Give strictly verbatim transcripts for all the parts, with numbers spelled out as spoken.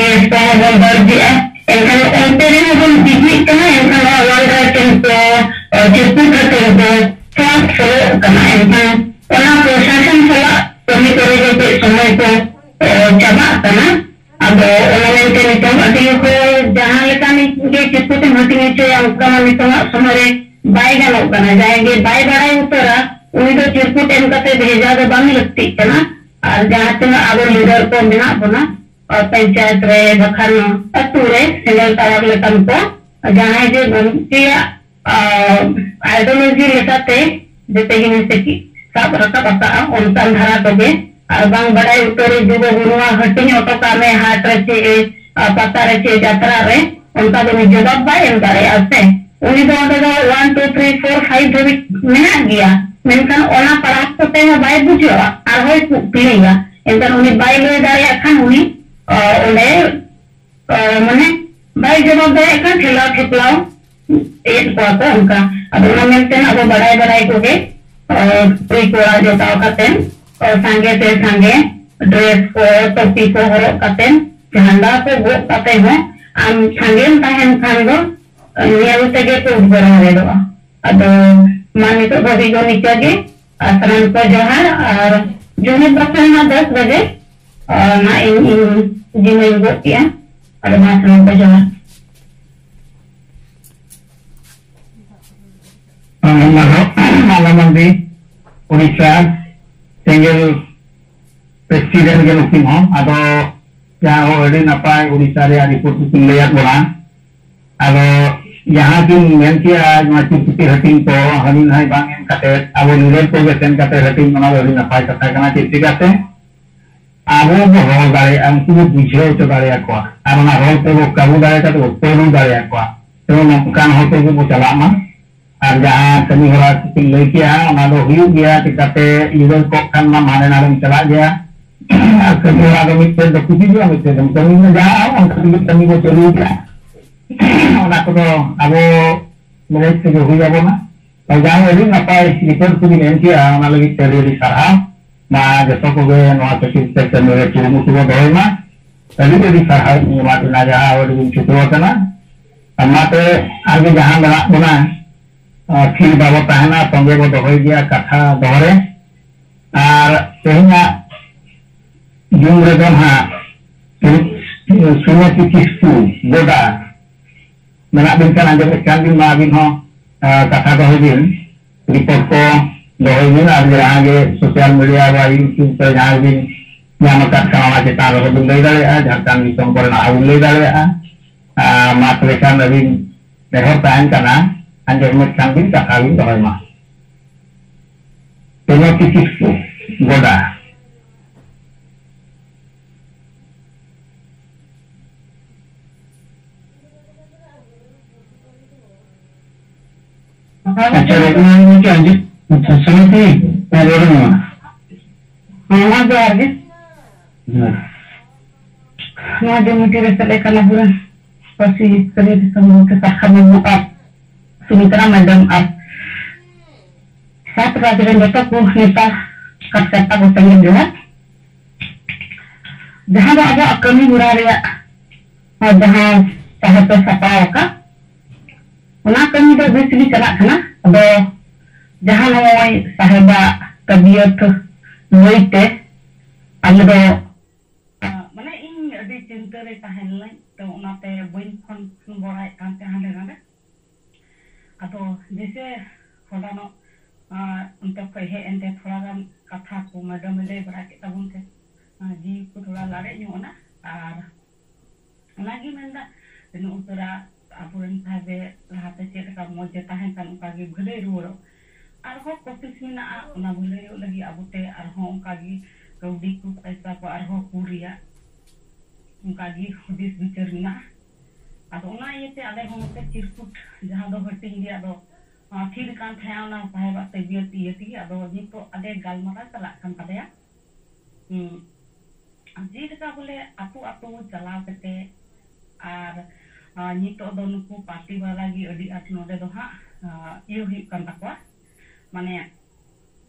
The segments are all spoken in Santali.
ᱠᱮᱥ ᱠᱚᱦᱚᱸ ᱵᱚᱱ ᱫᱚᱨᱡᱮᱜᱼᱟ᱾ ᱮᱱᱠᱷᱟᱱ ᱚᱱᱛᱮ ᱨᱮᱦᱚᱸ ᱵᱚᱱ ᱵᱤᱡᱤᱜ ᱠᱟᱱᱟ, ᱮᱱᱠᱷᱟᱱ ᱱᱚᱣᱟ ᱚᱣᱟᱞ ᱨᱟᱭᱴᱤᱝ ᱠᱚ, ᱪᱤᱨᱠᱩᱴ ᱦᱟᱹᱴᱤᱧ ᱠᱚ ᱠᱞᱟᱥ ᱦᱩᱭᱩᱜ ᱠᱟᱱᱟ᱾ ᱮᱱᱠᱷᱟᱱ ᱚᱱᱟ ᱯᱨᱚᱥᱟᱥᱚᱱ ᱥᱟᱞᱟᱜ ᱠᱟᱹᱢᱤ ᱠᱚᱨᱮ ᱜᱮ ᱠᱟᱹᱡ ᱥᱚᱢᱚᱭ ᱠᱚ ᱪᱟᱵᱟᱜ ᱠᱟᱱᱟ᱾ ᱟᱫᱚ ᱚᱱᱟ ᱢᱮᱱᱛᱮ ᱱᱤᱛᱚᱝ ᱟᱹᱰᱤ ᱦᱚᱲ ᱡᱟᱦᱟᱸ ᱞᱮᱠᱟ ᱜᱮ ᱪᱤᱨᱠᱩᱴ ᱮᱢ ᱦᱟᱹᱴᱤᱧ ᱦᱚᱪᱚᱭᱟ, ᱚᱱᱠᱟ ᱢᱟ ᱱᱤᱛᱚᱝᱟᱜ ᱥᱚᱢᱚᱭ ᱨᱮ ᱵᱟᱭ ᱜᱟᱱᱚᱜ ᱠᱟᱱᱟ᱾ ᱡᱟᱦᱟᱸᱭ ᱜᱮ ᱵᱟᱭ ᱵᱟᱲᱟᱭ ᱩᱛᱟᱹᱨᱟ, ᱩᱱᱤ ᱫᱚ ᱪᱤᱨᱠᱩᱴ ᱮᱢ ᱠᱟᱛᱮ ᱵᱷᱮᱡᱟ ᱫᱚ ᱵᱟᱝ ᱞᱟᱹᱠᱛᱤᱜ ᱠᱟᱱᱟ᱾ ᱟᱨ ᱡᱟᱦᱟᱸ ᱛᱤᱱᱟᱹᱜ ᱟᱵᱚ ᱞᱤᱰᱟᱨ ᱠᱚ ᱢᱮᱱᱟᱜ ᱵᱚᱱᱟ, ᱟᱨ ᱯᱚᱧᱪᱟᱭᱮᱛ ᱨᱮ ᱵᱟᱠᱷᱟᱱ ᱟᱹᱛᱩ ᱨᱮ ᱥᱮᱸᱜᱮᱞ ᱴᱟᱣᱟᱨ ᱞᱮᱠᱟᱱ ᱠᱚ, ᱡᱟᱦᱟᱸᱭ ᱡᱮ ᱜᱚᱢᱠᱮᱭᱟᱜ, ᱟᱨ ideology ᱞᱮᱠᱟᱛᱮ ᱡᱮᱛᱮ ᱡᱤᱱᱤᱥ ᱮ ᱥᱟᱵ ᱨᱟᱠᱟᱵ ᱟᱠᱟᱫᱼᱟ, ᱚᱱᱠᱟᱱ ᱫᱷᱟᱨᱟ ᱠᱚᱜᱮ᱾ ᱟᱨ ᱵᱟᱝ ᱵᱟᱰᱟᱭ ᱩᱛᱟᱹᱨᱤᱡ ᱡᱩᱫᱤ ᱱᱚᱣᱟ ᱦᱟᱹᱴᱤᱧ ᱦᱚᱴᱚ ᱠᱟᱜ ᱢᱮ ᱦᱟᱴ ᱨᱮ ᱪᱮ, ᱟᱨ ᱯᱟᱛᱟ ᱨᱮ ᱪᱮ ᱡᱟᱛᱨᱟ ᱨᱮ, ᱚᱱᱠᱟ ᱫᱚ ᱩᱱᱤ ᱡᱚᱵᱟᱵ ᱵᱟᱭ ᱮᱢ ᱫᱟᱲᱮᱭᱟᱜᱼᱟ ᱥᱮ᱾ ᱩᱱᱤ ᱫᱚ ᱚᱸᱰᱮ ᱫᱚ one two three four five ᱫᱷᱟᱹᱵᱤᱡ ᱢᱮᱱᱟᱜ ᱜᱮᱭᱟ, ᱢᱮᱱᱠᱷᱟᱱ ᱚᱱᱟ ᱯᱟᱲᱦᱟᱣ ᱠᱟᱛᱮ ᱦᱚᱸ ᱵᱟᱭ ᱵᱩᱡᱷᱟᱹᱣᱟ, ᱟᱨᱦᱚᱸᱭ ᱠᱩᱠᱞᱤᱭᱟ᱾ ᱮᱱᱠᱷᱟᱱ ᱩᱱᱤ ᱵᱟᱭ ᱞᱟᱹᱭ ᱫᱟᱲᱮᱭᱟᱜ ᱠᱷᱟᱱ ᱩᱱᱤ, ᱟᱨ ᱚᱸᱰᱮ ᱢᱟᱱᱮ ᱵᱟᱭ ᱡᱚᱵᱟᱵ ᱫᱟᱲᱮᱭᱟᱜ ᱠᱷᱟᱱ ᱴᱷᱮᱞᱟᱣ ᱴᱷᱮᱯᱞᱟᱣ ᱮᱫ ᱠᱚᱣᱟ ᱠᱚ ᱚᱱᱠᱟ᱾ ᱟᱫᱚ ᱚᱱᱟ ᱢᱮᱱᱛᱮ ᱟᱵᱚ ᱵᱟᱲᱟᱭ ᱵᱟᱲᱟᱭ ᱠᱚᱜᱮ, ᱠᱩᱲᱤ ᱠᱚᱲᱟ ᱡᱚᱴᱟᱣ ᱠᱟᱛᱮ, ᱥᱟᱸᱜᱮ ᱛᱮ ᱥᱟᱸᱜᱮ ᱰᱨᱮᱥ ᱠᱚ, ᱴᱩᱯᱤ ᱠᱚ ᱦᱚᱨᱚᱜ ᱠᱟᱛᱮ, ᱡᱷᱟᱱᱰᱟ ᱠᱚ ᱜᱚᱜ ᱠᱟᱛᱮ ᱦᱚᱸ ᱟᱢ ᱥᱟᱸᱜᱮᱢ ᱛᱟᱦᱮᱱ ᱠᱷᱟᱱ ᱫᱚ ᱧᱮᱞ ᱛᱮᱜᱮ ᱠᱚ ᱩᱫᱽᱜᱟᱹᱨ ᱦᱚᱨᱮᱫᱚᱜᱼᱟ᱾ ᱟᱫᱚ ᱢᱟ ᱱᱤᱛᱚᱜ ᱫᱷᱟᱹᱵᱤᱡ ᱫᱚ ᱱᱤᱝᱠᱟᱹ ᱜᱮ᱾ ᱟᱨ ᱥᱟᱱᱟᱢ ᱠᱚ ᱡᱚᱦᱟᱨ᱾ ᱟᱨ ᱡᱩᱢᱤᱫ ᱵᱟᱠᱷᱨᱟ ᱢᱟ ᱫᱚᱥ ᱵᱟᱡᱮ, ᱟᱨ ᱱᱟᱜ ᱤᱧ, ᱤᱧ ᱡᱤᱢᱟᱹᱧ ᱜᱚᱫ ᱠᱮᱜᱼᱟ᱾ ᱟᱫᱚ ᱢᱟ ᱥᱟᱱᱟᱢ ᱠᱚ ᱡᱚᱦᱟᱨ᱾ ᱢᱟᱞᱟ ᱢᱟᱹᱱᱰᱤ, ᱩᱲᱤᱥᱥᱟ ᱥᱮᱸᱜᱮᱞ ᱯᱨᱮᱥᱤᱰᱮᱱᱴ ᱜᱮ ᱱᱩᱠᱤᱱ ᱦᱚᱸ᱾ ᱟᱫᱚ ᱡᱟᱦᱟᱸ ᱦᱚᱸ ᱟᱹᱰᱤ ᱱᱟᱯᱟᱭ ᱩᱲᱤᱥᱥᱟ ᱨᱮᱭᱟᱜ ᱨᱤᱯᱳᱨᱴ ᱠᱚᱠᱤᱱ ᱞᱟᱹᱭᱟᱫ ᱵᱚᱱᱟ᱾ ᱟᱫᱚ ᱡᱟᱦᱟᱸ ᱠᱤᱱ ᱢᱮᱱ ᱠᱮᱜᱼᱟ, ᱱᱚᱣᱟ ᱪᱤᱨᱠᱩᱴᱤ ᱦᱟᱹᱴᱤᱧ ᱠᱚ ᱦᱟᱹᱱᱤ ᱱᱟᱹᱭ ᱵᱟᱝ ᱮᱢ ᱠᱟᱛᱮ ᱟᱵᱚ ᱱᱤᱡᱮᱨ ᱠᱚᱜᱮ ᱥᱮᱱ ᱠᱟᱛᱮ ᱦᱟᱹᱴᱤᱧ, ᱚᱱᱟ ᱫᱚ ᱟᱹᱰᱤ ᱱᱟᱯᱟᱭ ᱠᱟᱛᱷᱟ ᱠᱟᱱᱟ᱾ ᱪᱮᱫ ᱪᱤᱠᱟᱹᱛᱮ ᱟᱵᱚ ᱵᱚ ᱦᱚᱦᱚ ᱫᱟᱲᱮᱭᱟᱜᱼᱟ, ᱩᱱᱠᱩ ᱵᱚ ᱵᱩᱡᱷᱟᱹᱣ ᱦᱚᱪᱚ ᱫᱟᱲᱮᱭᱟᱠᱚᱣᱟ, ᱟᱨ ᱚᱱᱟ ᱦᱚᱲ ᱛᱮᱵᱚ ᱠᱟᱹᱵᱩ ᱫᱟᱲᱮ ᱠᱟᱛᱮ ᱵᱚ ᱯᱟᱹᱰᱩ ᱫᱟᱲᱮᱭᱟᱠᱚᱣᱟ᱾ ᱛᱚ ᱱᱚᱝᱠᱟᱱ ᱦᱚᱲ ᱠᱚᱜᱮ ᱵᱚ ᱪᱟᱞᱟᱜ ᱢᱟ᱾ ᱟᱨ ᱡᱟᱦᱟᱸ ᱠᱟᱹᱢᱤ ᱦᱚᱨᱟ ᱠᱚᱵᱤᱱ ᱞᱟᱹᱭ ᱠᱮᱜᱼᱟ, ᱚᱱᱟ ᱫᱚ ᱦᱩᱭᱩᱜ ᱜᱮᱭᱟ᱾ ᱪᱤᱠᱟᱹᱛᱮ ᱤᱭᱟᱹ ᱠᱚᱜ ᱠᱷᱟᱱ ᱢᱟ ᱦᱟᱸᱰᱮ ᱱᱟᱰᱮᱢ ᱪᱟᱞᱟᱜ ᱜᱮᱭᱟ᱾ ᱟᱨ ᱠᱟᱹᱢᱤ ᱦᱚᱨᱟ ᱫᱚ ᱢᱤᱫᱴᱮᱱ ᱫᱚ ᱠᱩᱥᱤ ᱦᱩᱭᱩᱜᱼᱟ, ᱢᱤᱫᱴᱮᱱ ᱫᱚ ᱠᱟᱹᱢᱤ ᱢᱮ, ᱡᱟᱦᱟᱸ ᱚᱱᱠᱟ ᱛᱮᱜᱮ ᱠᱟᱹᱢᱤ ᱵᱚ ᱪᱟᱹᱞᱩ ᱠᱟᱜᱼᱟ᱾ ᱚᱱᱟ ᱠᱚᱫᱚ ᱟᱵᱚ ᱢᱮᱱᱮᱡ ᱛᱮᱜᱮ ᱦᱩᱭ ᱟᱵᱚᱱᱟ᱾ ᱛᱚ ᱡᱟᱦᱟᱸ ᱟᱹᱰᱤ ᱱᱟᱯᱟᱭ ᱨᱤᱯᱳᱨᱴ ᱠᱚᱵᱤᱱ ᱮᱢ ᱠᱮᱜᱼᱟ, ᱚᱱᱟ ᱞᱟᱹᱜᱤᱫ ᱛᱮ ᱟᱹᱰᱤ ᱟᱹᱰᱤ ᱥᱟᱨᱦᱟᱣ᱾ ᱢᱟ ᱡᱚᱛᱚ ᱠᱚᱜᱮ ᱱᱚᱣᱟ ᱠᱷᱟᱹᱛᱤᱨ ᱛᱮ ᱠᱟᱹᱢᱤ ᱨᱮ ᱠᱩᱨᱩᱢᱩᱴᱩ ᱵᱚ ᱫᱚᱦᱚᱭ ᱢᱟ᱾ ᱟᱹᱰᱤ ᱟᱹᱰᱤ ᱥᱟᱨᱦᱟᱣ ᱤᱧ ᱮᱢᱟᱫ ᱵᱮᱱᱟ, ᱡᱟᱦᱟᱸ ᱟᱹᱰᱤ ᱵᱤᱱ ᱪᱷᱩᱴᱟᱹᱣ ᱟᱠᱟᱱᱟ᱾ ᱚᱱᱟᱛᱮ ᱟᱨᱜᱮ ᱡᱟᱦᱟᱸ ᱢᱮᱱᱟᱜ ᱵᱚᱱᱟ, ᱟᱨ ᱛᱷᱤᱨ ᱵᱟᱵᱚ ᱛᱟᱦᱮᱱᱟ, ᱛᱚᱸᱜᱮ ᱵᱚ ᱫᱚᱦᱚᱭ ᱜᱮᱭᱟ ᱠᱟᱛᱷᱟ ᱫᱚᱦᱚ ᱨᱮ᱾ ᱟᱨ ᱛᱮᱦᱮᱧᱟᱜ ᱡᱩᱢ ᱨᱮᱫᱚ ᱱᱟᱦᱟᱜ ᱥᱩᱢᱤᱛᱤ ᱠᱤᱥᱠᱩ ᱜᱚᱰᱟ ᱢᱮᱱᱟᱜ ᱵᱤᱱ ᱠᱷᱟᱱ, ᱟᱸᱡᱚᱢᱮᱫ ᱠᱷᱟᱱ ᱵᱤᱱ, ᱢᱟ ᱟᱹᱵᱤᱱ ᱦᱚᱸ, ᱟᱸ, ᱠᱟᱛᱷᱟ ᱫᱚᱦᱚᱭ ᱵᱤᱱ, ᱨᱤᱯᱳᱨᱴ ᱠᱚ ᱫᱚᱦᱚᱭ ᱵᱤᱱ, ᱟᱨ ᱡᱟᱦᱟᱸ ᱜᱮ ᱥᱳᱥᱟᱞ ᱢᱤᱰᱤᱭᱟ ᱵᱟ YouTube ᱨᱮ ᱡᱟᱦᱟᱸ ᱵᱤᱱ ᱧᱟᱢ ᱟᱠᱟᱫ ᱠᱷᱟᱱ, ᱚᱱᱟ ᱪᱮᱛᱟᱱ ᱨᱮᱦᱚᱸ ᱵᱤᱱ ᱞᱟᱹᱭ ᱫᱟᱲᱮᱭᱟᱜᱼᱟ, ᱡᱷᱟᱲᱠᱷᱚᱸᱰ ᱫᱤᱥᱚᱢ ᱠᱚᱨᱮᱱᱟᱜ ᱦᱚᱸ ᱵᱤᱱ ᱞᱟᱹᱭ ᱫᱟᱲᱮᱭᱟᱜᱼᱟ᱾ ᱟᱨ ᱢᱟ ᱛᱚᱵᱮ ᱠᱷᱟᱱ ᱟᱹᱵᱤᱱ ᱱᱮᱦᱚᱨ ᱛᱟᱦᱮᱱ ᱠᱟᱱᱟ, ᱟᱸᱡᱚᱢᱮᱫ ᱠᱷᱟᱱ ᱵᱤᱱ ᱠᱟᱛᱷᱟ ᱵᱤᱱ ᱫᱚᱦᱚᱭ ᱢᱟ᱾ ᱥᱩᱢᱤᱛᱤ ᱠᱤᱥᱠᱩ ᱜᱚᱰᱟ᱾ ᱟᱪᱪᱷᱟ, ᱨᱚᱵᱤᱱᱫᱨᱚᱱᱟᱛᱷ ᱜᱚᱢᱠᱮ, ᱟᱸᱡᱚᱢ, ᱟᱪᱪᱷᱟ, ᱥᱩᱢᱤᱛᱤ, ᱦᱮᱸ, ᱨᱚᱲ ᱢᱮ ᱢᱟ᱾ ᱦᱮᱸ, ᱢᱟ ᱡᱚᱦᱟᱨ ᱜᱮ᱾ ᱦᱮᱸ᱾ ᱱᱚᱣᱟ ᱡᱮ meeting ᱨᱮ ᱥᱮᱞᱮᱫ ᱠᱟᱱᱟ ᱟᱵᱚᱨᱮᱱ ᱯᱟᱹᱨᱥᱤ ᱥᱟᱹᱨᱤᱭᱟᱹ ᱫᱤᱥᱚᱢ ᱜᱚᱢᱠᱮ ᱥᱟᱨᱠᱷᱟ ᱢᱩᱨᱢᱩ ᱟᱨ ᱥᱩᱢᱤᱛᱨᱟ ᱢᱮᱰᱟᱢ ᱟᱨ ᱥᱟᱛ ᱨᱟᱡᱽ ᱨᱮᱱ ᱡᱚᱛᱚ ᱠᱚ ᱱᱮᱛᱟ ᱠᱟᱨᱡᱚᱠᱚᱨᱛᱟ ᱠᱚ ᱥᱟᱸᱜᱮ ᱡᱚᱦᱟᱨ᱾ ᱡᱟᱦᱟᱸ ᱫᱚ ᱟᱵᱚᱣᱟᱜ ᱠᱟᱹᱢᱤ ᱦᱚᱨᱟ ᱨᱮᱭᱟᱜ, ᱟᱨ ᱡᱟᱦᱟᱸ ᱥᱟᱦᱮᱵ ᱮ ᱥᱟᱯᱲᱟᱣ ᱟᱠᱟᱫ, ᱚᱱᱟ ᱠᱟᱹᱢᱤ ᱫᱚ ᱵᱮᱥ ᱜᱮ ᱪᱟᱞᱟᱜ ᱠᱟᱱᱟ᱾ ᱟᱫᱚ ᱡᱟᱦᱟᱸ ᱱᱚᱜᱼᱚᱭ ᱥᱟᱦᱮᱵᱟᱜ ᱛᱟᱵᱤᱭᱚᱛ ᱞᱟᱹᱭᱛᱮ ᱟᱞᱮ ᱫᱚ, ᱟᱸ, ᱢᱟᱱᱮ ᱤᱧ ᱟᱹᱰᱤ ᱪᱤᱱᱛᱟᱹ ᱨᱮ ᱛᱟᱦᱮᱸ ᱞᱮᱱᱟᱹᱧ, ᱛᱚ ᱚᱱᱟᱛᱮ ᱵᱟᱹᱧ ᱯᱷᱳᱱ ᱵᱟᱲᱟᱭᱮᱫ ᱠᱟᱱ ᱛᱟᱦᱮᱸ ᱦᱟᱸᱰᱮ ᱱᱟᱰᱮ᱾ ᱟᱫᱚ ᱡᱮᱭᱥᱮ ᱦᱚᱞᱟᱱᱚᱜ, ᱟᱸ, ᱚᱱᱛᱮ ᱠᱷᱚᱡ ᱦᱮᱡ ᱮᱱᱛᱮ ᱛᱷᱚᱲᱟ ᱜᱟᱱ ᱠᱟᱛᱷᱟ ᱠᱚ ᱢᱮᱰᱟᱢᱮ ᱞᱟᱹᱭ ᱵᱟᱲᱟ ᱠᱮᱫ ᱛᱟᱵᱚᱱ ᱛᱮ, ᱟᱸ, ᱡᱤᱣᱤ ᱠᱚ ᱛᱷᱚᱲᱟ ᱞᱟᱲᱮᱡ ᱧᱚᱜ ᱮᱱᱟ᱾ ᱟᱨ ᱚᱱᱟᱜᱮ ᱢᱮᱱᱫᱟ, ᱛᱤᱱᱟᱹᱜ ᱩᱥᱟᱹᱨᱟ ᱟᱵᱚᱨᱮᱱ ᱥᱟᱦᱮᱵᱮ ᱞᱟᱦᱟᱛᱮ ᱪᱮᱫ ᱞᱮᱠᱟ ᱢᱚᱡᱽ ᱮ ᱛᱟᱦᱮᱸ ᱠᱟᱱ, ᱚᱱᱠᱟᱜᱮ ᱵᱷᱟᱹᱞᱟᱹᱭ ᱨᱩᱣᱟᱹᱲᱚᱜ᱾ ᱟᱨᱦᱚᱸ ᱠᱳᱥᱤᱥ ᱢᱮᱱᱟᱜᱼᱟ, ᱚᱱᱟ ᱵᱷᱟᱹᱞᱟᱹᱭᱚᱜ ᱞᱟᱹᱜᱤᱫ ᱟᱵᱚᱛᱮ ᱟᱨᱦᱚᱸ ᱚᱱᱠᱟᱜᱮ ᱠᱟᱹᱣᱰᱤ ᱠᱚ ᱯᱚᱭᱥᱟ ᱠᱚ ᱟᱨᱦᱚᱸ ᱠᱩᱞ ᱨᱮᱭᱟᱜ ᱚᱱᱠᱟᱜᱮ ᱦᱩᱫᱤᱥ ᱵᱤᱪᱟᱹᱨ ᱢᱮᱱᱟᱜᱼᱟ᱾ ᱟᱫᱚ ᱚᱱᱟ ᱤᱭᱟᱹᱛᱮ ᱟᱞᱮ ᱦᱚᱸ ᱱᱚᱛᱮ ᱪᱤᱨᱠᱩᱴ, ᱡᱟᱦᱟᱸ ᱫᱚ ᱦᱟᱹᱴᱤᱧ ᱨᱮᱭᱟᱜ ᱫᱚ, ᱟᱸ, ᱛᱷᱤᱨ ᱠᱟᱱ ᱛᱟᱦᱮᱸᱱᱟ ᱚᱱᱟ ᱥᱟᱦᱮᱵᱟᱜ ᱛᱟᱵᱤᱭᱚᱛ ᱤᱭᱟᱹ ᱛᱮᱜᱮ, ᱟᱫᱚ ᱱᱤᱛᱚᱜ ᱟᱞᱮ ᱜᱟᱞᱢᱟᱨᱟᱣ ᱪᱟᱞᱟᱜ ᱠᱟᱱ ᱛᱟᱞᱮᱭᱟ᱾ ᱦᱩᱸ᱾ ᱡᱮᱞᱮᱠᱟ ᱵᱚᱞᱮ ᱟᱛᱳ ᱟᱛᱳ ᱪᱟᱞᱟᱣ ᱠᱟᱛᱮ ᱟᱨ, ᱟᱨ ᱱᱤᱛᱚᱜ ᱫᱚ ᱱᱩᱠᱩ ᱯᱟᱨᱴᱤ ᱵᱟᱞᱟ ᱜᱮ ᱟᱹᱰᱤ ᱟᱸᱴ ᱱᱚᱰᱮ ᱫᱚ ᱦᱟᱸᱜ, ᱟᱨ ᱤᱭᱟᱹ ᱦᱩᱭᱩᱜ ᱠᱟᱱ ᱛᱟᱠᱚᱣᱟ᱾ ᱢᱟᱱᱮ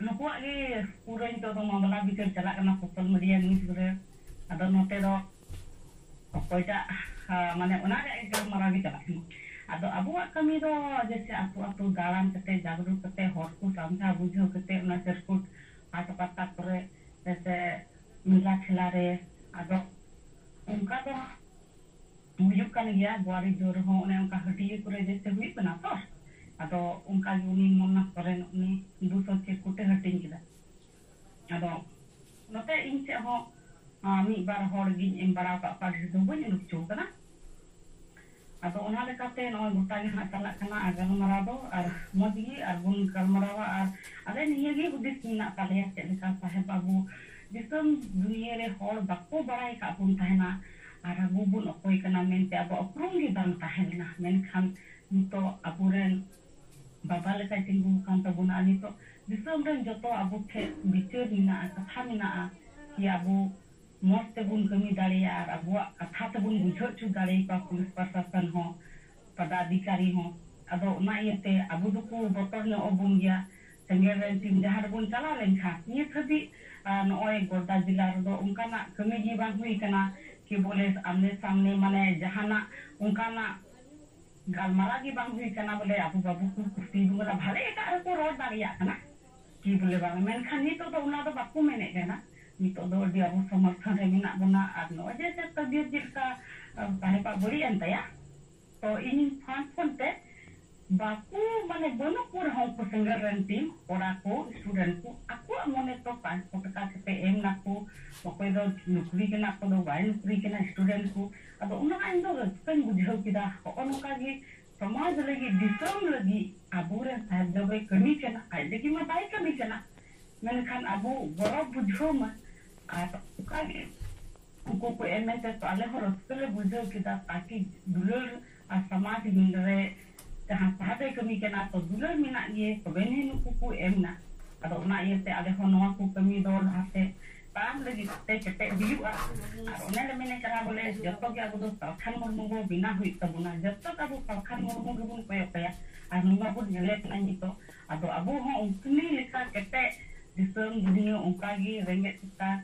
ᱱᱩᱠᱩᱣᱟᱜ ᱜᱮ ᱯᱩᱨᱟᱹ ᱱᱤᱛᱚᱜ ᱫᱚ ᱢᱟᱢᱞᱟ ᱵᱤᱪᱟᱹᱨ ᱪᱟᱞᱟᱜ ᱠᱟᱱᱟ social media news ᱨᱮ᱾ ᱟᱫᱚ ᱱᱚᱛᱮ ᱫᱚ ᱚᱠᱚᱭᱴᱟᱜ, ᱟᱸ, ᱢᱟᱱᱮ ᱚᱱᱟ ᱨᱮᱭᱟᱜ ᱜᱮ ᱜᱟᱞᱢᱟᱨᱟᱣ ᱜᱮ ᱪᱟᱞᱟᱜ ᱠᱟᱱᱟ᱾ ᱟᱫᱚ ᱟᱵᱚᱣᱟᱜ ᱠᱟᱹᱢᱤ ᱫᱚ ᱡᱮᱭᱥᱮ ᱟᱹᱛᱩ ᱟᱹᱛᱩ ᱫᱟᱬᱟᱱ ᱠᱟᱛᱮ, ᱡᱟᱜᱽᱨᱩᱠ ᱠᱟᱛᱮ, ᱦᱚᱲ ᱠᱚ ᱥᱟᱢᱡᱷᱟᱣ ᱵᱩᱡᱷᱟᱹᱣ ᱠᱟᱛᱮ, ᱚᱱᱟ ᱪᱤᱨᱠᱩᱴ ᱦᱟᱴ ᱯᱟᱛᱟ ᱠᱚᱨᱮ ᱡᱮᱭᱥᱮ ᱢᱮᱞᱟ ᱴᱷᱮᱞᱟ ᱨᱮ, ᱟᱫᱚ ᱚᱱᱠᱟ ᱫᱚ ᱦᱩᱭᱩᱜ ᱠᱟᱱ ᱜᱮᱭᱟ᱾ ᱵᱳᱣᱟᱨᱤ ᱡᱳᱨ ᱨᱮᱦᱚᱸ ᱚᱱᱮ ᱚᱱᱠᱟ ᱦᱟᱹᱴᱤᱭᱟᱹ ᱠᱚᱨᱮ ᱡᱮᱭᱥᱮ ᱦᱩᱭᱩᱜ ᱠᱟᱱᱟ ᱛᱚ, ᱟᱫᱚ ᱚᱱᱠᱟ ᱜᱮ ᱩᱱᱤ ᱢᱚᱱᱱᱟ ᱥᱚᱨᱮᱱ ᱩᱱᱤ ᱫᱩᱥᱚ ᱪᱤᱨᱠᱩᱴᱮ ᱦᱟᱹᱴᱤᱧ ᱠᱮᱫᱟ᱾ ᱟᱫᱚ ᱱᱚᱛᱮ ᱤᱧ ᱥᱮᱫ ᱦᱚᱸ, ᱟᱸ, ᱢᱤᱫ ᱵᱟᱨ ᱦᱚᱲ ᱜᱤᱧ ᱮᱢ ᱵᱟᱲᱟ ᱟᱠᱟᱫ ᱠᱚᱣᱟ, ᱰᱷᱮᱨ ᱫᱚ ᱵᱟᱹᱧ ᱩᱰᱩᱠ ᱦᱚᱪᱚ ᱟᱠᱟᱫᱟ᱾ ᱟᱫᱚ ᱚᱱᱟ ᱞᱮᱠᱟᱛᱮ ᱱᱚᱜᱼᱚᱭ ᱜᱚᱴᱟ ᱜᱮ ᱦᱟᱸᱜ ᱪᱟᱞᱟᱜ ᱠᱟᱱᱟ ᱟᱨ ᱜᱟᱞᱢᱟᱨᱟᱣ ᱫᱚ, ᱟᱨ ᱢᱚᱡᱽ ᱜᱮ ᱟᱨ ᱵᱚᱱ ᱜᱟᱞᱢᱟᱨᱟᱣᱟ᱾ ᱟᱨ ᱟᱞᱮ ᱱᱤᱭᱟᱹ ᱜᱮ ᱦᱩᱫᱤᱥ ᱢᱮᱱᱟᱜ ᱛᱟᱞᱮᱭᱟ, ᱪᱮᱫ ᱞᱮᱠᱟ ᱥᱟᱦᱮᱵ ᱟᱵᱚ ᱫᱤᱥᱚᱢ ᱫᱩᱱᱤᱭᱟᱹ ᱨᱮ ᱦᱚᱲ ᱵᱟᱠᱚ ᱵᱟᱲᱟᱭ ᱠᱟᱜ ᱵᱚᱱ ᱛᱟᱦᱮᱱᱟ, ᱟᱨ ᱟᱵᱚ ᱵᱚᱱ ᱚᱠᱚᱭ ᱠᱟᱱᱟ ᱢᱮᱱᱛᱮ ᱟᱵᱚᱣᱟᱜ ᱩᱯᱨᱩᱢ ᱜᱮ ᱵᱟᱝ ᱛᱟᱦᱮᱸ ᱞᱮᱱᱟ᱾ ᱢᱮᱱᱠᱷᱟᱱ ᱱᱤᱛᱚᱜ ᱟᱵᱚᱨᱮᱱ ᱵᱟᱵᱟ ᱞᱮᱠᱟᱭ ᱛᱤᱸᱜᱩ ᱟᱠᱟᱱ ᱛᱟᱵᱚᱱᱟ᱾ ᱟᱨ ᱱᱤᱛᱚᱜ ᱫᱤᱥᱚᱢ ᱨᱮᱱ ᱡᱚᱛᱚ ᱟᱵᱚ ᱴᱷᱮᱱ ᱵᱤᱪᱟᱹᱨ ᱢᱮᱱᱟᱜᱼᱟ, ᱠᱟᱛᱷᱟ ᱢᱮᱱᱟᱜᱼᱟ, ᱠᱤ ᱟᱵᱚ ᱢᱚᱸᱡᱽ ᱛᱮᱵᱚᱱ ᱠᱟᱹᱢᱤ ᱫᱟᱲᱮᱭᱟᱜᱼᱟ ᱟᱨ ᱟᱵᱚᱣᱟᱜ ᱠᱟᱛᱷᱟ ᱛᱮᱵᱚᱱ ᱵᱩᱡᱷᱟᱹᱣ ᱦᱚᱪᱚ ᱫᱟᱲᱮᱭᱟᱠᱚᱣᱟ ᱯᱩᱞᱤᱥ ᱯᱨᱚᱥᱟᱥᱚᱱ ᱦᱚᱸ, ᱯᱚᱫᱟᱫᱷᱤᱠᱟᱨᱤ ᱦᱚᱸ᱾ ᱟᱫᱚ ᱚᱱᱟ ᱤᱭᱟᱹᱛᱮ ᱟᱵᱚ ᱫᱚᱠᱚ ᱵᱚᱛᱚᱨ ᱧᱚᱜ ᱟᱵᱚᱱ ᱜᱮᱭᱟ᱾ ᱥᱮᱸᱜᱮᱞ ᱨᱮᱱ ᱴᱤᱢ ᱡᱟᱦᱟᱸ ᱨᱮᱵᱚᱱ ᱪᱟᱞᱟᱣ ᱞᱮᱱᱠᱷᱟᱱ, ᱱᱤᱛ ᱦᱟᱹᱵᱤᱡ, ᱟᱨ ᱱᱚᱜᱼᱚᱭ ᱜᱳᱰᱰᱟ ᱡᱮᱞᱟ ᱨᱮᱫᱚ ᱚᱱᱠᱟᱱᱟᱜ ᱠᱟᱹᱢᱤ ᱜᱮ ᱵᱟᱝ ᱦᱩᱭ ᱠᱟᱱᱟ ᱠᱤ ᱵᱚᱞᱮ ᱟᱢᱱᱮ ᱥᱟᱢᱱᱮ, ᱢᱟᱱᱮ, ᱡᱟᱦᱟᱱᱟᱜ ᱚᱱᱠᱟᱱᱟᱜ ᱜᱟᱞᱢᱟᱨᱟᱣ ᱜᱮ ᱵᱟᱝ ᱦᱩᱭ ᱠᱟᱱᱟ ᱵᱚᱞᱮ ᱟᱵᱚ ᱵᱟᱵᱚ ᱠᱚ ᱠᱩᱥᱤ ᱵᱚᱱᱟ, ᱵᱷᱟᱞᱮ ᱮᱴᱟᱜ ᱨᱮᱠᱚ ᱨᱚᱲ ᱫᱟᱲᱮᱭᱟᱜ ᱠᱟᱱᱟ ᱠᱤ ᱵᱚᱞᱮ ᱵᱟᱝ, ᱢᱮᱱᱠᱷᱟᱱ ᱱᱤᱛᱚᱜ ᱫᱚ ᱚᱱᱟ ᱫᱚ ᱵᱟᱠᱚ ᱢᱮᱱᱮᱫ ᱠᱟᱱᱟ᱾ ᱱᱤᱛᱚᱜ ᱫᱚ ᱟᱹᱰᱤ ᱟᱵᱚ ᱥᱚᱢᱚᱨᱛᱷᱚᱱ ᱨᱮ ᱢᱮᱱᱟᱜ ᱵᱚᱱᱟ᱾ ᱟᱨ ᱱᱚᱜᱼᱚᱭ ᱡᱮ ᱥᱮ ᱛᱟᱵᱤᱭᱚᱛ ᱪᱮᱫ ᱞᱮᱠᱟ, ᱟᱸ, ᱥᱟᱦᱮᱵᱟᱜ ᱵᱟᱹᱲᱤᱡ ᱮᱱ ᱛᱟᱭᱟ, ᱛᱚ ᱤᱧ ᱯᱷᱳᱱ ᱯᱷᱳᱱ ᱛᱮ ᱵᱟᱠᱚ, ᱢᱟᱱᱮ, ᱵᱟᱹᱱᱩᱜ ᱠᱚ ᱨᱮᱦᱚᱸ ᱩᱱᱠᱩ ᱥᱮᱸᱜᱮᱞ ᱨᱮᱱ ᱴᱤᱢ, ᱠᱚᱲᱟ ᱠᱚ, ᱥᱴᱩᱰᱮᱱᱴ ᱠᱚ, ᱟᱠᱚᱣᱟᱜ ᱢᱚᱱᱮ ᱛᱚ ᱯᱟᱸᱪᱥᱚ ᱴᱟᱠᱟ ᱠᱟᱛᱮ ᱮᱢ ᱱᱟᱠᱚ, ᱚᱠᱚᱭ ᱫᱚ ᱱᱩᱠᱨᱤ ᱠᱟᱱᱟ, ᱚᱠᱚᱭ ᱫᱚ ᱵᱟᱭ ᱱᱩᱠᱨᱤ ᱠᱟᱱᱟ, ᱥᱴᱩᱰᱮᱱᱴ ᱠᱚ᱾ ᱟᱫᱚ ᱚᱱᱟ ᱤᱧ ᱫᱚ ᱨᱟᱹᱥᱠᱟᱹᱧ ᱵᱩᱡᱷᱟᱹᱣ ᱠᱮᱫᱟ᱾ ᱦᱚᱸᱜᱼᱚ ᱱᱚᱝᱠᱟ ᱜᱮ ᱥᱚᱢᱟᱡᱽ ᱞᱟᱹᱜᱤᱫ, ᱫᱤᱥᱚᱢ ᱞᱟᱹᱜᱤᱫ ᱟᱵᱚᱨᱮᱱ ᱥᱟᱦᱮᱵᱽ ᱫᱚ ᱵᱟᱭ ᱠᱟᱹᱢᱤ ᱠᱟᱱᱟ, ᱟᱡ ᱞᱟᱹᱜᱤᱫ ᱢᱟ ᱵᱟᱭ ᱠᱟᱹᱢᱤ ᱠᱟᱱᱟ, ᱢᱮᱱᱠᱷᱟᱱ ᱟᱵᱚ ᱜᱚᱨᱚᱵᱽ ᱵᱩᱡᱷᱟᱹᱣ ᱢᱟ᱾ ᱟᱨ ᱚᱱᱠᱟ ᱜᱮ ᱩᱱᱠᱩ ᱠᱚ ᱮᱢ ᱢᱮᱱᱛᱮ ᱛᱚ ᱟᱞᱮ ᱦᱚᱸ ᱨᱟᱹᱥᱠᱟᱹ ᱞᱮ ᱵᱩᱡᱷᱟᱹᱣ ᱠᱮᱫᱟ, ᱛᱟᱠᱤ ᱫᱩᱞᱟᱹᱲ ᱟᱨ ᱥᱚᱢᱟᱡᱽ ᱨᱮ ᱡᱟᱦᱟᱸ ᱥᱟᱦᱟᱡᱮ ᱠᱟᱹᱢᱤ ᱠᱟᱱᱟ ᱛᱚ ᱫᱩᱞᱟᱹᱲ ᱢᱮᱱᱟᱜ ᱜᱮ, ᱛᱚᱵᱮ ᱱᱤᱭᱟᱹ ᱱᱩᱠᱩ ᱠᱚ ᱮᱢ ᱱᱟ᱾ ᱟᱫᱚ ᱚᱱᱟ ᱤᱭᱟᱹᱛᱮ ᱟᱞᱮ ᱦᱚᱸ ᱱᱚᱣᱟ ᱠᱚ ᱠᱟᱹᱢᱤ ᱫᱚ ᱞᱟᱦᱟᱛᱮ ᱛᱟᱲᱟᱢ ᱞᱟᱹᱜᱤᱫ ᱛᱮ ᱠᱮᱴᱮᱡ ᱦᱩᱭᱩᱜᱼᱟ᱾ ᱟᱨ ᱚᱱᱮ ᱞᱮ ᱢᱮᱱᱮ ᱠᱟᱱᱟ ᱵᱚᱞᱮ ᱡᱚᱛᱚ ᱜᱮ ᱟᱵᱚ ᱫᱚ ᱥᱟᱞᱠᱷᱟᱱ ᱢᱩᱨᱢᱩ ᱵᱚ ᱵᱮᱱᱟᱣ ᱦᱩᱭᱩᱜ ᱛᱟᱵᱚᱱᱟ, ᱡᱚᱛᱚ ᱜᱮ ᱟᱵᱚ ᱥᱟᱞᱠᱷᱟᱱ ᱢᱩᱨᱢᱩ ᱜᱮᱵᱚᱱ ᱠᱚᱭᱚᱜ ᱠᱟᱭᱟ᱾ ᱟᱨ ᱱᱚᱣᱟ ᱵᱚᱱ ᱧᱮᱞᱮ ᱠᱟᱱᱟ ᱱᱤᱛᱚᱜ, ᱟᱫᱚ ᱟᱵᱚ ᱦᱚᱸ ᱩᱱᱠᱤᱱ ᱞᱮᱠᱟ ᱠᱮᱴᱮᱡ ᱫᱤᱥᱚᱢ ᱫᱩᱱᱤᱭᱟᱹ ᱚᱱᱠᱟ ᱜᱮ ᱨᱮᱸᱜᱮᱡ ᱛᱮᱛᱟᱝ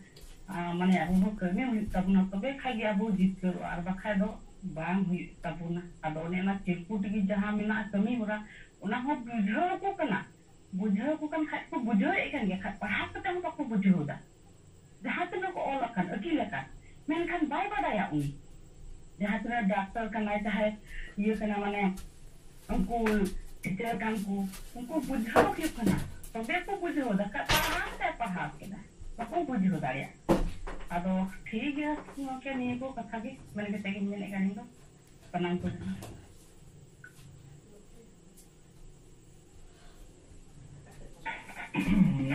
ᱟᱨ ᱢᱟᱱᱮ ᱟᱵᱚ ᱦᱚᱸ ᱠᱟᱹᱢᱤ ᱦᱩᱭᱩᱜ ᱛᱟᱵᱚᱱᱟ, ᱛᱚᱵᱮ ᱠᱷᱟᱡ ᱜᱮ ᱟᱵᱚ ᱡᱤᱛᱠᱟᱹᱨᱚᱜᱼᱟ, ᱟᱨ ᱵᱟᱠᱷᱟᱡ ᱫᱚ ᱵᱟᱝ ᱦᱩᱭᱩᱜ ᱛᱟᱵᱚᱱᱟ᱾ ᱟᱫᱚ ᱚᱱᱮ ᱚᱱᱟ ᱪᱤᱨᱠᱩᱴ ᱜᱮ ᱡᱟᱦᱟᱸ ᱢᱮᱱᱟᱜᱼᱟ ᱠᱟᱹᱢᱤ ᱦᱚᱨᱟ, ᱚᱱᱟ ᱦᱚᱸ ᱵᱩᱡᱷᱟᱹᱣ ᱟᱠᱚ ᱠᱟᱱᱟ᱾ ᱵᱩᱡᱷᱟᱹᱣ ᱟᱠᱚ ᱠᱟᱱ ᱠᱷᱟᱡ ᱠᱚ ᱵᱩᱡᱷᱟᱹᱣᱮᱫ ᱠᱟᱱ ᱜᱮᱭᱟ, ᱠᱷᱟᱡ ᱯᱟᱲᱦᱟᱣ ᱠᱟᱛᱮ ᱦᱚᱸ ᱵᱟᱠᱚ ᱵᱩᱡᱷᱟᱹᱣ ᱮᱫᱟ᱾ ᱡᱟᱦᱟᱸ ᱛᱤᱱᱟᱹᱜ ᱠᱚ ᱚᱞ ᱟᱠᱟᱱ, ᱟᱹᱠᱤᱞ ᱟᱠᱟᱱ, ᱢᱮᱱᱠᱷᱟᱱ ᱵᱟᱭ ᱵᱟᱰᱟᱭᱟ ᱩᱱᱤ᱾ ᱡᱟᱦᱟᱸ ᱛᱤᱱᱟᱹᱜ ᱰᱟᱠᱛᱟᱨ ᱠᱟᱱᱟᱭ, ᱪᱟᱦᱮ ᱤᱭᱟᱹ ᱠᱟᱱᱟ, ᱢᱟᱱᱮ ᱩᱱᱠᱩ ᱴᱤᱪᱟᱨ ᱠᱟᱱ ᱠᱚ, ᱩᱱᱠᱩ ᱵᱩᱡᱷᱟᱹᱣ ᱦᱩᱭᱩᱜ ᱠᱟᱱᱟ, ᱛᱚᱵᱮ ᱠᱚ ᱵᱩᱡᱷᱟᱹᱣ ᱫᱟ᱾ ᱠᱟ-, ᱯᱟᱲᱦᱟᱣ ᱠᱟᱛᱮ ᱯᱟᱲᱦᱟᱣ ᱠᱮᱫᱟ, ᱵᱟᱠᱚ ᱵᱩᱡᱷᱟᱹᱣ ᱫᱟᱲᱮᱭᱟᱜ᱾ ᱟᱫᱚ ᱴᱷᱤᱠ ᱜᱮᱭᱟ ᱜᱚᱢᱠᱮ, ᱱᱤᱭᱟᱹ ᱠᱚ ᱠᱟᱛᱷᱟ ᱜᱮ ᱢᱮᱱ ᱠᱟᱛᱮ ᱜᱤᱧ ᱢᱮᱱᱮᱫ ᱠᱟᱱ ᱤᱧ ᱫᱚ ᱥᱟᱱᱟᱢ ᱠᱚ᱾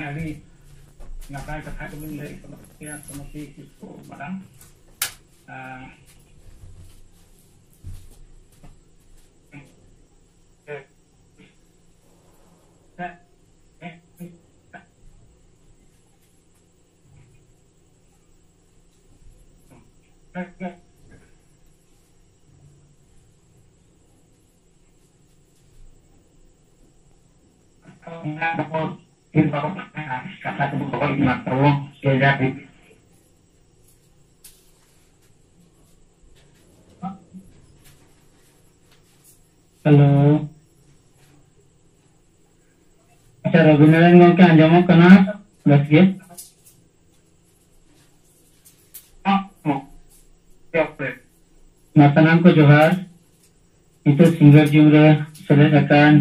ᱟᱹᱰᱤ ᱱᱟᱯᱟᱭ ᱠᱟᱛᱷᱟ ᱠᱚᱵᱤᱱ ᱞᱟᱹᱭ ᱥᱚᱫᱚᱨ ᱠᱮᱫᱟ ᱥᱩᱢᱚᱛᱤ ᱠᱤᱥᱠᱩ ᱢᱟᱰᱟᱢ᱾ ᱟᱨ ᱠᱟᱛᱷᱟ ᱠᱚᱵᱚᱱ ᱫᱚᱦᱚ ᱤᱫᱤ ᱢᱟ ᱛᱟᱵᱚᱱ, ᱡᱮ ᱡᱟᱨ ᱫᱤᱠ᱾ ᱦᱮᱞᱳ᱾ ᱟᱪᱪᱷᱟ, ᱨᱚᱵᱤᱱᱫᱨᱚᱱᱟᱛᱷ ᱜᱚᱢᱠᱮ, ᱟᱸᱡᱚᱢᱚᱜ ᱠᱟᱱᱟ ᱵᱮᱥ ᱜᱮ? ᱢᱟ ᱥᱟᱱᱟᱢ ᱠᱚ ᱡᱚᱦᱟᱨ᱾ ᱱᱤᱛᱚᱜ ᱥᱤᱸᱜᱟᱹᱲ ᱡᱩᱢ ᱨᱮ ᱥᱮᱞᱮᱫ ᱟᱠᱟᱱ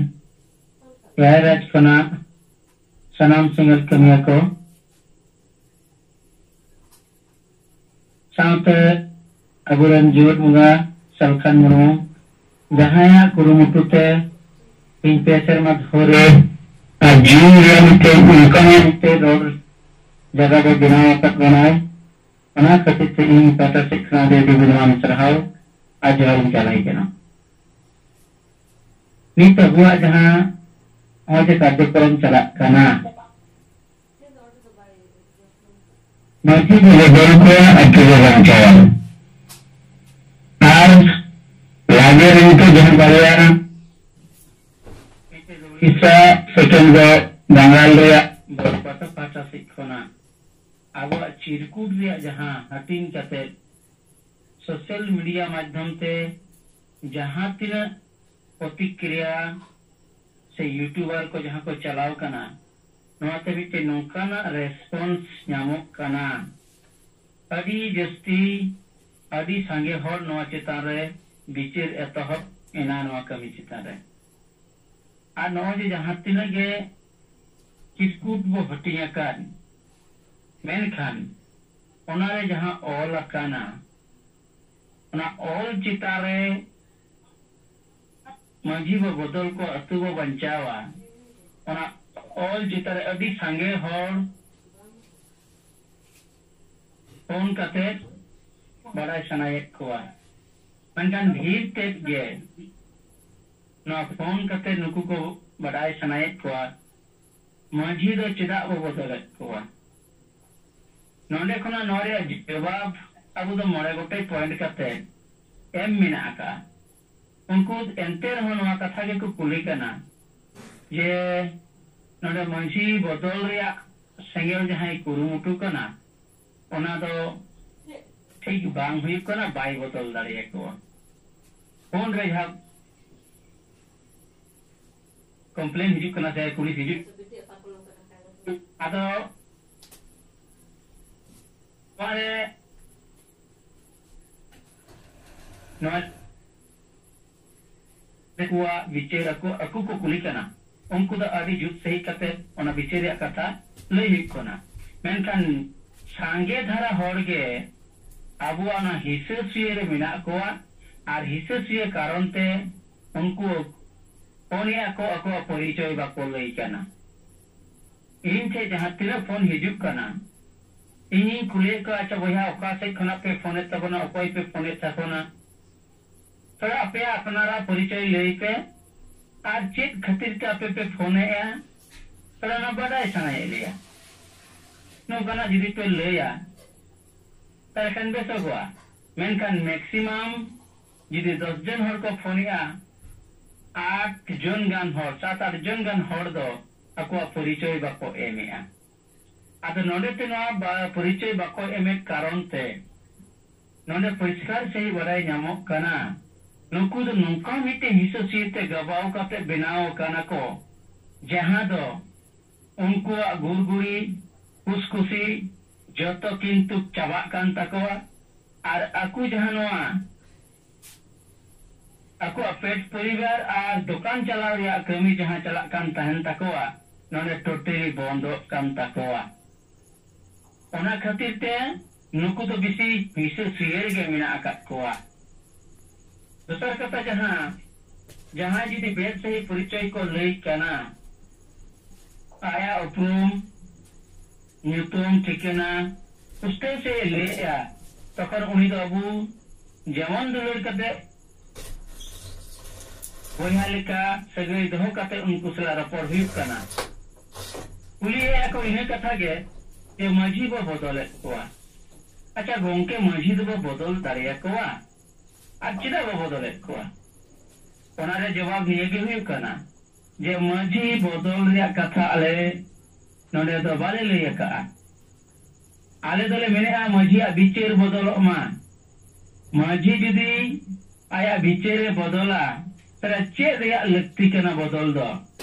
ᱮᱭᱟᱭ ᱨᱟᱡᱽ ᱠᱷᱚᱱᱟᱜ ᱥᱟᱱᱟᱢ ᱥᱮᱸᱜᱮᱞ ᱠᱟᱹᱢᱤᱭᱟᱹ ᱠᱚ, ᱥᱟᱶᱛᱮ ᱟᱵᱚᱨᱮᱱ ᱡᱤᱭᱚᱱ ᱵᱚᱸᱜᱟ ᱥᱟᱞᱠᱷᱟᱱ ᱢᱩᱨᱢᱩ, ᱡᱟᱦᱟᱸᱭᱟᱜ ᱠᱩᱨᱩᱢᱩᱴᱩ ᱛᱮ ᱛᱮᱦᱮᱧ ᱯᱮ ᱥᱮᱨᱢᱟ ᱫᱷᱚᱨᱮ ᱟᱨ ᱡᱤᱭᱚᱱ ᱨᱮᱭᱟᱜ ᱢᱤᱫᱴᱮᱱ ᱚᱱᱠᱟᱱᱟᱜ ᱢᱤᱫᱴᱮᱱ ᱨᱚᱲ ᱡᱟᱭᱜᱟ ᱫᱚ ᱵᱮᱱᱟᱣ ᱟᱠᱟᱫ ᱵᱚᱱᱟᱭ, ᱚᱱᱟ ᱠᱷᱟᱹᱛᱤᱨ ᱛᱮ ᱤᱧ ᱯᱟᱦᱴᱟ ᱥᱮᱫ ᱠᱷᱚᱱᱟᱜ ᱟᱹᱰᱤ ᱟᱹᱰᱤ ᱜᱩᱱᱢᱟᱱ ᱥᱟᱨᱦᱟᱣ ᱟᱨ ᱡᱚᱦᱟᱨ ᱤᱧ ᱪᱟᱞᱟᱭ ᱠᱟᱱᱟ᱾ ᱱᱤᱛ ᱟᱵᱚᱣᱟᱜ ᱡᱟᱦᱟᱸ ᱱᱚᱜᱼᱚᱭ ᱡᱮ ᱠᱟᱨᱡᱚᱠᱨᱚᱢ ᱪᱟᱞᱟᱜ ᱠᱟᱱᱟ, ᱢᱟᱹᱡᱷᱤ ᱵᱚᱱ ᱵᱚᱫᱚᱞ ᱠᱚᱣᱟ, ᱟᱹᱛᱩ ᱵᱚ ᱵᱟᱧᱪᱟᱣᱟ᱾ ᱟᱨ ᱞᱟᱜᱮ ᱨᱮ ᱱᱤᱛᱚᱜ ᱡᱟᱦᱟᱸ ᱵᱟᱨᱭᱟ ᱩᱲᱤᱥᱥᱟ ᱥᱮᱠᱮᱱ ᱫᱚ ᱵᱟᱝᱜᱟᱞ ᱨᱮᱭᱟᱜ ᱵᱚᱨᱯᱟᱛᱟ ᱯᱟᱦᱴᱟ ᱥᱮᱫ ᱠᱷᱚᱱᱟᱜ ᱟᱵᱚᱣᱟᱜ ᱪᱤᱨᱠᱩᱴ ᱨᱮᱭᱟᱜ ᱡᱟᱦᱟᱸ ᱦᱟᱹᱴᱤᱧ ᱠᱟᱛᱮ ᱥᱳᱥᱟᱞ ᱢᱤᱰᱤᱭᱟ ᱢᱟᱫᱽᱫᱷᱚᱢ ᱛᱮ ᱡᱟᱦᱟᱸ ᱛᱤᱱᱟᱹᱜ ᱯᱨᱚᱛᱤᱠᱨᱤᱭᱟ ᱥᱮ ᱭᱩᱴᱩᱵᱟᱨ ᱠᱚ ᱡᱟᱦᱟᱸ ᱠᱚ ᱪᱟᱞᱟᱣ ᱠᱟᱱᱟ, ᱱᱚᱣᱟ ᱛᱮ ᱢᱤᱫᱴᱮᱱ ᱱᱚᱝᱠᱟᱱᱟᱜ ᱨᱮᱥᱯᱚᱱᱥ ᱧᱟᱢᱚᱜ ᱠᱟᱱᱟ᱾ ᱟᱹᱰᱤ ᱡᱟᱹᱥᱛᱤ, ᱟᱹᱰᱤ ᱥᱟᱸᱜᱮ ᱦᱚᱲ ᱱᱚᱣᱟ ᱪᱮᱛᱟᱱ ᱨᱮ ᱵᱤᱪᱟᱹᱨ ᱮᱛᱚᱦᱚᱵ ᱮᱱᱟ, ᱱᱚᱣᱟ ᱠᱟᱹᱢᱤ ᱪᱮᱛᱟᱱ ᱨᱮ᱾ ᱟᱨ ᱱᱚᱜᱼᱚᱭ ᱡᱮ ᱡᱟᱦᱟᱸ ᱛᱤᱱᱟᱹᱜ ᱜᱮ ᱪᱤᱨᱠᱩᱴ ᱵᱚ ᱦᱟᱹᱴᱤᱧ ᱟᱠᱟᱫ, ᱢᱮᱱᱠᱷᱟᱱ ᱚᱱᱟᱨᱮ ᱡᱟᱦᱟᱸ ᱚᱞ ᱟᱠᱟᱱᱟ, ᱚᱱᱟ ᱚᱞ ᱪᱮᱛᱟᱱ ᱨᱮ ᱢᱟᱹᱡᱷᱤ ᱵᱚ ᱵᱚᱫᱚᱞ ᱠᱚᱣᱟ, ᱟᱹᱛᱩ ᱵᱚ ᱵᱟᱧᱪᱟᱣᱟ, ᱚᱱᱟ ᱚᱞ ᱪᱮᱛᱟᱱ ᱨᱮ ᱟᱹᱰᱤ ᱥᱟᱸᱜᱮ ᱦᱚᱲ ᱯᱷᱳᱱ ᱠᱟᱛᱮ ᱵᱟᱰᱟᱭ ᱥᱟᱱᱟᱭᱮᱫ ᱠᱚᱣᱟ᱾ ᱢᱮᱱᱠᱷᱟᱱ ᱰᱷᱮᱨ ᱛᱮᱫ ᱜᱮ ᱱᱚᱣᱟ ᱯᱷᱳᱱ ᱠᱟᱛᱮ ᱱᱩᱠᱩ ᱠᱚ ᱵᱟᱰᱟᱭ ᱥᱟᱱᱟᱭᱮᱫ ᱠᱚᱣᱟ, ᱢᱟᱹᱡᱷᱤ ᱫᱚ ᱪᱮᱫᱟᱜ ᱵᱚ ᱵᱚᱫᱚᱞᱮᱫ ᱠᱚᱣᱟ? ᱱᱚᱰᱮ ᱠᱷᱚᱱᱟᱜ ᱱᱚᱣᱟ ᱨᱮᱭᱟᱜ ᱡᱚᱵᱟᱵ ᱟᱵᱚ ᱫᱚ ᱢᱚᱬᱮ ᱜᱚᱴᱮᱡ ᱯᱚᱭᱮᱱᱴ ᱠᱟᱛᱮ ᱮᱢ ᱢᱮᱱᱟᱜ ᱟᱠᱟᱫᱼᱟ᱾ ᱩᱱᱠᱩ ᱮᱱᱛᱮ ᱨᱮᱦᱚᱸ ᱱᱚᱣᱟ ᱠᱟᱛᱷᱟ ᱜᱮᱠᱚ ᱠᱩᱞᱤ ᱠᱟᱱᱟ ᱡᱮ ᱱᱚᱰᱮ ᱢᱟᱹᱡᱷᱤ ᱵᱚᱫᱚᱞ ᱨᱮᱭᱟᱜ ᱥᱮᱸᱜᱮᱞ ᱡᱟᱦᱟᱸᱭ ᱠᱩᱨᱩᱢᱩᱴᱩ ᱠᱟᱱᱟ, ᱚᱱᱟ ᱫᱚ ᱴᱷᱤᱠ ᱵᱟᱝ ᱦᱩᱭᱩᱜ ᱠᱟᱱᱟ, ᱵᱟᱭ ᱵᱚᱫᱚᱞ ᱫᱟᱲᱮᱭᱟᱠᱚᱣᱟ᱾ ᱯᱷᱳᱱ ᱨᱮ ᱡᱟᱦᱟᱸ ᱠᱚᱢᱯᱞᱮᱱ ᱦᱤᱡᱩᱜ ᱠᱟᱱᱟ ᱥᱮ ᱠᱩᱞᱤ ᱦᱤᱡᱩᱜ, ᱟᱫᱚ ᱱᱚᱣᱟ ᱨᱮ ᱱᱚᱣᱟ ᱠᱚᱣᱟᱜ ᱵᱤᱪᱟᱹᱨ ᱟᱠᱚ, ᱟᱠᱚ ᱠᱚ ᱠᱩᱞᱤ ᱠᱟᱱᱟ, ᱩᱱᱠᱩ ᱫᱚ ᱟᱹᱰᱤ ᱡᱩᱛ ᱥᱟᱺᱦᱤᱡ ᱠᱟᱛᱮ ᱚᱱᱟ ᱵᱤᱪᱟᱹᱨ ᱨᱮᱭᱟᱜ ᱠᱟᱛᱷᱟ ᱞᱟᱹᱭ ᱦᱩᱭᱩᱜ ᱠᱟᱱᱟ᱾ ᱢᱮᱱᱠᱷᱟᱱ ᱥᱟᱸᱜᱮ ᱫᱷᱟᱨᱟ ᱦᱚᱲ ᱜᱮ ᱟᱵᱚᱣᱟᱜ ᱚᱱᱟ ᱦᱤᱥᱟᱹ ᱥᱩᱭᱟᱹ ᱨᱮ ᱢᱮᱱᱟᱜ ᱠᱚᱣᱟ, ᱟᱨ ᱦᱤᱥᱟᱹ ᱥᱩᱭᱟᱹ ᱠᱟᱨᱚᱱ ᱛᱮ ᱩᱱᱠᱩ ᱯᱷᱳᱱᱮᱜᱼᱟ ᱠᱚ, ᱟᱠᱚᱣᱟᱜ ᱯᱚᱨᱤᱪᱚᱭ ᱵᱟᱠᱚ ᱞᱟᱹᱭ ᱠᱟᱱᱟ᱾ ᱤᱧ ᱴᱷᱮᱱ ᱡᱟᱦᱟᱸ ᱛᱤᱱᱟᱹᱜ ᱯᱷᱳᱱ ᱦᱤᱡᱩᱜ ᱠᱟᱱᱟ, ᱤᱧᱤᱧ ᱠᱩᱞᱤᱭᱮᱫ ᱠᱚᱣᱟ, "ᱟᱪᱪᱷᱟ ᱵᱚᱭᱦᱟ, ᱚᱠᱟ ᱥᱮᱫ ᱠᱷᱚᱱᱟᱜ ᱯᱮ ᱯᱷᱳᱱᱮᱫ ᱛᱟᱵᱚᱱᱟ, ᱚᱠᱚᱭ ᱯᱮ ᱯᱷᱳᱱᱮᱫ ᱛᱟᱵᱚᱱᱟ? ᱛᱷᱚᱲᱟ ᱟᱯᱮᱭᱟᱜ ᱟᱯᱱᱟᱨᱟᱜ ᱯᱚᱨᱤᱪᱚᱭ ᱞᱟᱹᱭ ᱯᱮ, ᱟᱨ ᱪᱮᱫ ᱠᱷᱟᱹᱛᱤᱨ ᱛᱮ ᱟᱯᱮ ᱯᱮ ᱯᱷᱳᱱᱮᱫᱼᱟ, ᱛᱷᱚᱲᱟ ᱚᱱᱟ ᱵᱟᱰᱟᱭ ᱥᱟᱱᱟᱭᱮᱫ ᱞᱮᱭᱟ᱾" ᱱᱚᱝᱠᱟᱱᱟᱜ ᱡᱩᱫᱤ ᱯᱮ ᱞᱟᱹᱭᱟ, ᱛᱟᱦᱚᱞᱮ ᱠᱷᱟᱱ ᱵᱮᱥᱚᱜᱚᱜᱼᱟ᱾ ᱢᱮᱱᱠᱷᱟᱱ ᱢᱮᱠᱥᱤᱢᱟᱢ ᱡᱩᱫᱤ ᱫᱚᱥ ᱡᱚᱱ ᱦᱚᱲ ᱠᱚ ᱯᱷᱳᱱᱮᱜᱼᱟ, ᱟᱴ ᱡᱚᱱ ᱜᱟᱱ ᱦᱚᱲ, ᱥᱟᱛ ᱟᱴ ᱡᱚᱱ ᱜᱟᱱ ᱦᱚᱲ ᱫᱚ ᱟᱠᱚᱣᱟᱜ ᱯᱚᱨᱤᱪᱚᱭ ᱵᱟᱠᱚ ᱮᱢᱮᱜᱼᱟ᱾ ᱟᱫᱚ ᱱᱚᱰᱮ ᱛᱮ ᱱᱚᱣᱟ ᱵᱟ-, ᱯᱚᱨᱤᱪᱚᱭ ᱵᱟᱠᱚ ᱮᱢᱮᱫ ᱠᱟᱨᱚᱱ ᱛᱮ ᱱᱚᱰᱮ ᱯᱚᱨᱤᱥᱠᱟᱨ ᱥᱟᱺᱦᱤᱡ ᱵᱟᱰᱟᱭ ᱧᱟᱢᱚᱜ ᱠᱟᱱᱟ, ᱱᱩᱠᱩ ᱫᱚ ᱱᱚᱝᱠᱟ ᱢᱤᱫᱴᱮᱱ ᱦᱤᱥᱟᱹ ᱥᱩᱭᱟᱹ ᱛᱮ ᱜᱟᱵᱟᱣ ᱠᱟᱛᱮ ᱵᱮᱱᱟᱣ ᱟᱠᱟᱱᱟ ᱠᱚ, ᱡᱟᱦᱟᱸ ᱫᱚ ᱩᱱᱠᱩᱣᱟᱜ ᱜᱩᱲᱜᱩᱲᱤ, ᱠᱩᱥᱠᱩᱥᱤ ᱡᱚᱛᱚ ᱠᱤᱱᱛᱩ ᱪᱟᱵᱟᱜ ᱠᱟᱱ ᱛᱟᱠᱚᱣᱟ᱾ ᱟᱨ ᱟᱠᱚ ᱡᱟᱦᱟᱸ ᱱᱚᱣᱟ ᱟᱠᱚᱣᱟᱜ ᱯᱮᱴ ᱯᱚᱨᱤᱵᱟᱨ ᱟᱨ ᱫᱚᱠᱟᱱ ᱪᱟᱞᱟᱣ ᱨᱮᱭᱟᱜ ᱠᱟᱹᱢᱤ ᱡᱟᱦᱟᱸ ᱪᱟᱞᱟᱜ ᱠᱟᱱ ᱛᱟᱦᱮᱱ ᱛᱟᱠᱚᱣᱟ, ᱱᱚᱰᱮ totally ᱵᱚᱱᱫᱚᱜ ᱠᱟᱱ ᱛᱟᱠᱚᱣᱟ᱾ ᱚᱱᱟ ᱠᱷᱟᱹᱛᱤᱨ ᱛᱮ ᱱᱩᱠᱩ ᱫᱚ ᱵᱮᱥᱤ ᱦᱤᱥᱟᱹ ᱥᱩᱭᱟᱹ ᱨᱮᱜᱮ ᱢᱮᱱᱟᱜ ᱟᱠᱟᱫ ᱠᱚᱣᱟ᱾ ᱫᱚᱥᱟᱨ ᱠᱟᱛᱷᱟ, ᱡᱟᱦᱟᱸ, ᱡᱟᱦᱟᱸᱭ ᱡᱩᱫᱤ ᱵᱮᱥ ᱥᱟᱹᱦᱤ ᱯᱚᱨᱤᱪᱚᱭ ᱠᱚ ᱞᱟᱹᱭ ᱠᱟᱱᱟ, ᱟᱭᱟᱜ ᱩᱯᱨᱩᱢ, ᱧᱩᱛᱩᱢ, ᱴᱷᱤᱠᱟᱹᱱᱟ ᱯᱩᱥᱴᱟᱹᱣ ᱥᱟᱹᱦᱤᱡ ᱮ ᱞᱟᱹᱭᱮᱜᱼᱟ, ᱛᱚᱠᱷᱚᱱ ᱩᱱᱤ ᱫᱚ ᱟᱵᱚ ᱡᱮᱢᱚᱱ ᱫᱩᱞᱟᱹᱲ ᱠᱟᱛᱮ ᱵᱚᱭᱦᱟ ᱞᱮᱠᱟ ᱥᱟᱹᱜᱟᱹᱭ ᱫᱚᱦᱚ ᱠᱟᱛᱮ ᱩᱱᱠᱩ ᱥᱟᱞᱟᱜ ᱨᱚᱯᱚᱲ ᱦᱩᱭᱩᱜ ᱠᱟᱱᱟ᱾ ᱠᱩᱞᱤᱭᱮᱫᱼᱟ ᱠᱚ ᱤᱱᱟᱹ ᱠᱟᱛᱷᱟ ᱜᱮ, ᱡᱮ ᱢᱟᱹᱡᱷᱤ ᱵᱚ ᱵᱚᱫᱚᱞᱮᱫ ᱠᱚᱣᱟ᱾ ᱟᱪᱪᱷᱟ ᱜᱚᱝᱠᱮ, ᱢᱟᱹᱡᱷᱤ ᱫᱚᱵᱚ ᱵᱚᱫᱚᱞ ᱫᱟᱲᱮᱭᱟᱠᱚᱣᱟ? ᱟᱨ ᱪᱮᱫᱟᱜ ᱵᱚ ᱵᱚᱫᱚᱞᱮᱫ ᱠᱚᱣᱟ? ᱚᱱᱟ ᱨᱮ ᱡᱚᱵᱟᱵ ᱱᱤᱭᱟᱹ ᱜᱮ ᱦᱩᱭᱩᱜ ᱠᱟᱱᱟ ᱡᱮ ᱢᱟᱹᱡᱷᱤ ᱵᱚᱫᱚᱞ ᱨᱮᱭᱟᱜ ᱠᱟᱛᱷᱟ ᱟᱞᱮ ᱱᱚᱰᱮ ᱫᱚ ᱵᱟᱞᱮ ᱞᱟᱹᱭ ᱟᱠᱟᱜᱼᱟ᱾ ᱟᱞᱮ ᱫᱚᱞᱮ ᱢᱮᱱᱮᱫᱼᱟ ᱢᱟᱹᱡᱷᱤᱭᱟᱜ ᱵᱤᱪᱟᱹᱨ ᱵᱚᱫᱚᱞᱚᱜ ᱢᱟ᱾ ᱢᱟᱹᱡᱷᱤ ᱡᱩᱫᱤ ᱟᱭᱟᱜ ᱵᱤᱪᱟᱹᱨᱮ ᱵᱚᱫᱚᱞᱟ, ᱛᱟᱦᱞᱮ ᱪᱮᱫ ᱨᱮᱭᱟᱜ ᱞᱟᱹᱠᱛᱤ ᱠᱟᱱᱟ ᱵᱚᱫᱚᱞ ᱫᱚ?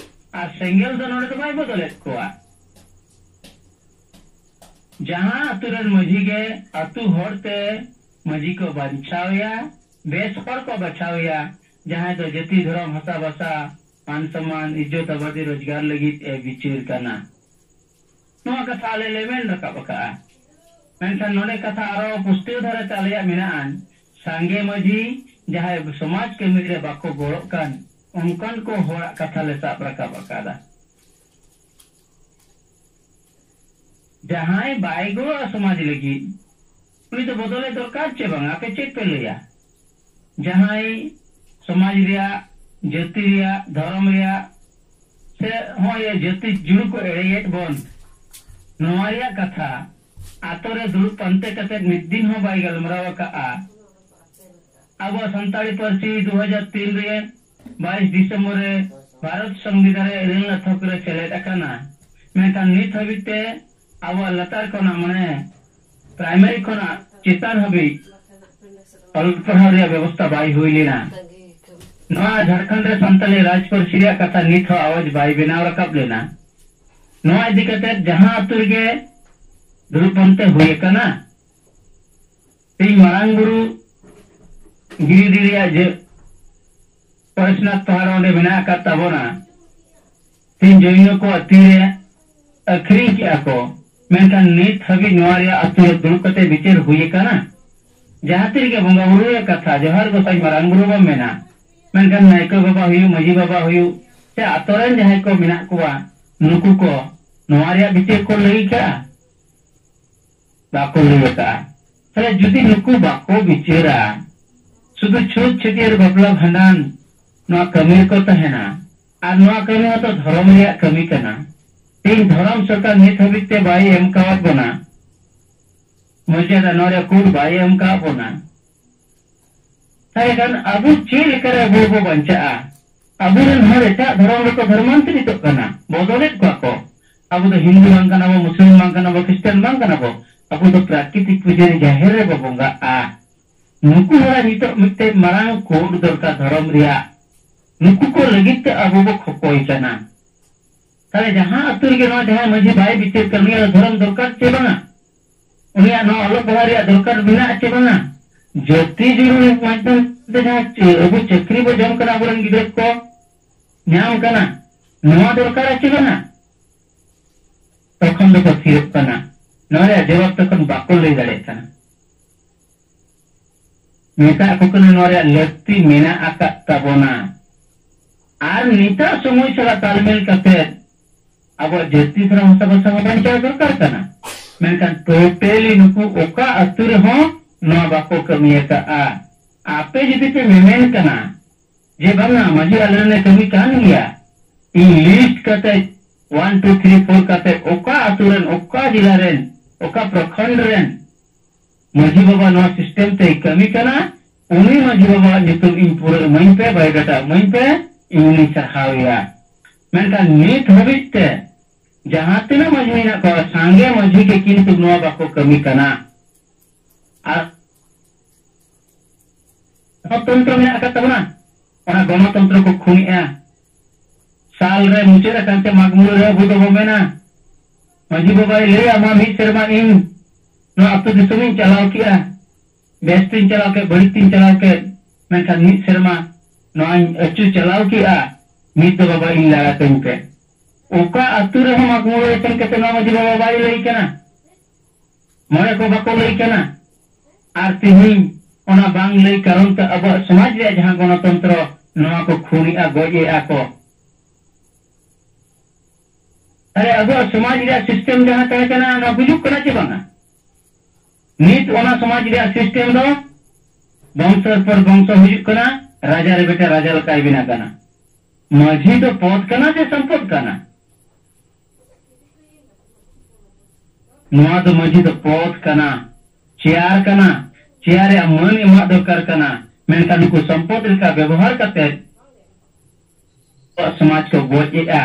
ᱟᱨ ᱥᱮᱸᱜᱮᱞ ᱫᱚ ᱱᱚᱰᱮ ᱫᱚ ᱵᱟᱭ ᱵᱚᱫᱚᱞᱮᱫ ᱠᱚᱣᱟ᱾ ᱡᱟᱦᱟᱸ ᱟᱛᱳ ᱨᱮᱱ ᱢᱟᱹᱡᱷᱤ ᱜᱮ ᱟᱛᱳ ᱦᱚᱲ ᱛᱮ ᱢᱟᱹᱡᱷᱤ ᱠᱚ ᱵᱟᱧᱪᱟᱣᱮᱭᱟ, ᱵᱮᱥ ᱦᱚᱲ ᱠᱚ ᱵᱟᱪᱷᱟᱣᱮᱭᱟ, ᱡᱟᱦᱟᱸᱭ ᱫᱚ ᱡᱟᱹᱛᱤ, ᱫᱷᱚᱨᱚᱢ, ᱦᱟᱥᱟ, ᱵᱷᱟᱥᱟ, ᱢᱟᱱ ᱥᱚᱢᱢᱟᱱ, ᱤᱡᱽᱡᱚᱛ ᱟᱵᱟᱫᱤ ᱨᱳᱡᱽᱜᱟᱨ ᱞᱟᱹᱜᱤᱫ ᱮ ᱵᱤᱪᱟᱹᱨ ᱠᱟᱱᱟ᱾ ᱱᱚᱣᱟ ᱠᱟᱛᱷᱟ ᱟᱞᱮ ᱞᱮ ᱢᱮᱱ ᱨᱟᱠᱟᱵ ᱟᱠᱟᱜᱼᱟ᱾ ᱢᱮᱱᱠᱷᱟᱱ ᱱᱚᱰᱮ ᱠᱟᱛᱷᱟ ᱟᱨᱚ ᱯᱩᱥᱴᱟᱹᱣ ᱫᱷᱟᱨᱟ ᱛᱮ ᱟᱞᱮᱭᱟᱜ ᱢᱮᱱᱟᱜᱼᱟ, ᱥᱟᱸᱜᱮ ᱢᱟᱹᱡᱷᱤ ᱡᱟᱦᱟᱸᱭ ᱥᱚᱢᱟᱡᱽ ᱠᱟᱹᱢᱤ ᱨᱮ ᱵᱟᱠᱚ ᱜᱚᱲᱚᱜ ᱠᱟᱱ, ᱚᱱᱠᱟᱱ ᱠᱚ ᱦᱚᱲᱟᱜ ᱠᱟᱛᱷᱟ ᱞᱮ ᱥᱟᱵ ᱨᱟᱠᱟᱵ ᱟᱠᱟᱫᱟ᱾ ᱡᱟᱦᱟᱸᱭ ᱵᱟᱭ ᱜᱚᱲᱚᱜᱼᱟ ᱥᱚᱢᱟᱡᱽ ᱞᱟᱹᱜᱤᱫ, ᱩᱱᱤ ᱫᱚ ᱵᱚᱫᱚᱞᱮ ᱫᱚᱨᱠᱟᱨ ᱪᱮ ᱵᱟᱝᱟ? ᱟᱯᱮ ᱪᱮᱫ ᱯᱮ ᱞᱟᱹᱭᱟ? ᱡᱟᱦᱟᱸᱭ ᱥᱚᱢᱟᱡᱽ ᱨᱮᱭᱟᱜ, ᱡᱟᱹᱛᱤ ᱨᱮᱭᱟᱜ, ᱫᱷᱚᱨᱚᱢ ᱨᱮᱭᱟᱜ, ᱥᱮ ᱦᱚᱸᱜᱼᱚᱭ ᱡᱟᱹᱛᱤ ᱡᱩᱲᱩ ᱠᱚ ᱮᱲᱮᱭᱮᱫ ᱵᱚᱱ, ᱱᱚᱣᱟ ᱨᱮᱭᱟᱜ ᱠᱟᱛᱷᱟ ᱟᱛᱳ ᱨᱮ ᱫᱩᱲᱩᱵ ᱯᱟᱱᱛᱮ ᱠᱟᱛᱮ ᱢᱤᱫ ᱫᱤᱱ ᱦᱚᱸ ᱵᱟᱭ ᱜᱟᱞᱢᱟᱨᱟᱣ ᱟᱠᱟᱫᱼᱟ᱾ ᱟᱵᱚ ᱥᱟᱱᱛᱟᱲᱤ ᱯᱟᱹᱨᱥᱤ ᱫᱩ ᱦᱟᱡᱟᱨ ᱛᱤᱱ ᱨᱮ ᱵᱟᱭᱤᱥ ᱰᱤᱥᱮᱢᱵᱚᱨ ᱨᱮ ᱵᱷᱟᱨᱚᱛ ᱥᱚᱝᱵᱤᱫᱷᱟᱱ ᱨᱮ ᱤᱨᱟᱹᱞ ᱟᱱᱟᱜ ᱛᱷᱚᱠ ᱨᱮ ᱥᱮᱞᱮᱫ ᱟᱠᱟᱱᱟ, ᱢᱮᱱᱠᱷᱟᱱ ᱱᱤᱛ ᱦᱟᱹᱵᱤᱡ ᱛᱮ ᱟᱵᱚᱣᱟᱜ ᱞᱟᱛᱟᱨ ᱠᱷᱚᱱᱟᱜ, ᱢᱟᱱᱮ ᱯᱨᱟᱭᱢᱟᱨᱤ ᱠᱷᱚᱱᱟᱜ ᱪᱮᱛᱟᱱ ᱦᱟᱹᱵᱤᱡ ᱚᱞ ᱯᱟᱲᱦᱟᱣ ᱨᱮᱭᱟᱜ ᱵᱮᱵᱚᱥᱛᱷᱟ ᱵᱟᱭ ᱦᱩᱭ ᱞᱮᱱᱟ᱾ ᱱᱚᱣᱟ ᱡᱷᱟᱲᱠᱷᱚᱸᱰ ᱨᱮ ᱥᱟᱱᱛᱟᱲᱤ ᱨᱟᱡᱽ ᱯᱟᱹᱨᱥᱤ ᱨᱮᱭᱟᱜ ᱠᱟᱛᱷᱟ ᱱᱤᱛ ᱦᱚᱸ ᱟᱣᱟᱡᱽ ᱵᱟᱭ ᱵᱮᱱᱟᱣ ᱨᱟᱠᱟᱵ ᱞᱮᱱᱟ᱾ ᱱᱚᱣᱟ ᱤᱫᱤ ᱠᱟᱛᱮ ᱡᱟᱦᱟᱸ ᱟᱹᱛᱩ ᱨᱮᱜᱮ ᱫᱩᱲᱩᱵ ᱯᱟᱱᱛᱮ ᱦᱩᱭ ᱟᱠᱟᱱᱟ, ᱛᱮᱦᱮᱧ ᱢᱟᱨᱟᱝ ᱵᱩᱨᱩ ᱜᱤᱨᱤᱰᱤ ᱨᱮᱭᱟᱜ ᱡᱮ ᱯᱚᱨᱮᱥᱱᱟᱛᱷ ᱯᱟᱦᱟᱲ ᱚᱸᱰᱮ ᱢᱮᱱᱟᱜ ᱟᱠᱟᱫ ᱛᱟᱵᱚᱱᱟ, ᱛᱮᱦᱮᱧ ᱡᱚᱭᱱᱚ ᱠᱚᱣᱟᱜ ᱛᱤᱨᱮ ᱟᱹᱠᱷᱨᱤᱧ ᱠᱮᱜᱼᱟ ᱠᱚ, ᱢᱮᱱᱠᱷᱟᱱ ᱱᱤᱛ ᱦᱟᱹᱵᱤᱡ ᱱᱚᱣᱟ ᱨᱮᱭᱟᱜ ᱟᱹᱛᱩ ᱨᱮ ᱫᱩᱲᱩᱵ ᱠᱟᱛᱮ ᱵᱤᱪᱟᱹᱨ ᱦᱩᱭ ᱟᱠᱟᱱᱟ? ᱡᱟᱦᱟᱸ ᱛᱤ ᱨᱮᱜᱮ ᱵᱚᱸᱜᱟ ᱵᱩᱨᱩ ᱨᱮᱭᱟᱜ ᱠᱟᱛᱷᱟ, ᱡᱚᱦᱟᱨ ᱜᱚᱸᱥᱟᱭ ᱢᱟᱨᱟᱝ ᱵᱩᱨᱩ ᱵᱚᱱ ᱢᱮᱱᱟ, ᱢᱮᱱᱠᱷᱟᱱ ᱱᱟᱭᱠᱮ ᱵᱟᱵᱟ ᱦᱩᱭᱩᱜ, ᱢᱟᱹᱡᱷᱤ ᱵᱟᱵᱟ ᱦᱩᱭᱩᱜ, ᱥᱮ ᱟᱛᱳ ᱨᱮᱱ ᱡᱟᱦᱟᱸᱭ ᱠᱚ ᱢᱮᱱᱟᱜ ᱠᱚᱣᱟ, ᱱᱩᱠᱩ ᱠᱚ ᱱᱚᱣᱟ ᱨᱮᱭᱟᱜ ᱵᱤᱪᱟᱹᱨ ᱠᱚ ᱞᱟᱹᱭ ᱠᱟᱜᱼᱟ? ᱵᱟᱠᱚ ᱞᱟᱹᱭ ᱟᱠᱟᱫᱼᱟ᱾ ᱛᱟᱦᱞᱮ ᱡᱩᱫᱤ ᱱᱩᱠᱩ ᱵᱟᱠᱚ ᱵᱤᱪᱟᱹᱨᱟ, ᱥᱩᱫᱷᱩ ᱪᱷᱩᱛ ᱪᱷᱟᱹᱴᱭᱟᱹᱨ ᱵᱟᱯᱞᱟ ᱵᱷᱟᱸᱰᱟᱱ ᱱᱚᱣᱟ ᱠᱟᱹᱢᱤ ᱨᱮᱠᱚ ᱛᱟᱦᱮᱱᱟ, ᱟᱨ ᱱᱚᱣᱟ ᱠᱟᱹᱢᱤ ᱦᱚᱸᱛᱚ ᱫᱷᱚᱨᱚᱢ ᱨᱮᱭᱟᱜ ᱠᱟᱹᱢᱤ ᱠᱟᱱᱟ᱾ ᱛᱮᱦᱮᱧ ᱫᱷᱚᱨᱚᱢ ᱥᱚᱨᱠᱟᱨ ᱱᱤᱛ ᱦᱟᱹᱵᱤᱡ ᱛᱮ ᱵᱟᱭ ᱮᱢ ᱠᱟᱣᱟᱫ ᱵᱚᱱᱟ, ᱢᱚᱨᱡᱟᱫᱟ ᱱᱚᱣᱟ ᱨᱮᱭᱟᱜ ᱠᱳᱰ ᱵᱟᱭ ᱮᱢ ᱠᱟᱣᱟᱫ ᱵᱚᱱᱟ᱾ ᱛᱟᱦᱞᱮ ᱠᱷᱟᱱ ᱟᱵᱚ ᱪᱮᱫ ᱞᱮᱠᱟᱨᱮ ᱟᱵᱚ ᱵᱚ ᱵᱟᱧᱪᱟᱜᱼᱟ? ᱟᱵᱚᱨᱮᱱ ᱦᱚᱲ ᱮᱴᱟᱜ ᱫᱷᱚᱨᱚᱢ ᱨᱮᱠᱚ ᱫᱷᱚᱨᱢᱟᱱᱛᱚᱨᱤᱛᱚᱜ ᱠᱟᱱᱟ, ᱵᱚᱫᱚᱞᱮᱫ ᱠᱚᱣᱟ ᱠᱚ᱾ ᱟᱵᱚ ᱫᱚ ᱦᱤᱱᱫᱩ ᱵᱟᱝ ᱠᱟᱱᱟ ᱵᱚ, ᱢᱩᱥᱞᱤᱢ ᱵᱟᱝ ᱠᱟᱱᱟ ᱵᱚ, ᱠᱷᱨᱤᱥᱴᱟᱱ ᱵᱟᱝ ᱠᱟᱱᱟ ᱵᱚ᱾ ᱟᱵᱚ ᱫᱚ ᱯᱨᱟᱠᱨᱤᱛᱤᱠ ᱯᱩᱡᱟᱹᱨᱤ ᱡᱟᱦᱮᱨ ᱨᱮᱵᱚ ᱵᱚᱸᱜᱟᱜᱼᱟ᱾ ᱱᱩᱠᱩ ᱦᱚᱲᱟᱜ ᱱᱤᱛᱚᱜ ᱢᱤᱫᱴᱮᱱ ᱢᱟᱨᱟᱝ ᱠᱳᱰ ᱫᱚᱨᱠᱟᱨ ᱫᱷᱚᱨᱚᱢ ᱨᱮᱭᱟᱜ᱾ ᱱᱩᱠᱩ ᱠᱚ ᱞᱟᱹᱜᱤᱫ ᱛᱮ ᱟᱵᱚ ᱵᱚ ᱠᱷᱚᱠᱚᱭ ᱠᱟᱱᱟ᱾ ᱛᱟᱦᱞᱮ ᱡᱟᱦᱟᱸ ᱟᱹᱛᱩ ᱨᱮᱜᱮ ᱱᱚᱣᱟ ᱡᱟᱦᱟᱸᱭ ᱢᱟᱹᱡᱷᱤ ᱵᱟᱭ ᱵᱤᱪᱟᱹᱨ ᱠᱟᱱᱟ, ᱩᱱᱤᱭᱟᱜ ᱫᱷᱚᱨᱚᱢ ᱫᱚᱨᱠᱟᱨ ᱪᱮ ᱵᱟᱝᱟ? ᱩᱱᱤᱭᱟᱜ ᱱᱚᱣᱟ ᱚᱞᱚᱜ ᱯᱟᱲᱦᱟᱜ ᱨᱮᱭᱟᱜ ᱫᱚᱨᱠᱟᱨ ᱢᱮᱱᱟᱜᱼᱟ ᱪᱮ ᱵᱟᱝᱟ? ᱡᱟᱹᱛᱤ ᱡᱩᱨᱤ ᱢᱟᱫᱽᱫᱷᱚᱢ ᱛᱮ ᱡᱟᱦᱟᱸ ᱪᱮ-, ᱟᱵᱚ ᱪᱟᱹᱠᱨᱤ ᱵᱚ ᱡᱚᱢ ᱠᱟᱱᱟ, ᱟᱵᱚᱨᱮᱱ ᱜᱤᱫᱽᱨᱟᱹ ᱠᱚ ᱧᱟᱢ ᱠᱟᱱᱟ, ᱱᱚᱣᱟ ᱫᱚᱨᱠᱟᱨᱟ ᱪᱮ ᱵᱟᱝᱟ? ᱛᱚᱠᱷᱚᱱ ᱫᱚᱠᱚ ᱛᱷᱤᱨᱚᱜ ᱠᱟᱱᱟ᱾ ᱱᱚᱣᱟ ᱨᱮᱭᱟᱜ ᱡᱚᱵᱟᱵ ᱛᱚᱠᱷᱚᱱ ᱵᱟᱠᱚ ᱞᱟᱹᱭ ᱫᱟᱲᱮᱭᱟᱜ ᱠᱟᱱᱟ᱾ ᱢᱮᱛᱟᱜ ᱠᱚ ᱠᱟᱱᱟ, ᱱᱚᱣᱟ ᱨᱮᱭᱟᱜ ᱞᱟᱹᱠᱛᱤ ᱢᱮᱱᱟᱜ ᱟᱠᱟᱫ ᱛᱟᱵᱚᱱᱟ᱾ ᱟᱨ ᱱᱤᱛᱟᱜ ᱥᱚᱢᱚᱭ ᱥᱟᱞᱟᱜ ᱛᱟᱞᱢᱮᱞ ᱠᱟᱛᱮ ᱟᱵᱚᱣᱟᱜ ᱡᱟᱹᱛᱤ ᱫᱷᱚᱨᱚᱢ ᱵᱷᱟᱥᱟ ᱵᱷᱟᱥᱟ ᱦᱚᱸ ᱵᱟᱧᱪᱟᱣ ᱫᱚᱨᱠᱟᱨ ᱠᱟᱱᱟ᱾ ᱢᱮᱱᱠᱷᱟᱱ totally ᱱᱩᱠᱩ ᱚᱠᱟ ᱟᱹᱛᱩ ᱨᱮᱦᱚᱸ ᱱᱚᱣᱟ ᱵᱟᱠᱚ ᱠᱟᱹᱢᱤ ᱟᱠᱟᱫᱼᱟ᱾ ᱟᱯᱮ ᱡᱩᱫᱤ ᱯᱮ ᱢᱮᱢᱮᱱ ᱠᱟᱱᱟ ᱡᱮ ᱵᱟᱝᱟ ᱢᱟᱹᱡᱷᱤ ᱟᱞᱮ ᱨᱮᱱᱮ ᱠᱟᱹᱢᱤ ᱠᱟᱱ ᱜᱮᱭᱟ, ᱤᱧ list ᱠᱟᱛᱮ one two three four ᱠᱟᱛᱮ ᱚᱠᱟ ᱟᱹᱛᱩ ᱨᱮᱱ, ᱚᱠᱟ ᱡᱮᱞᱟ ᱨᱮᱱ, ᱚᱠᱟ ᱯᱨᱚᱠᱷᱚᱸᱰ ᱨᱮᱱ ᱢᱟᱹᱡᱷᱤ ᱵᱟᱵᱟ ᱱᱚᱣᱟ system ᱛᱮᱭ ᱠᱟᱹᱢᱤ ᱠᱟᱱᱟ, ᱩᱱᱤ ᱢᱟᱹᱡᱷᱤ ᱵᱟᱵᱟᱣᱟᱜ ᱧᱩᱛᱩᱢ ᱤᱧ ᱯᱩᱨᱟᱹ ᱤᱢᱟᱹᱧ ᱯᱮ, biodata ᱤᱢᱟᱹᱧ ᱯᱮ, ᱤᱧ ᱩᱱᱤᱧ ᱥᱟᱨᱦᱟᱣᱮᱭᱟ᱾ ᱢᱮᱱᱠᱷᱟᱱ ᱱᱤᱛ ᱦᱟᱹᱵᱤᱡ ᱛᱮ ᱡᱟᱦᱟᱸ ᱛᱤᱱᱟᱹᱜ ᱢᱟᱹᱡᱷᱤ ᱢᱮᱱᱟᱜ ᱠᱚᱣᱟ, ᱥᱟᱸᱜᱮ ᱢᱟᱹᱡᱷᱤ ᱜᱮ ᱠᱤᱱᱛᱩ ᱱᱚᱣᱟ ᱵᱟᱠᱚ ᱠᱟᱹᱢᱤ ᱠᱟᱱᱟ᱾ ᱟᱨ ᱜᱚᱱᱚᱛᱚᱱᱛᱨᱚ ᱢᱮᱱᱟᱜ ᱟᱠᱟᱫ ᱛᱟᱵᱚᱱᱟ, ᱚᱱᱟ ᱜᱚᱱᱚᱛᱚᱱᱛᱨᱚ ᱠᱚ ᱠᱷᱩᱱᱮᱜᱼᱟ᱾ ᱥᱟᱞ ᱨᱮ ᱢᱩᱪᱟᱹᱫ ᱟᱠᱟᱱ ᱛᱮ ᱢᱟᱜᱽ ᱢᱩᱞᱩᱜ ᱨᱮ ᱟᱵᱚ ᱫᱚᱵᱚ ᱢᱮᱱᱟ, ᱢᱟᱹᱡᱷᱤ ᱵᱟᱵᱟᱭ ᱞᱟᱹᱭᱟ, "ᱢᱟ ᱢᱤᱫ ᱥᱮᱨᱢᱟ ᱤᱧ ᱱᱚᱣᱟ ᱟᱹᱛᱩ ᱫᱤᱥᱚᱢᱤᱧ ᱪᱟᱞᱟᱣ ᱠᱮᱜᱼᱟ, ᱵᱮᱥ ᱛᱤᱧ ᱪᱟᱞᱟᱣ ᱠᱮᱫ, ᱵᱟᱹᱲᱤᱡ ᱛᱤᱧ ᱪᱟᱞᱟᱣ ᱠᱮᱫ, ᱢᱮᱱᱠᱷᱟᱱ ᱢᱤᱫ ᱥᱮᱨᱢᱟ ᱱᱚᱣᱟᱧ ᱟᱹᱪᱩ ᱪᱟᱞᱟᱣ ᱠᱮᱜᱼᱟ, ᱱᱤᱛ ᱫᱚ ᱵᱟᱵᱟ ᱤᱧ ᱞᱟᱲᱟ ᱠᱟᱹᱧ ᱯᱮ᱾" ᱚᱠᱟ ᱟᱹᱛᱩ ᱨᱮᱦᱚᱸ ᱢᱟᱜᱽ ᱢᱩᱞᱩᱜ ᱨᱮ ᱥᱮᱱ ᱠᱟᱛᱮ ᱱᱚᱣᱟ ᱢᱟᱹᱡᱷᱤ ᱵᱟᱵᱟ ᱵᱟᱭ ᱞᱟᱹᱭ ᱠᱟᱱᱟ, ᱢᱚᱬᱮ ᱠᱚ ᱵᱟᱠᱚ ᱞᱟᱹᱭ ᱠᱟᱱᱟ᱾ ᱟᱨ ᱛᱮᱦᱮᱧ ᱚᱱᱟ ᱵᱟᱝ ᱞᱟᱹᱭ ᱠᱟᱨᱚᱱ ᱛᱮ ᱟᱵᱚᱣᱟᱜ ᱥᱚᱢᱟᱡᱽ ᱨᱮᱭᱟᱜ ᱡᱟᱦᱟᱸ ᱜᱚᱱᱚᱛᱚᱱᱛᱨᱚ, ᱱᱚᱣᱟ ᱠᱚ ᱠᱷᱩᱱᱮᱜᱼᱟ, ᱜᱚᱡ ᱮᱜᱼᱟ ᱠᱚ᱾ ᱛᱟᱦᱞᱮ ᱟᱵᱚᱣᱟᱜ ᱥᱚᱢᱟᱡᱽ ᱨᱮᱭᱟᱜ ᱥᱤᱥᱴᱮᱢ ᱡᱟᱦᱟᱸ ᱛᱟᱦᱮᱸ ᱠᱟᱱᱟ, ᱚᱱᱟ ᱜᱩᱡᱩᱜ ᱠᱟᱱᱟ ᱪᱮ ᱵᱟᱝᱟ? ᱱᱤᱛ ᱚᱱᱟ ᱥᱚᱢᱟᱡᱽ ᱨᱮᱭᱟᱜ ᱥᱤᱥᱴᱮᱢ ᱫᱚ ᱵᱚᱝᱥᱚ ᱯᱚᱨ ᱵᱚᱝᱥᱚ ᱦᱤᱡᱩᱜ ᱠᱟᱱᱟ, ᱨᱟᱡᱟ ᱨᱮ ᱵᱮᱴᱟ ᱨᱟᱡᱟ ᱞᱮᱠᱟᱭ ᱵᱮᱱᱟᱜ ᱠᱟᱱᱟ᱾ ᱢᱟᱹᱡᱷᱤ ᱫᱚ ᱯᱚᱫᱽ ᱠᱟᱱᱟ ᱥᱮ ᱥᱚᱢᱯᱚᱫ ᱠᱟᱱᱟ? ᱱᱚᱣᱟ ᱫᱚ ᱢᱟᱹᱡᱷᱤ ᱫᱚ ᱯᱚᱫᱽ ᱠᱟᱱᱟ, ᱪᱮᱭᱟᱨ ᱠᱟᱱᱟ, ᱪᱮᱭᱟᱨ ᱨᱮᱭᱟᱜ ᱢᱟᱹᱱ ᱮᱢᱟᱜ ᱫᱚᱨᱠᱟᱨ ᱠᱟᱱᱟ, ᱢᱮᱱᱠᱷᱟᱱ ᱱᱩᱠᱩ ᱥᱚᱢᱯᱚᱫ ᱞᱮᱠᱟ ᱵᱮᱵᱚᱦᱟᱨ ᱠᱟᱛᱮ ᱟᱵᱚᱣᱟᱜ ᱥᱚᱢᱟᱡᱽ ᱠᱚ ᱜᱚᱡ ᱮᱫᱼᱟ,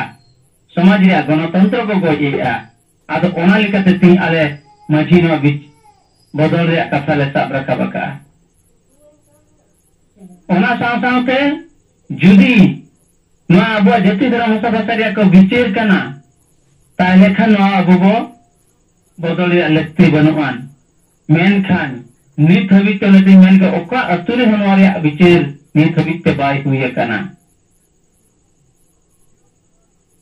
ᱥᱚᱢᱟᱡᱽ ᱨᱮᱭᱟᱜ ᱜᱚᱱᱚᱛᱚᱱᱛᱨᱚ ᱠᱚ ᱜᱚᱡ ᱮᱫᱼᱟ᱾ ᱟᱫᱚ ᱚᱱᱟ ᱞᱮᱠᱟᱛᱮ ᱛᱮᱦᱮᱧ ᱟᱞᱮ ᱢᱟᱹᱡᱷᱤ ᱱᱚᱣᱟ ᱵᱤᱪ ᱵᱚᱫᱚᱞ ᱨᱮᱭᱟᱜ ᱠᱟᱛᱷᱟ ᱞᱮ ᱥᱟᱵ ᱨᱟᱠᱟᱵ ᱟᱠᱟᱫᱼᱟ᱾ ᱚᱱᱟ ᱥᱟᱶ ᱥᱟᱶᱛᱮ ᱡᱩᱫᱤ ᱱᱚᱣᱟ ᱟᱵᱚᱣᱟᱜ ᱡᱟᱹᱛᱤ ᱫᱷᱚᱨᱚᱢ ᱦᱟᱥᱟ ᱵᱷᱟᱥᱟ ᱨᱮᱭᱟᱜ ᱠᱚ ᱵᱤᱪᱟᱹᱨ ᱠᱟᱱᱟ, ᱛᱟᱦᱞᱮ ᱠᱷᱟᱱ ᱱᱚᱣᱟ ᱟᱵᱚ ᱵᱚ ᱵᱚᱫᱚᱞ ᱨᱮᱭᱟᱜ ᱞᱟᱹᱠᱛᱤ ᱵᱟᱹᱱᱩᱜᱼᱟ᱾ ᱢᱮᱱᱠᱷᱟᱱ ᱱᱤᱛ ᱦᱟᱹᱵᱤᱡ ᱛᱮ ᱚᱱᱮ ᱛᱤᱧ ᱢᱮᱱ ᱠᱮᱫ, ᱚᱠᱟ ᱟᱹᱛᱩ ᱨᱮᱦᱚᱸ ᱱᱚᱣᱟ ᱨᱮᱭᱟᱜ ᱵᱤᱪᱟᱹᱨ ᱱᱤᱛ ᱦᱟᱹᱵᱤᱡ ᱛᱮ ᱵᱟᱭ ᱦᱩᱭ ᱟᱠᱟᱱᱟ᱾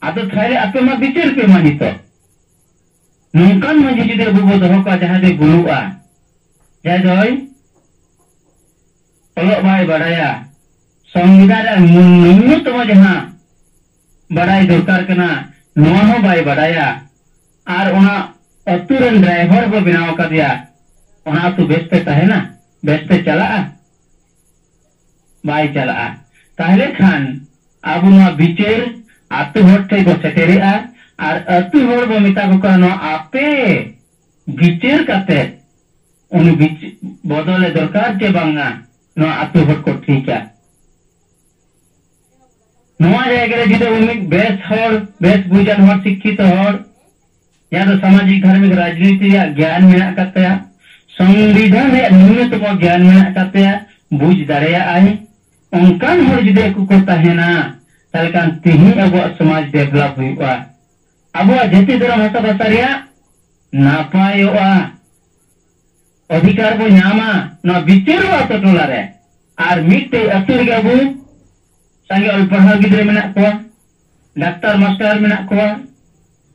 ᱟᱫᱚ ᱛᱟᱦᱞᱮ ᱟᱯᱮ ᱢᱟ ᱵᱤᱪᱟᱹᱨ ᱯᱮ ᱢᱟ ᱱᱤᱛᱚᱜ᱾ ᱱᱚᱝᱠᱟᱱ ᱢᱟᱹᱡᱷᱤ ᱡᱩᱫᱤ ᱟᱵᱚ ᱵᱚ ᱫᱚᱦᱚ ᱠᱚᱣᱟ, ᱡᱟᱦᱟᱸᱭ ᱫᱚᱭ ᱵᱩᱞᱩᱜᱼᱟ, ᱡᱟᱦᱟᱸᱭ ᱫᱚᱭ ᱚᱞᱚᱜ ᱵᱟᱭ ᱵᱟᱲᱟᱭᱟ, ᱥᱚᱝᱵᱤᱫᱷᱟᱱ ᱨᱮ ᱱᱩᱱᱱᱚᱛᱚᱢ ᱡᱟᱦᱟᱸ ᱵᱟᱲᱟᱭ ᱫᱚᱨᱠᱟᱨ ᱠᱟᱱᱟ, ᱱᱚᱣᱟ ᱦᱚᱸ ᱵᱟᱭ ᱵᱟᱲᱟᱭᱟ, ᱟᱨ ᱚᱱᱟ ᱟᱹᱛᱩ ᱨᱮᱱ ᱰᱨᱟᱭᱵᱷᱟᱨ ᱵᱚ ᱵᱮᱱᱟᱣ ᱟᱠᱟᱫᱮᱭᱟ, ᱚᱱᱟ ᱟᱹᱛᱩ ᱵᱮᱥᱛᱮ ᱛᱟᱦᱮᱱᱟ? ᱵᱮᱥᱛᱮ ᱪᱟᱞᱟᱜᱼᱟ? ᱵᱟᱭ ᱪᱟᱞᱟᱜᱼᱟ᱾ ᱛᱟᱦᱞᱮ ᱠᱷᱟᱱ ᱟᱵᱚ ᱱᱚᱣᱟ ᱵᱤᱪᱟᱹᱨ ᱟᱹᱛᱩ ᱦᱚᱲ ᱴᱷᱮᱱ ᱵᱚ ᱥᱮᱴᱮᱨᱮᱜᱼᱟ, ᱟᱨ ᱟᱹᱛᱩ ᱦᱚᱲ ᱵᱚ ᱢᱮᱛᱟ ᱠᱚ ᱠᱟᱱᱟ, ᱱᱚᱣᱟ ᱟᱯᱮ ᱵᱤᱪᱟᱹᱨ ᱠᱟᱛᱮ ᱩᱱᱤ ᱵᱤᱪ-, ᱵᱚᱫᱚᱞᱮ ᱫᱚᱨᱠᱟᱨ ᱪᱮ ᱵᱟᱝᱟ, ᱱᱚᱣᱟ ᱟᱹᱛᱩ ᱦᱚᱲ ᱠᱚ ᱴᱷᱤᱠᱟ᱾ ᱱᱚᱣᱟ ᱡᱟᱭᱜᱟ ᱨᱮ ᱡᱩᱫᱤ ᱩᱱᱤ ᱵᱮᱥ ᱦᱚᱲ, ᱵᱮᱥ ᱵᱩᱡᱟᱱ ᱦᱚᱲ, ᱥᱤᱠᱠᱷᱤᱛᱚ ᱦᱚᱲ, ᱡᱟᱦᱟᱸ ᱫᱚ ᱥᱟᱢᱟᱡᱤᱠ ᱫᱷᱟᱨᱢᱤᱠ ᱨᱟᱡᱽᱱᱤᱛᱤ ᱨᱮᱭᱟᱜ ᱜᱮᱭᱟᱱ ᱢᱮᱱᱟᱜ ᱟᱠᱟᱫ ᱛᱟᱭᱟ, ᱥᱚᱝᱵᱤᱫᱷᱟᱱ ᱨᱮᱭᱟᱜ ᱱᱩᱱᱱᱚᱛᱚᱢᱚ ᱜᱮᱭᱟᱱ ᱢᱮᱱᱟᱜ ᱟᱠᱟᱫ ᱛᱟᱭᱟ, ᱵᱩᱡᱽ ᱫᱟᱲᱮᱭᱟᱜᱼᱟᱭ, ᱚᱱᱠᱟᱱ ᱦᱚᱲ ᱡᱩᱫᱤ ᱟᱠᱚ ᱠᱚ ᱛᱟᱦᱮᱱᱟ, ᱛᱟᱦᱚᱞᱮ ᱠᱷᱟᱱ ᱛᱤᱦᱤᱧ ᱟᱵᱚᱣᱟᱜ ᱥᱚᱢᱟᱡᱽ develop ᱦᱩᱭᱩᱜᱼᱟ᱾ ᱟᱵᱚᱣᱟᱜ ᱡᱟᱹᱛᱤ ᱫᱷᱚᱨᱚᱢ ᱦᱟᱥᱟ ᱵᱷᱟᱥᱟ ᱨᱮᱭᱟᱜ ᱱᱟᱯᱟᱭᱚᱜᱼᱟ, ᱚᱫᱷᱤᱠᱟᱨ ᱵᱚ ᱧᱟᱢᱟ, ᱱᱚᱣᱟ ᱵᱤᱪᱟᱹᱨᱚᱜᱼᱟ ᱟᱛᱳ ᱴᱚᱞᱟ ᱨᱮ᱾ ᱟᱨ ᱢᱤᱫᱴᱮᱡ ᱟᱛᱳ ᱨᱮᱜᱮ ᱟᱵᱚ ᱥᱟᱸᱜᱮ ᱚᱞ ᱯᱟᱲᱦᱟᱣ ᱜᱤᱫᱽᱨᱟᱹ ᱢᱮᱱᱟᱜ ᱠᱚᱣᱟ, ᱰᱟᱠᱛᱟᱨ ᱢᱟᱥᱴᱟᱨ ᱢᱮᱱᱟᱜ ᱠᱚᱣᱟ,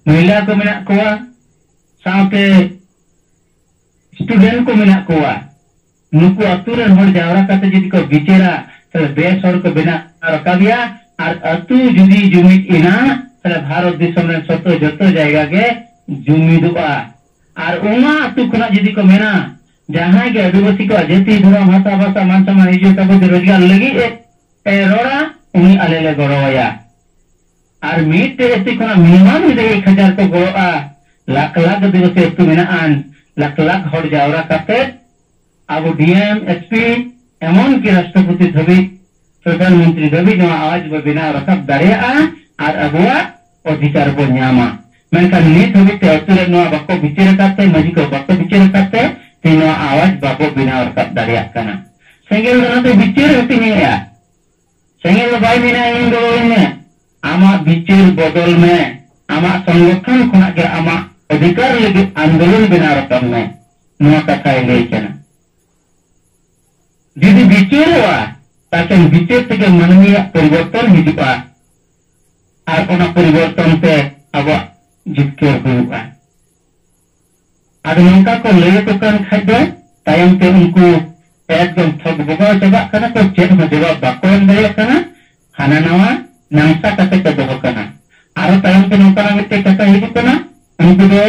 ᱢᱚᱦᱤᱞᱟ ᱠᱚ ᱢᱮᱱᱟᱜ ᱠᱚᱣᱟ, ᱥᱟᱶᱛᱮ student ᱠᱚ ᱢᱮᱱᱟᱜ ᱠᱚᱣᱟ᱾ ᱱᱩᱠᱩ ᱟᱛᱳ ᱨᱮᱱ ᱦᱚᱲ ᱡᱟᱣᱨᱟ ᱠᱟᱛᱮ ᱡᱩᱫᱤ ᱠᱚ ᱵᱤᱪᱟᱹᱨᱟ, ᱛᱟᱦᱞᱮ ᱵᱮᱥ ᱦᱚᱲ ᱠᱚ ᱵᱮᱱᱟᱣ ᱨᱟᱠᱟᱵᱮᱭᱟ᱾ ᱟᱨ ᱟᱛᱳ ᱡᱩᱫᱤ ᱡᱩᱢᱤᱫ ᱮᱱᱟ, ᱛᱟᱦᱞᱮ ᱵᱷᱟᱨᱚᱛ ᱫᱤᱥᱚᱢ ᱨᱮᱱ ᱥᱚᱛᱚ ᱡᱚᱛᱚ ᱡᱟᱭᱜᱟ ᱜᱮ ᱡᱩᱢᱤᱫᱚᱜᱼᱟ᱾ ᱟᱨ ᱚᱱᱟ ᱟᱛᱳ ᱠᱷᱚᱱᱟᱜ ᱡᱩᱫᱤ ᱠᱚ ᱢᱮᱱᱟ, ᱡᱟᱦᱟᱸᱭ ᱜᱮ ᱟᱹᱫᱤᱵᱟᱹᱥᱤ ᱠᱚᱣᱟᱜ ᱡᱟᱹᱛᱤ, ᱫᱷᱚᱨᱚᱢ, ᱵᱷᱟᱥᱟ, ᱵᱷᱟᱥᱟ, ᱢᱟᱱ ᱥᱚᱱᱢᱟᱱ, ᱤᱡᱽᱡᱚᱛ ᱟᱵᱚᱛᱮ ᱨᱳᱡᱽᱜᱟᱨ ᱞᱟᱹᱜᱤᱫ ᱮ, ᱮ ᱨᱚᱲᱟ, ᱩᱱᱤ ᱟᱞᱮ ᱞᱮ ᱜᱚᱲᱚᱣᱟᱭᱟ᱾ ᱟᱨ ᱢᱤᱫᱴᱮᱡ ᱟᱹᱛᱩ ᱠᱷᱚᱱᱟᱜ minimum ᱡᱩᱫᱤ ᱮᱠ ᱦᱟᱡᱟᱨ ᱠᱚ ᱜᱚᱲᱚᱜᱼᱟ, ᱞᱟᱠᱷ ᱞᱟᱠᱷ ᱟᱹᱫᱤᱵᱟᱹᱥᱤ ᱟᱹᱛᱩ ᱢᱮᱱᱟᱜᱼᱟ, ᱞᱟᱠᱷ ᱞᱟᱠᱷ ᱦᱚᱲ ᱡᱟᱣᱨᱟ ᱠᱟᱛᱮ ᱟᱵᱚ D M, S P, ᱮᱢᱚᱱ ᱠᱤ ᱨᱟᱥᱴᱨᱚᱯᱚᱛᱤ ᱫᱷᱟᱹᱵᱤᱡ, ᱯᱨᱚᱫᱷᱟᱱ ᱢᱚᱱᱛᱨᱤ ᱫᱷᱟᱹᱵᱤᱡ ᱱᱚᱣᱟ ᱟᱣᱟᱡ ᱵᱚ ᱵᱮᱱᱟᱣ ᱨᱟᱠᱟᱵ ᱫᱟᱲᱮᱭᱟᱜᱼᱟ ᱟᱨ ᱟᱵᱚᱣᱟᱜ ᱚᱫᱷᱤᱠᱟᱨ ᱵᱚ ᱧᱟᱢᱟ᱾ ᱢᱮᱱᱠᱷᱟᱱ ᱱᱤᱛ ᱦᱟᱹᱵᱤᱡ ᱛᱮ ᱟᱹᱛᱩ ᱨᱮ ᱱᱚᱣᱟ ᱵᱟᱠᱚ ᱵᱤᱪᱟᱹᱨ ᱟᱠᱟᱫ ᱛᱮ, ᱢᱟᱹᱡᱷᱤ ᱠᱚ ᱵᱟᱠᱚ ᱵᱤᱪᱟᱹᱨ ᱟᱠᱟᱫ ᱛᱮ, ᱛᱮᱦᱮᱧ ᱱᱚᱣᱟ ᱟᱣᱟᱡ ᱵᱟᱵᱚ ᱵᱮᱱᱟᱣ ᱨᱟᱠᱟᱵ ᱫᱟᱲᱮᱭᱟᱜ ᱠᱟᱱᱟ᱾ ᱥᱮᱸᱜᱮᱞ ᱫᱚ ᱱᱚᱛᱮ ᱵᱤᱪᱟᱹᱨ ᱦᱟᱹᱴᱤᱧᱮᱜᱼᱟ᱾ ᱥᱮᱸᱜᱮᱞ ᱫᱚ ᱵᱟᱭ ᱢᱮᱱᱟ, "ᱤᱧ ᱜᱚᱲᱚ ᱟᱹᱧ ᱢᱮ, ᱟᱢᱟᱜ ᱵᱤᱪᱟᱹᱨ ᱵᱚᱫᱚᱞ ᱢᱮ, ᱟᱢᱟᱜ ᱥᱚᱝᱜᱚᱴᱷᱚᱱ ᱠᱷᱚᱱᱟᱜ ᱜᱮ ᱟᱢᱟᱜ ᱚᱫᱷᱤᱠᱟᱨ ᱞᱟᱹᱜᱤᱫ ᱟᱱᱫᱳᱞᱚᱱ ᱵᱮᱱᱟᱣ ᱨᱟᱠᱟᱵ ᱢᱮ", ᱱᱚᱣᱟ ᱠᱟᱛᱷᱟᱭ ᱞᱟᱹᱭ ᱠᱟᱱᱟ᱾ ᱡᱩᱫᱤ ᱵᱤᱪᱟᱹᱨᱚᱜᱼᱟ, ᱛᱟᱦᱞᱮ ᱵᱤᱪᱟᱹᱨ ᱛᱮᱜᱮ ᱢᱟᱹᱱᱢᱤᱭᱟᱜ ᱯᱚᱨᱤᱵᱚᱨᱛᱚᱱ ᱦᱤᱡᱩᱜᱼᱟ, ᱟᱨ ᱚᱱᱟ ᱯᱚᱨᱤᱵᱚᱨᱛᱚᱱ ᱛᱮ ᱟᱵᱚᱣᱟᱜ ᱡᱤᱛᱠᱟᱹᱨ ᱦᱩᱭᱩᱜᱼᱟ᱾ ᱟᱫᱚ ᱱᱚᱝᱠᱟ ᱠᱚ ᱞᱟᱹᱭ ᱟᱠᱚ ᱠᱟᱱ ᱠᱷᱟᱡ ᱫᱚ, ᱛᱟᱭᱚᱢ ᱛᱮ ᱩᱱᱠᱩ ᱮᱠᱫᱚᱢ ᱛᱷᱚᱠ ᱵᱚᱜᱟᱣ ᱪᱟᱵᱟᱜ ᱠᱟᱱᱟ ᱠᱚ, ᱪᱮᱫ ᱦᱚᱸ ᱡᱚᱵᱟᱵ ᱵᱟᱠᱚ ᱮᱢ ᱫᱟᱲᱮᱭᱟᱜ ᱠᱟᱱᱟ᱾ ᱦᱟᱱᱟ ᱱᱟᱣᱟ ᱱᱟᱝᱥᱟ ᱠᱟᱛᱮ ᱠᱚ ᱫᱚᱦᱚ ᱠᱟᱱᱟ᱾ ᱟᱨᱚ ᱛᱟᱭᱚᱢ ᱛᱮ ᱱᱚᱝᱠᱟᱱᱟᱜ ᱢᱤᱫᱴᱮᱡ ᱠᱟᱛᱷᱟ ᱦᱤᱡᱩᱜ ᱠᱟᱱᱟ, ᱩᱱᱠᱩ ᱫᱚ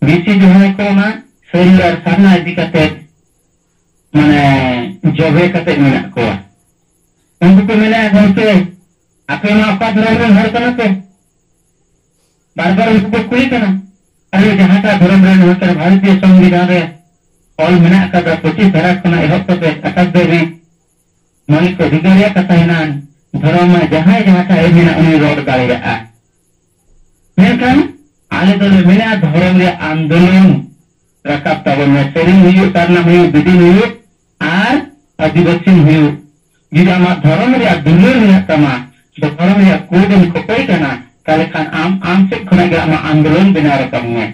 ᱵᱤᱥᱤ ᱡᱟᱦᱟᱸᱭ ᱠᱚ ᱚᱱᱟ ᱥᱟᱹᱨᱤ ᱟᱨ ᱥᱟᱨᱱᱟ ᱤᱫᱤ ᱠᱟᱛᱮ ᱢᱟᱱᱮ ᱡᱚᱵᱮ ᱠᱟᱛᱮ ᱢᱮᱱᱟᱜ ᱠᱚᱣᱟ᱾ ᱩᱱᱠᱩ ᱠᱚ ᱢᱮᱱᱟ, "ᱜᱚᱢᱠᱮ, ᱟᱯᱮ ᱢᱟ ᱚᱠᱟ ᱫᱷᱚᱨᱚᱢ ᱨᱮᱱ ᱦᱚᱲ ᱠᱟᱱᱟ ᱯᱮ?" ᱵᱟᱨ ᱵᱟᱨ ᱩᱱᱠᱩ ᱠᱚ ᱠᱩᱞᱤ ᱠᱟᱱᱟ᱾ ᱟᱨᱮ, ᱡᱟᱦᱟᱸᱴᱟᱜ ᱫᱷᱚᱨᱚᱢ ᱨᱮᱱ ᱦᱚᱲ ᱠᱟᱱᱟ, ᱵᱷᱟᱨᱚᱛᱤᱭᱚ ᱥᱚᱝᱵᱤᱫᱷᱟᱱ ᱨᱮ ᱚᱞ ᱢᱮᱱᱟᱜ ᱟᱠᱟᱫᱟ, ᱯᱚᱸᱪᱤᱥ ᱫᱷᱟᱨᱟ ᱠᱷᱚᱱᱟᱜ ᱮᱦᱚᱵ ᱠᱟᱛᱮ ᱟᱴᱷᱟᱥ ᱫᱷᱟᱹᱵᱤᱡ ᱢᱚᱱᱤ ᱠᱚ ᱵᱷᱮᱜᱟᱨ ᱨᱮᱭᱟᱜ ᱠᱟᱛᱷᱟ ᱦᱮᱱᱟᱜᱼᱟ᱾ ᱫᱷᱚᱨᱚᱢ ᱢᱟ ᱡᱟᱦᱟᱸᱭ ᱡᱟᱦᱟᱸ ᱴᱷᱮᱱ ᱮ ᱢᱮᱱᱟ ᱩᱱᱤ ᱨᱚᱲ ᱫᱟᱲᱮᱭᱟᱜᱼᱟ᱾ ᱢᱮᱱᱠᱷᱟᱱ ᱟᱞᱮ ᱫᱚᱞᱮ ᱢᱮᱱᱟ ᱫᱷᱚᱨᱚᱢ ᱨᱮᱭᱟᱜ ᱟᱱᱫᱳᱞᱚᱱ ᱨᱟᱠᱟᱵ ᱛᱟᱵᱚᱱ ᱢᱮ᱾ ᱥᱮᱨᱮᱧ ᱦᱩᱭᱩᱜ, ᱥᱟᱨᱱᱟ ᱦᱩᱭᱩᱜ, ᱵᱤᱫᱤᱱ ᱦᱩᱭᱩᱜ ᱟᱨ ᱟᱹᱫᱤᱵᱟᱹᱥᱤ ᱦᱩᱭᱩᱜ, ᱡᱩᱫᱤ ᱟᱢᱟᱜ ᱫᱷᱚᱨᱚᱢ ᱨᱮᱭᱟᱜ ᱫᱩᱞᱟᱹᱲ ᱢᱮᱱᱟᱜ ᱛᱟᱢᱟ, ᱫᱷᱚᱨᱚᱢ ᱨᱮᱭᱟᱜ ᱠᱳᱰ ᱮᱢ ᱠᱷᱚᱠᱚᱭ ᱠᱟᱱᱟ, ᱛᱟᱦᱞᱮ ᱠᱷᱟᱱ ᱟᱢ ᱟᱢ ᱥᱮᱫ ᱠᱷᱚᱱᱟᱜ ᱜᱮ ᱟᱢᱟᱜ ᱟᱱᱫᱳᱞᱚᱱ ᱵᱮᱱᱟᱣ ᱨᱟᱠᱟᱵ ᱢᱮ᱾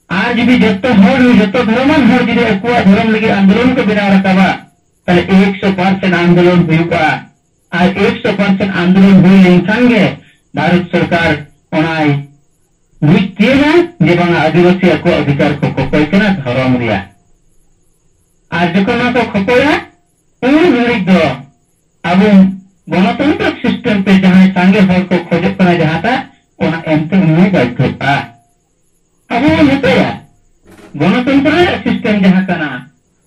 ᱟᱨ ᱡᱩᱫᱤ ᱡᱚᱛᱚ ᱦᱚᱲ, ᱡᱚᱛᱚ ᱫᱷᱚᱨᱚᱢᱟᱱ ᱦᱚᱲ ᱡᱩᱫᱤ ᱟᱠᱚᱣᱟᱜ ᱫᱷᱚᱨᱚᱢ ᱞᱟᱹᱜᱤᱫ ᱟᱱᱫᱳᱞᱚᱱ ᱠᱚ ᱵᱮᱱᱟᱣ ᱨᱟᱠᱟᱵᱟ, ᱛᱟᱦᱞᱮ ᱮᱠᱥᱚ ᱯᱟᱨᱥᱮᱱᱴ ᱟᱱᱫᱳᱞᱚᱱ ᱦᱩᱭᱩᱜᱼᱟ᱾ ᱟᱨ ᱮᱠᱥᱚ ᱯᱟᱨᱥᱮᱱᱴ ᱟᱱᱫᱳᱞᱚᱱ ᱦᱩᱭ ᱞᱮᱱᱠᱷᱟᱱ ᱜᱮ ᱵᱷᱟᱨᱚᱛ ᱥᱚᱨᱠᱟᱨ ᱚᱱᱟᱭ ᱵᱩᱡᱽ ᱛᱤᱭᱳᱜᱟ ᱡᱮ ᱵᱟᱝᱟ ᱟᱹᱫᱤᱵᱟᱹᱥᱤ ᱟᱠᱚᱣᱟᱜ ᱚᱫᱷᱤᱠᱟᱨ ᱠᱚ ᱠᱚᱠᱚᱭ ᱠᱟᱱᱟ ᱫᱷᱚᱨᱚᱢ ᱨᱮᱭᱟᱜ᱾ ᱟᱨ ᱡᱚᱠᱷᱚᱱ ᱱᱚᱣᱟ ᱠᱚ ᱠᱚᱠᱚᱭᱟ, ᱩᱱ ᱜᱷᱟᱹᱲᱤᱡ ᱫᱚ ᱟᱵᱚ ᱜᱚᱱᱚᱛᱚᱱᱛᱨᱚ ᱥᱤᱥᱴᱮᱢ ᱛᱮ ᱡᱟᱦᱟᱸᱭ ᱥᱟᱸᱜᱮ ᱦᱚᱲ ᱠᱚ ᱠᱷᱚᱡᱚᱜ ᱠᱟᱱᱟ ᱡᱟᱦᱟᱸᱴᱟᱜ, ᱚᱱᱟ ᱮᱢᱛᱮ ᱩᱱᱤ ᱵᱟᱫᱽᱫᱷᱚᱜᱼᱟ᱾ ᱟᱵᱚ ᱵᱚᱱ ᱢᱮᱛᱟᱭᱟ, ᱜᱚᱱᱚᱛᱚᱱᱛᱨᱚ ᱨᱮᱭᱟᱜ ᱥᱤᱥᱴᱮᱢ ᱡᱟᱦᱟᱸ ᱠᱟᱱᱟ,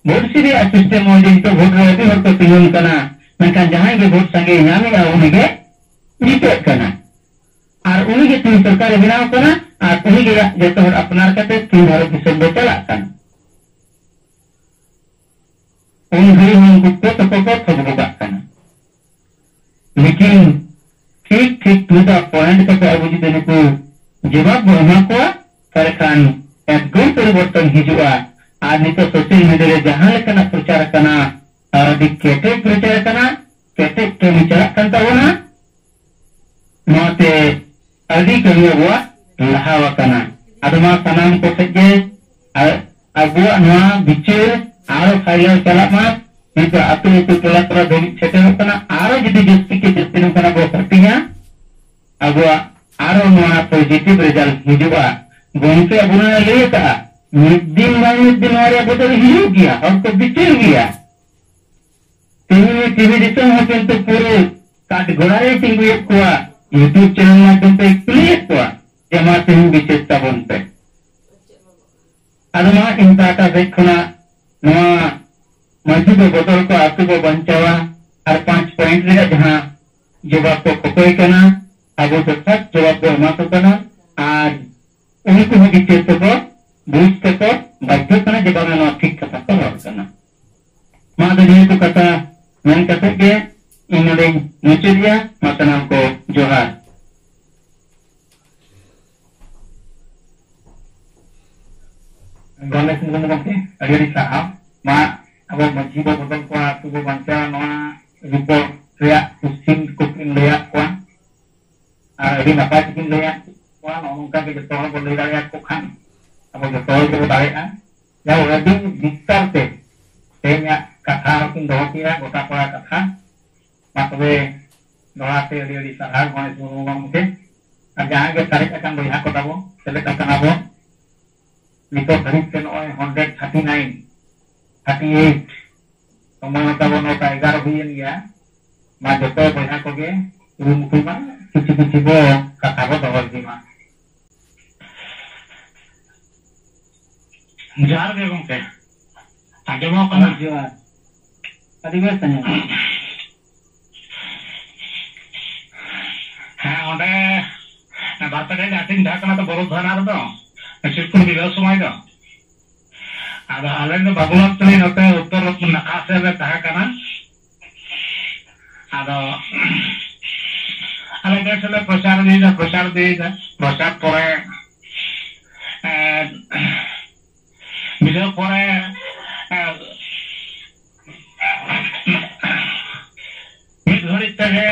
ᱵᱷᱳᱴ ᱥᱤ ᱨᱮᱭᱟᱜ ᱥᱤᱥᱴᱮᱢ, ᱱᱚᱜᱼᱚᱭ ᱡᱮ ᱱᱤᱛᱚᱜ ᱵᱷᱳᱴ ᱨᱮ ᱟᱹᱰᱤ ᱦᱚᱲ ᱠᱚ ᱛᱤᱸᱜᱩᱱ ᱠᱟᱱᱟ, ᱢᱮᱱᱠᱷᱟᱱ ᱡᱟᱦᱟᱸᱭ ᱜᱮ ᱵᱷᱳᱴ ᱥᱟᱸᱜᱮᱭ ᱧᱟᱢᱮᱜᱼᱟ, ᱩᱱᱤ ᱜᱮ ᱡᱤᱛᱟᱹᱜ ᱠᱟᱱᱟ᱾ ᱟᱨ ᱩᱱᱤ ᱜᱮ ᱛᱤᱦᱤᱧ ᱥᱚᱨᱠᱟᱨᱮ ᱵᱮᱱᱟᱣ ᱠᱟᱱᱟ, ᱟᱨ ᱩᱱᱤ ᱜᱮ ᱡᱚᱛᱚ ᱦᱚᱲ ᱟᱯᱱᱟᱨ ᱠᱟᱛᱮ ᱛᱤᱦᱤᱧ ᱵᱷᱟᱨᱚᱛ ᱫᱤᱥᱚᱢ ᱫᱚ ᱪᱟᱞᱟᱜ ᱠᱟᱱᱟ᱾ ᱩᱱ ᱜᱷᱟᱹᱲᱤ ᱦᱚᱸ ᱩᱱᱠᱩ ᱠᱚ ᱛᱟᱠᱚ ᱠᱚ ᱛᱷᱚᱠ ᱵᱚᱠᱟᱜ ᱠᱟᱱᱟ᱾ ᱞᱮᱠᱤᱱ ᱴᱷᱤᱠ ᱴᱷᱤᱠ ᱴᱩ ᱫᱟ ᱯᱚᱭᱮᱱᱴ ᱠᱟᱛᱮ ᱟᱵᱚ ᱡᱩᱫᱤ ᱱᱩᱠᱩ ᱡᱚᱵᱟᱵ ᱵᱚ ᱮᱢᱟ ᱠᱚᱣᱟ, ᱛᱟᱦᱞᱮ ᱠᱷᱟᱱ ᱮᱠᱫᱚᱢ ᱯᱚᱨᱤᱵᱚᱨᱛᱚᱱ ᱦᱤᱡᱩᱜᱼᱟ᱾ ᱟᱨ ᱱᱤᱛᱚᱜ ᱥᱳᱥᱟᱞ ᱢᱤᱰᱤᱭᱟ ᱨᱮ ᱡᱟᱦᱟᱸ ᱞᱮᱠᱟᱱᱟᱜ ᱯᱨᱚᱪᱟᱨ ᱟᱠᱟᱱᱟ, ᱟᱹᱰᱤ ᱠᱮᱴᱮᱡ ᱯᱨᱚᱪᱟᱨ ᱟᱠᱟᱱᱟ, ᱠᱮᱴᱮᱡ ᱠᱟᱹᱢᱤ ᱪᱟᱞᱟᱜ ᱠᱟᱱ ᱛᱟᱵᱚᱱᱟ᱾ ᱱᱚᱣᱟᱛᱮ ᱟᱹᱰᱤ ᱠᱟᱹᱢᱤ ᱟᱵᱚᱣᱟᱜ ᱞᱟᱦᱟ ᱟᱠᱟᱱᱟ᱾ ᱟᱫᱚ ᱢᱟ ᱥᱟᱱᱟᱢ ᱠᱚ ᱴᱷᱮᱱ ᱜᱮ ᱟ-, ᱟᱵᱚᱣᱟᱜ ᱱᱚᱣᱟ ᱵᱤᱪᱟᱹᱨ ᱟᱨᱚ ᱯᱷᱟᱭᱱᱟᱞ ᱪᱟᱞᱟᱜ ᱢᱟ᱾ ᱱᱤᱛᱚᱜ ᱟᱹᱛᱩ ᱟᱹᱛᱩ ᱴᱚᱞᱟ ᱴᱚᱞᱟ ᱫᱷᱟᱹᱵᱤᱡ ᱥᱮᱴᱮᱨᱚᱜ ᱠᱟᱱᱟ᱾ ᱟᱨᱚ ᱡᱩᱫᱤ ᱡᱟᱹᱥᱛᱤ ᱠᱮ ᱡᱟᱹᱥᱛᱤ ᱱᱚᱝᱠᱟᱱᱟᱜ ᱵᱚ ᱦᱟᱹᱴᱤᱧᱟ, ᱟᱵᱚᱣᱟᱜ ᱟᱨᱚ ᱱᱚᱣᱟ ᱯᱚᱡᱤᱴᱤᱵᱷ ᱨᱮᱡᱟᱞᱴ ᱦᱤᱡᱩᱜᱼᱟ᱾ ᱜᱚᱢᱠᱮ ᱟᱵᱚ ᱱᱚᱣᱟ ᱞᱟᱹᱭ ᱟᱠᱟᱫᱼᱟ, ᱢᱤᱫ ᱫᱤᱱ ᱵᱟᱝ ᱢᱤᱫ ᱫᱤᱱ ᱱᱚᱣᱟ ᱨᱮᱭᱟᱜ ᱵᱚᱫᱚᱞ ᱦᱤᱡᱩᱜ ᱜᱮᱭᱟ, ᱦᱚᱲ ᱠᱚ ᱵᱤᱪᱟᱹᱨ ᱜᱮᱭᱟ᱾ ᱛᱮᱦᱮᱧ ᱴᱤᱵᱷᱤ ᱫᱤᱥᱚᱢ ᱦᱚᱸ ᱠᱤᱱᱛᱩ ᱯᱩᱨᱟᱹ ᱠᱟᱴ ᱜᱷᱚᱲᱟ ᱨᱮᱭ ᱛᱤᱸᱜᱩᱭᱮᱫ ᱠᱚᱣᱟ, YouTube ᱪᱮᱱᱮᱞ ᱢᱟᱫᱽᱫᱷᱚᱢ ᱛᱮ ᱠᱩᱞᱤᱭᱮᱫ ᱠᱚᱣᱟ ᱡᱮ ᱢᱟ ᱛᱮᱦᱮᱧ ᱵᱤᱪᱟᱹᱨ ᱛᱟᱵᱚᱱ ᱯᱮ᱾ ᱟᱫᱚ ᱢᱟ ᱤᱧ ᱯᱟᱦᱴᱟ ᱥᱮᱫ ᱠᱷᱚᱱᱟᱜ ᱱᱚᱣᱟ ᱢᱟᱹᱡᱷᱤ ᱵᱚ ᱵᱚᱫᱚᱞ ᱠᱚᱣᱟ, ᱟᱹᱛᱩ ᱵᱚ ᱵᱟᱧᱪᱟᱣᱟ, ᱟᱨ ᱯᱟᱸᱪ ᱯᱚᱭᱮᱱᱴ ᱨᱮᱭᱟᱜ ᱡᱟᱦᱟᱸ ᱡᱚᱵᱟᱵ ᱠᱚ ᱠᱷᱚᱠᱚᱭ ᱠᱟᱱᱟ, ᱟᱵᱚ ᱡᱚᱛᱷᱟᱛ ᱡᱚᱵᱟᱵ ᱵᱚ ᱮᱢᱟ ᱠᱚ ᱠᱟᱱᱟ᱾ ᱟᱨ ᱩᱱᱠᱩ ᱦᱚᱸ ᱵᱤᱪᱟᱹᱨ ᱛᱮᱠᱚ ᱵᱩᱡᱽ ᱛᱮᱠᱚ ᱵᱟᱫᱽᱫᱷᱚ ᱠᱟᱱᱟ ᱡᱮ ᱵᱟᱝᱟ ᱱᱚᱣᱟ ᱴᱷᱤᱠ ᱠᱟᱛᱷᱟ ᱠᱚ ᱨᱚᱲ ᱠᱟᱱᱟ᱾ ᱢᱟ ᱟᱫᱚ ᱱᱤᱭᱟᱹ ᱠᱚ ᱠᱟᱛᱷᱟ ᱢᱮᱱ ᱠᱟᱛᱮ ᱜᱮ ᱤᱧ ᱱᱚᱰᱮᱧ ᱢᱩᱪᱟᱹᱫᱮᱜᱼᱟ᱾ ᱢᱟ ᱥᱟᱱᱟᱢ ᱠᱚ ᱡᱚᱦᱟᱨ᱾ ᱜᱚᱢᱮᱥ ᱢᱩᱨᱢᱩ ᱜᱚᱢᱠᱮ, ᱟᱹᱰᱤ ᱟᱹᱰᱤ ᱥᱟᱨᱦᱟᱣ᱾ ᱢᱟ ᱟᱵᱚ ᱢᱟᱹᱡᱷᱤ ᱵᱚ ᱵᱚᱫᱚᱞ ᱠᱚᱣᱟ, ᱟᱹᱛᱩ ᱵᱚ ᱵᱟᱧᱪᱟᱣᱟ, ᱱᱚᱣᱟ ᱨᱤᱯᱳᱨᱴ ᱨᱮᱭᱟᱜ ᱠᱚᱥᱪᱤᱱ ᱠᱚᱠᱤᱱ ᱞᱟᱹᱭᱟᱫ ᱠᱚᱣᱟ᱾ ᱟᱨ ᱟᱹᱰᱤ ᱱᱟᱯᱟᱭ ᱛᱮᱠᱤᱱ ᱞᱟᱹᱭᱟᱫ ᱠᱚᱣᱟ᱾ ᱱᱚᱜᱼᱚ ᱱᱚᱝᱠᱟ ᱜᱮ ᱡᱚᱛᱚ ᱦᱚᱲ ᱵᱚ ᱞᱟᱹᱭ ᱫᱟᱲᱮᱭᱟᱠᱚ ᱠᱷᱟᱱ ᱟᱵᱚ ᱡᱚᱛᱚ ᱦᱚᱲ ᱜᱮᱵᱚ ᱫᱟᱲᱮᱭᱟᱜᱼᱟ᱾ ᱡᱟᱦᱟᱸ ᱟᱹᱰᱤ ᱵᱤᱥᱛᱟᱨ ᱛᱮ ᱛᱮᱦᱮᱧᱟᱜ ᱠᱟᱛᱷᱟ ᱦᱚᱸᱠᱤᱱ ᱫᱚᱦᱚ ᱠᱮᱫᱟ, ᱜᱚᱴᱟ ᱯᱟᱲᱟ ᱠᱟᱛᱷᱟ᱾ ᱢᱟ ᱛᱚᱵᱮ ᱫᱚᱦᱲᱟ ᱛᱮ ᱟᱹᱰᱤ ᱟᱹᱰᱤ ᱥᱟᱨᱦᱟᱣ ᱜᱚᱬᱮᱥ ᱢᱩᱨᱢᱩ ᱜᱚᱢᱠᱮ᱾ ᱟᱨ ᱡᱟᱦᱟᱸ ᱜᱮ ᱥᱟᱨᱮᱡ ᱟᱠᱟᱱ ᱵᱚᱭᱦᱟ ᱠᱚ ᱛᱟᱵᱚ, ᱥᱮᱞᱮᱫ ᱟᱠᱟᱱᱟ ᱵᱚ ᱱᱤᱛᱚᱜ ᱫᱷᱟᱹᱨᱤᱡ ᱛᱮ ᱱᱚᱜᱼᱚᱭ hundred thirty nine, thirty eight, ᱥᱚᱢᱚᱭ ᱦᱚᱸ ᱛᱟᱵᱚ ᱱᱚᱴᱟ ᱮᱜᱟᱨᱚ ᱦᱩᱭᱮᱱ ᱜᱮᱭᱟ᱾ ᱢᱟ ᱡᱚᱛᱚ ᱵᱚᱭᱦᱟ ᱠᱚᱜᱮ ᱠᱩᱨᱩᱢᱩᱴᱩᱭ ᱢᱟ, ᱠᱤᱪᱷᱩ ᱠᱤᱪᱷᱩ ᱵᱚ ᱠᱟᱛᱷᱟ ᱵᱚ ᱫᱚᱦᱚ ᱤᱫᱤ ᱢᱟ᱾ ᱡᱚᱦᱟᱨ ᱜᱮ ᱜᱚᱢᱠᱮ, ᱟᱸᱡᱚᱢᱚᱜ ᱠᱟᱱᱟ? ᱦᱳᱭ, ᱡᱚᱦᱟᱨ᱾ ᱟᱹᱰᱤ ᱵᱮᱥ ᱟᱸᱡᱚᱢᱚᱜ ᱠᱟᱱᱟ᱾ ᱦᱮᱸ, ᱚᱸᱰᱮ ᱵᱟᱨ ᱯᱮ ᱴᱷᱮᱡ ᱦᱟᱹᱴᱤᱧ ᱛᱟᱦᱮᱸ ᱠᱟᱱᱟ ᱛᱚ, ᱵᱚᱨᱚ ᱛᱷᱟᱱᱟ ᱨᱮᱫᱚ, ᱥᱤᱨᱯᱩᱨ ᱵᱤᱵᱟᱦ ᱥᱚᱢᱚᱭ ᱫᱚ᱾ ᱟᱫᱚ ᱟᱞᱮ ᱫᱚ ᱵᱟᱵᱩᱞᱟᱞ ᱛᱟᱹᱲᱤ ᱱᱚᱛᱮ ᱩᱛᱛᱚᱨ ᱱᱟᱠᱷᱟ ᱥᱮᱫ ᱞᱮ ᱛᱟᱦᱮᱸ ᱠᱟᱱᱟ᱾ ᱟᱫᱚ ᱟᱞᱮ ᱵᱮᱥ ᱞᱮ ᱯᱨᱚᱪᱟᱨ ᱤᱫᱤᱭᱮᱫᱟ, ᱯᱨᱚᱪᱟᱨ ᱤᱫᱤᱭᱮᱫᱟ, ᱯᱨᱚᱪᱟᱨ ᱯᱚᱨᱮ, ᱮᱸ, ᱵᱤᱞᱟᱹᱣ ᱯᱚᱨᱮ, ᱮᱸ, ᱢᱤᱫ ᱜᱷᱟᱹᱲᱤᱡ ᱛᱮᱜᱮ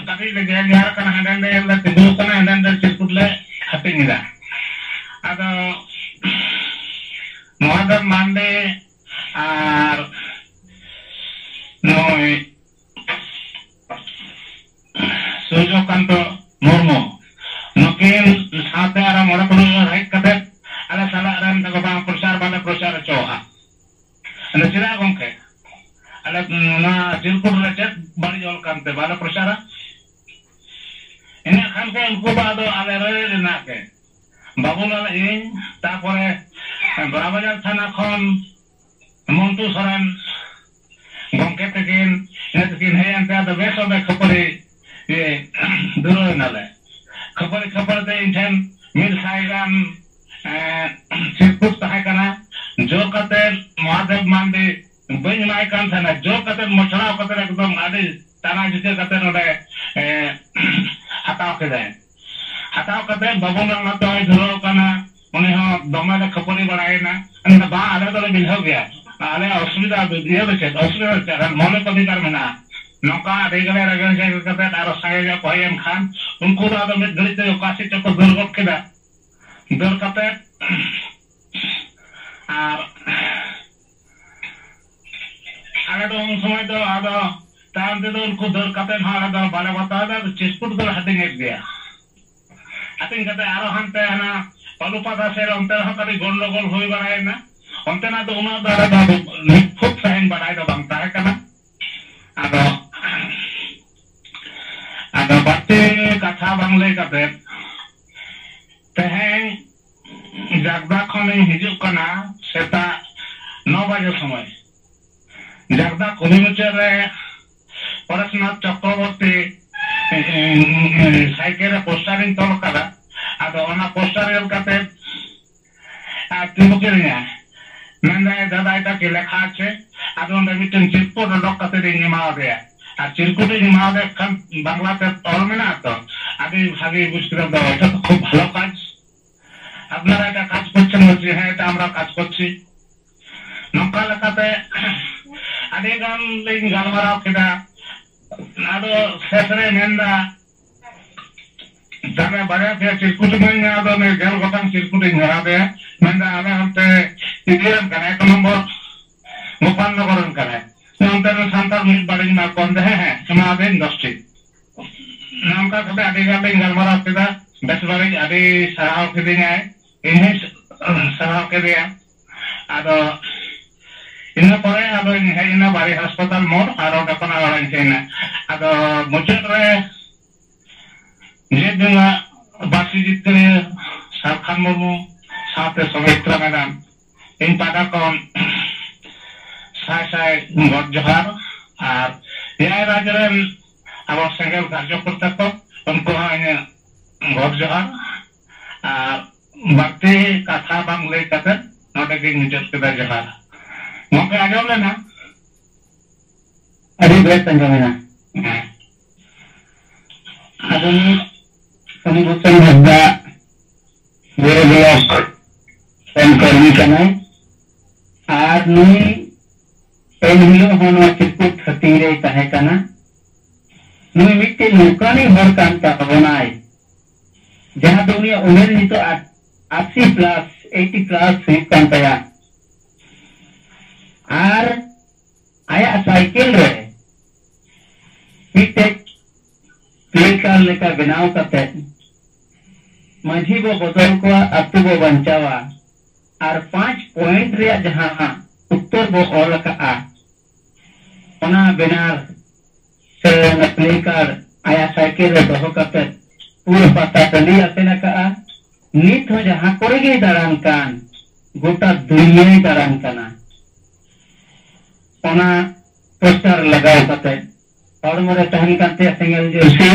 ᱠᱟᱹᱴᱤᱡ ᱞᱮ ᱡᱮ ᱡᱟᱦᱟᱨ ᱠᱟᱱᱟ, ᱦᱟᱸᱰᱮ ᱱᱟᱰᱮ ᱞᱮ ᱛᱤᱸᱜᱩ ᱠᱟᱱᱟ, ᱦᱟᱸᱰᱮ ᱱᱟᱰᱮ ᱪᱤᱨᱠᱩᱴ ᱞᱮ ᱦᱟᱹᱴᱤᱧ ᱮᱫᱟ᱾ ᱟᱫᱚ ᱢᱚᱦᱟᱫᱮᱵ ᱢᱟᱱᱰᱤ ᱟᱨ ᱱᱩᱭ ᱥᱩᱨᱡᱚᱠᱟᱱᱛᱚ ᱢᱩᱨᱢᱩ, ᱱᱩᱠᱤᱱ ᱥᱟᱶᱛᱮ ᱟᱨᱚ ᱢᱚᱬᱮ ᱛᱩᱨᱩᱭ ᱦᱚᱲ ᱦᱮᱡ ᱠᱟᱛᱮ ᱟᱞᱮ ᱥᱟᱞᱟᱜ ᱨᱮᱱ ᱫᱚ ᱵᱟᱝ ᱯᱨᱚᱪᱟᱨ ᱵᱟᱞᱮ ᱯᱨᱚᱪᱟᱨ ᱦᱚᱪᱚᱣᱟᱜᱼᱟ᱾ ᱟᱫᱚ ᱪᱮᱫᱟᱜ ᱜᱚᱢᱠᱮ? ᱟᱞᱮ ᱱᱚᱣᱟ ᱪᱤᱨᱠᱩᱴ ᱨᱮ ᱪᱮᱫ ᱵᱟᱹᱲᱤᱡ ᱚᱞ ᱠᱟᱱᱛᱮ ᱵᱟᱞᱮ ᱯᱨᱚᱪᱟᱨᱟ? ᱤᱱᱟᱹ ᱠᱷᱟᱱ ᱜᱮ ᱩᱱᱠᱩ ᱫᱚ ᱟᱫᱚ ᱟᱞᱮ ᱨᱟᱹᱭ ᱨᱮᱱᱟᱜ ᱜᱮ᱾ ᱵᱟᱵᱩᱞᱟᱞ, ᱤᱧ, ᱛᱟᱯᱚᱨᱮ ᱵᱚᱲᱟ ᱵᱟᱡᱟᱨ ᱛᱷᱟᱱᱟ ᱠᱷᱚᱱ ᱢᱚᱱᱴᱩ ᱥᱚᱨᱮᱱ ᱜᱚᱢᱠᱮ ᱛᱟᱹᱠᱤᱱ, ᱤᱱᱟᱹ ᱛᱟᱹᱠᱤᱱ ᱦᱮᱡ ᱮᱱᱛᱮ ᱟᱫᱚ ᱵᱮᱥ ᱚᱸᱰᱮ ᱠᱷᱟᱹᱯᱟᱹᱨᱤ, ᱤᱭᱟᱹ, ᱫᱩᱨᱟᱹᱣ ᱮᱱᱟᱞᱮ᱾ ᱠᱷᱟᱹᱯᱟᱹᱨᱤ ᱠᱷᱟᱹᱯᱟᱹᱨᱤ ᱛᱮ ᱤᱧ ᱴᱷᱮᱱ ᱢᱤᱫ ᱥᱟᱭ ᱜᱟᱱ, ᱮᱸ, ᱪᱤᱨᱠᱩᱴ ᱛᱟᱦᱮᱸ ᱠᱟᱱᱟ᱾ ᱡᱳᱨ ᱠᱟᱛᱮ ᱢᱚᱦᱟᱫᱮᱵ ᱢᱟᱱᱰᱤ ᱵᱟᱹᱧ ᱮᱢᱟᱭ ᱠᱟᱱ ᱛᱟᱦᱮᱱᱟ᱾ ᱡᱳᱨ ᱠᱟᱛᱮ ᱢᱚᱪᱲᱟᱣ ᱠᱟᱛᱮ ᱮᱠᱫᱚᱢ ᱟᱹᱰᱤ ᱫᱟᱬᱟ ᱡᱤᱛᱟᱹ ᱠᱟᱛᱮ ᱱᱚᱰᱮ, ᱮ, ᱦᱟᱛᱟᱣ ᱠᱮᱫᱟᱭ᱾ ᱦᱟᱛᱟᱣ ᱠᱟᱛᱮ ᱵᱟᱹᱵᱩ ᱱᱟᱝ ᱫᱚᱭ ᱫᱷᱩᱨᱟᱹᱣ ᱠᱟᱱᱟ, ᱩᱱᱤ ᱦᱚᱸ ᱫᱚᱢᱮ ᱞᱮ ᱠᱷᱟᱹᱯᱟᱹᱨᱤ ᱵᱟᱲᱟᱭᱮᱱᱟ᱾ ᱢᱮᱱᱫᱟ, "ᱵᱟᱝ, ᱟᱞᱮ ᱫᱚᱞᱮ ᱢᱤᱞᱦᱟᱹᱣ ᱜᱮᱭᱟ, ᱟᱞᱮᱭᱟᱜ ᱚᱥᱩᱵᱤᱫᱷᱟ ᱫᱚ ᱤᱭᱟᱹ ᱫᱚ ᱪᱮᱫ, ᱚᱥᱩᱵᱤᱫᱷᱟ ᱫᱚ ᱪᱮᱫ, ᱢᱚᱱᱮ ᱠᱚ ᱵᱷᱮᱜᱟᱨ ᱢᱮᱱᱟᱜᱼᱟ᱾" ᱱᱚᱝᱠᱟ ᱟᱹᱰᱤ ᱜᱮᱞᱮ ᱨᱮᱜᱮᱲ ᱡᱮᱜᱮᱲ ᱠᱟᱛᱮ ᱟᱨᱚ ᱥᱟᱸᱜᱮ ᱧᱚᱜ ᱠᱚ ᱦᱮᱡ ᱮᱱ ᱠᱷᱟᱱ, ᱩᱱᱠᱩ ᱫᱚ ᱟᱫᱚ ᱢᱤᱫ ᱜᱷᱟᱹᱲᱤᱡ ᱛᱮ ᱚᱠᱟ ᱥᱮᱫ ᱪᱚᱠᱚ ᱫᱟᱹᱲ ᱜᱚᱫ ᱠᱮᱫᱟ᱾ ᱫᱟᱹᱲ ᱠᱟᱛᱮ ᱟᱨ ᱟᱞᱮ ᱫᱚ ᱩᱱ ᱥᱚᱢᱚᱭ ᱫᱚ ᱟᱫᱚ ᱛᱟᱭᱚᱢ ᱛᱮᱫᱚ ᱩᱱᱠᱩ ᱫᱟᱹᱲ ᱠᱟᱛᱮ ᱦᱚᱸ ᱟᱞᱮ ᱫᱚ ᱵᱟᱞᱮ ᱵᱟᱛᱟᱣ ᱮᱫᱟ, ᱟᱫᱚ ᱪᱤᱨᱠᱩᱴ ᱫᱚᱞᱮ ᱦᱟᱹᱴᱤᱧᱮᱫ ᱜᱮᱭᱟ᱾ ᱦᱟᱹᱴᱤᱧ ᱠᱟᱛᱮ ᱟᱨᱚ ᱦᱟᱱᱛᱮ ᱦᱟᱱᱟ ᱯᱟᱞᱩᱯᱟᱛᱟ ᱥᱮᱫ ᱨᱮ ᱚᱱᱛᱮ ᱨᱮᱦᱚᱸ ᱠᱟᱹᱴᱤᱡ ᱜᱚᱱᱰᱚᱜᱳᱞ ᱦᱩᱭ ᱵᱟᱲᱟᱭᱮᱱᱟ᱾ ᱚᱱᱛᱮᱱᱟᱜ ᱫᱚ ᱩᱱᱟᱹᱜ ᱫᱚ ᱟᱞᱮ ᱫᱚ ᱱᱤᱯᱷᱩᱴ ᱥᱟᱺᱦᱤᱡ ᱵᱟᱰᱟᱭ ᱫᱚ ᱵᱟᱝ ᱛᱟᱦᱮᱸ ᱠᱟᱱᱟ᱾ ᱟᱫᱚ, ᱟᱫᱚ ᱵᱟᱹᱲᱛᱤ ᱠᱟᱛᱷᱟ ᱵᱟᱝ ᱞᱟᱹᱭ ᱠᱟᱛᱮ, ᱛᱮᱦᱮᱧ ᱡᱟᱜᱽᱫᱟ ᱠᱷᱚᱱᱤᱧ ᱦᱤᱡᱩᱜ ᱠᱟᱱᱟ ᱥᱮᱛᱟᱜ ᱱᱚ ᱵᱟᱡᱮ ᱥᱚᱢᱚᱭ᱾ ᱡᱟᱜᱽᱫᱟ ᱠᱩᱞᱦᱤ ᱢᱩᱪᱟᱹᱫ ᱨᱮ ᱯᱚᱨᱮᱥᱱᱟᱛᱷ ᱪᱚᱠᱨᱚᱵᱚᱨᱛᱤ, ᱮ, ᱮ, ᱥᱟᱭᱠᱮᱞ ᱨᱮ ᱯᱳᱥᱴᱟᱨ ᱤᱧ ᱛᱚᱞ ᱠᱟᱫᱟ᱾ ᱟᱫᱚ ᱚᱱᱟ ᱯᱳᱥᱴᱟᱨ ᱧᱮᱞ ᱠᱟᱛᱮ ᱟᱨ ᱛᱤᱸᱜᱩ ᱠᱤᱫᱤᱧᱟ᱾ ᱢᱮᱱᱫᱟᱭ, "ᱫᱟᱫᱟ, এটা কি লেখা আছে?" ᱟᱫᱚ ᱚᱸᱰᱮ ᱢᱤᱫᱴᱮᱱ ᱪᱤᱨᱠᱩᱴ ᱚᱰᱚᱠ ᱠᱟᱛᱮ ᱤᱧ ᱮᱢᱟᱣᱟᱫᱮᱭᱟ᱾ ᱟᱨ ᱪᱤᱨᱠᱩᱴ ᱤᱧ ᱮᱢᱟᱣᱟᱫᱮ ᱠᱷᱟᱱ ᱵᱟᱝᱞᱟ ᱛᱮ ᱚᱞ ᱢᱮᱱᱟᱜᱼᱟ ᱛᱚ, ᱟᱹᱰᱤ ᱵᱷᱟᱜᱮ ᱵᱩᱡᱽ ᱠᱮᱫᱟ, "ᱫᱚ, এটা তো খুব ভালো কাজ, আপনারা এটা কাজ করছেন?" বলছি, "হ্যাঁ, এটা আমরা কাজ করছি।" ᱱᱚᱝᱠᱟ ᱞᱮᱠᱟᱛᱮ ᱟᱹᱰᱤ ᱜᱟᱱ ᱞᱤᱧ ᱜᱟᱞᱢᱟᱨᱟᱣ ᱠᱮᱫᱟ᱾ ᱟᱫᱚ ᱥᱮᱥ ᱨᱮ ᱢᱮᱱᱫᱟ, ᱛᱟᱦᱞᱮ ᱵᱟᱨᱭᱟ ᱯᱮᱭᱟ ᱪᱤᱨᱠᱩᱴ ᱤᱢᱟᱹᱧ ᱢᱮ, ᱟᱫᱚ ᱩᱱᱤ ᱜᱮᱞ ᱜᱚᱴᱟᱝ ᱪᱤᱨᱠᱩᱴ ᱤᱧ ᱮᱢᱟ ᱫᱮᱭᱟ᱾ ᱢᱮᱱᱫᱟ, "ᱟᱞᱮ ᱦᱟᱱᱛᱮ ᱤᱫᱤᱭᱟᱢ ᱠᱟᱱᱟ, ᱮᱠ ᱱᱚᱢᱵᱚᱨ ᱜᱳᱯᱟᱞᱱᱚᱜᱚᱨ ᱨᱮᱱ ᱠᱟᱱᱟᱭ, ᱚᱱᱛᱮ ᱨᱮᱱ ᱥᱟᱱᱛᱟᱲ ᱢᱤᱫ ᱵᱟᱨᱤᱧ ᱮᱢᱟ ᱠᱚᱣᱟ᱾" ᱢᱮᱱᱫᱟ, "ᱦᱮᱸ, ᱦᱮᱸ, ᱮᱢᱟ ᱫᱮᱭᱟᱹᱧ ᱫᱚᱥᱴᱤ᱾" ᱱᱚᱝᱠᱟ ᱠᱟᱛᱮ ᱟᱹᱰᱤ ᱜᱟᱱ ᱞᱤᱧ ᱜᱟᱞᱢᱟᱨᱟᱣ ᱠᱮᱫᱟ, ᱵᱮᱥ ᱵᱟᱹᱲᱤᱡ ᱟᱹᱰᱤ ᱥᱟᱨᱦᱟᱣ ᱠᱤᱫᱤᱧᱟᱭ, ᱤᱧ ᱦᱚᱸᱧ ᱥᱟᱨᱦᱟᱣ ᱠᱮᱫᱮᱭᱟ᱾ ᱟᱫᱚ ᱤᱱᱟᱹ ᱯᱚᱨᱮ ᱟᱫᱚᱧ ᱦᱮᱡ ᱮᱱᱟ ᱵᱟᱨᱤ ᱦᱟᱥᱯᱟᱛᱟᱞ ᱢᱳᱲ, ᱟᱨ ᱚᱸᱰᱮ ᱠᱷᱚᱱ ᱚᱲᱟᱜ ᱤᱧ ᱦᱮᱡ ᱮᱱᱟ᱾ ᱟᱫᱚ ᱢᱩᱪᱟᱹᱫ ᱨᱮ ᱡᱮ ᱫᱤᱱ ᱵᱟᱹᱨᱥᱤ ᱡᱤᱛᱠᱟᱹᱨᱤᱭᱟᱹ ᱥᱟᱨᱠᱷᱟᱱ ᱢᱩᱨᱢᱩ ᱥᱟᱶᱛᱮ ᱥᱚᱢᱤᱛᱨᱟ ᱢᱮᱰᱟᱢ, ᱤᱧ ᱯᱟᱦᱴᱟ ᱠᱷᱚᱱ ᱥᱟᱭ ᱥᱟᱭ ᱜᱚᱰ ᱡᱚᱦᱟᱨ, ᱟᱨ ᱮᱭᱟᱭ ᱨᱟᱡᱽ ᱨᱮᱱ ᱟᱵᱚ ᱥᱮᱸᱜᱮᱞ ᱠᱟᱨᱡᱚᱠᱚᱨᱛᱟ ᱠᱚ, ᱩᱱᱠᱩ ᱦᱚᱸ ᱤᱧᱟᱹᱜ ᱜᱚᱰ ᱡᱚᱦᱟᱨ᱾ ᱟᱨ ᱵᱟᱹᱲᱛᱤ ᱠᱟᱛᱷᱟ ᱵᱟᱝ ᱞᱟᱹᱭ ᱠᱟᱛᱮ ᱱᱚᱰᱮ ᱜᱤᱧ ᱢᱩᱪᱟᱹᱫ ᱠᱮᱫᱟ᱾ ᱡᱚᱦᱟᱨ᱾ ᱜᱚᱢᱠᱮ, ᱟᱸᱡᱚᱢ ᱞᱮᱱᱟ? ᱟᱹᱰᱤ ᱵᱮᱥ ᱟᱸᱡᱚᱢᱮᱱᱟ᱾ ᱩᱱᱤ ᱥᱚᱱᱤ ᱵᱷᱩᱥᱚᱱ ᱦᱟᱸᱥᱫᱟ ᱵᱳᱨᱳ ᱵᱞᱚᱠ ᱨᱮᱱ ᱠᱚᱨᱢᱤ ᱠᱟᱱᱟᱭ᱾ ᱟᱨ ᱱᱩᱭ ᱮᱱ ᱦᱤᱞᱳᱜ ᱦᱚᱸ ᱱᱚᱣᱟ ᱪᱤᱨᱠᱩᱴ ᱦᱟᱹᱴᱤᱧ ᱨᱮᱭ ᱛᱟᱦᱮᱸ ᱠᱟᱱᱟ᱾ ᱱᱩᱭ ᱢᱤᱫᱴᱮᱱ ᱱᱚᱝᱠᱟᱱᱤᱡ ᱦᱚᱲ ᱠᱟᱱ ᱛᱟᱵᱚᱱᱟᱭ, ᱡᱟᱦᱟᱸ ᱫᱚ ᱩᱱᱤᱭᱟᱜ ᱩᱢᱮᱨ ᱱᱤᱛᱚᱜ ᱟᱴ-, ᱟᱥᱤ ᱯᱞᱟᱥ, ᱮᱭᱤᱴᱤ ᱯᱞᱟᱥ ᱦᱩᱭᱩᱜ ᱠᱟᱱ ᱛᱟᱭᱟ᱾ ᱟᱨ ᱟᱭᱟᱜ ᱥᱟᱭᱠᱮᱞ ᱨᱮ ᱢᱤᱫᱴᱮᱡ ᱯᱞᱮ ᱠᱟᱨᱰ ᱞᱮᱠᱟ ᱵᱮᱱᱟᱣ ᱠᱟᱛᱮ, "ᱢᱟᱹᱡᱷᱤ ᱵᱚ ᱵᱚᱫᱚᱞ ᱠᱚᱣᱟ, ᱟᱹᱛᱩ ᱵᱚ ᱵᱟᱧᱪᱟᱣᱟ", ᱟᱨ ᱯᱟᱸᱪ ᱯᱚᱭᱮᱱᱴ ᱨᱮᱭᱟᱜ ᱡᱟᱦᱟᱸ ᱩᱛᱛᱚᱨ ᱵᱚ ᱚᱞ ᱟᱠᱟᱫᱼᱟ, ᱚᱱᱟ ᱵᱮᱱᱟᱨ ᱥᱮ ᱚᱱᱟ ᱯᱞᱮ ᱠᱟᱨᱰ ᱟᱭᱟᱜ ᱥᱟᱭᱠᱮᱞ ᱨᱮ ᱫᱚᱦᱚ ᱠᱟᱛᱮ ᱯᱩᱨᱟᱹ ᱯᱟᱛᱟ ᱴᱟᱺᱰᱤᱭ ᱟᱥᱮᱱ ᱟᱠᱟᱫᱼᱟ᱾ ᱱᱤᱛ ᱦᱚᱸ ᱡᱟᱦᱟᱸ ᱠᱚᱨᱮ ᱜᱮᱭ ᱫᱟᱬᱟᱱ ᱠᱟᱱ, ᱜᱚᱴᱟ ᱫᱩᱱᱤᱭᱟᱹᱭ ᱫᱟᱬᱟᱱ ᱠᱟᱱᱟ᱾ ᱚᱱᱟ ᱯᱳᱥᱴᱟᱨ ᱞᱟᱜᱟᱣ ᱠᱟᱛᱮ, ᱦᱚᱲᱢᱚ ᱨᱮ ᱛᱟᱦᱮᱱ ᱠᱟᱱ ᱛᱟᱭᱟ ᱥᱮᱸᱜᱮᱞ ᱡᱟᱹᱨᱥᱤ,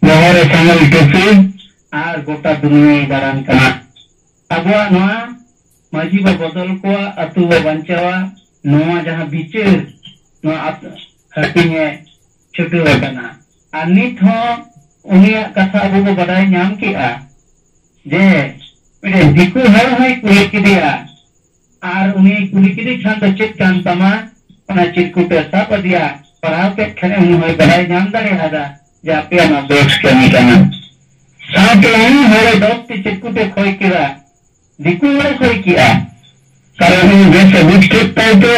ᱵᱚᱦᱚᱜ ᱨᱮ ᱥᱮᱸᱜᱮᱞ ᱴᱩᱯᱤ, ᱟᱨ ᱜᱚᱴᱟ ᱫᱩᱱᱤᱭᱟᱹᱭ ᱫᱟᱬᱟᱱ ᱠᱟᱱᱟ᱾ ᱟᱵᱚᱣᱟᱜ ᱱᱚᱣᱟ ᱢᱟᱹᱡᱷᱤ ᱵᱚ ᱵᱚᱫᱚᱞ ᱠᱚᱣᱟ, ᱟᱹᱛᱩ ᱵᱚ ᱵᱟᱧᱪᱟᱣᱟ, ᱱᱚᱣᱟ ᱡᱟᱦᱟᱸ ᱵᱤᱪᱟᱹᱨ, ᱱᱚᱣᱟ ᱟᱛ-, ᱦᱟᱹᱴᱤᱧᱮ ᱪᱷᱩᱴᱟᱹᱣ ᱟᱠᱟᱱᱟ᱾ ᱟᱨ ᱱᱤᱛ ᱦᱚᱸ ᱩᱱᱤᱭᱟᱜ ᱠᱟᱛᱷᱟ ᱟᱵᱚ ᱵᱚ ᱵᱟᱰᱟᱭ ᱧᱟᱢ ᱠᱮᱜᱼᱟ ᱡᱮ ᱢᱤᱫᱴᱮᱱ ᱫᱤᱠᱩ ᱦᱚᱲ ᱦᱚᱸᱭ ᱠᱩᱞᱤ ᱠᱮᱫᱮᱭᱟ, ᱟᱨ ᱩᱱᱤ ᱠᱩᱞᱤ ᱠᱮᱫᱮ ᱠᱷᱟᱱ ᱫᱚ, "ᱪᱮᱫ ᱠᱟᱱ ᱛᱟᱢᱟ?" ᱚᱱᱟ ᱪᱤᱨᱠᱩᱴᱮ ᱥᱟᱵ ᱟᱫᱮᱭᱟ, ᱯᱟᱲᱦᱟᱣ ᱠᱮᱫ ᱠᱷᱟᱱᱮ ᱩᱱᱤ ᱦᱚᱸᱭ ᱵᱟᱰᱟᱭ ᱧᱟᱢ ᱫᱟᱲᱮᱭᱟᱫᱟ ᱡᱮ ᱟᱯᱮᱭᱟᱜ ᱱᱚᱣᱟ ᱫᱳᱥ ᱠᱟᱹᱢᱤ ᱠᱟᱱᱟ᱾ ᱥᱟᱶᱛᱮ ᱩᱱᱤ ᱦᱚᱲᱮ ᱫᱚᱥ ᱴᱤ ᱪᱤᱨᱠᱩᱴᱮ ᱠᱷᱚᱭ ᱠᱮᱫᱟ, ᱫᱤᱠᱩ ᱦᱚᱲᱮ ᱠᱷᱚᱭ ᱠᱮᱫᱟ, ᱠᱟᱨᱚᱱ ᱩᱱᱤ ᱵᱮᱥ ᱮ ᱵᱩᱡᱽ ᱠᱮᱫ ᱛᱟᱭ ᱛᱮ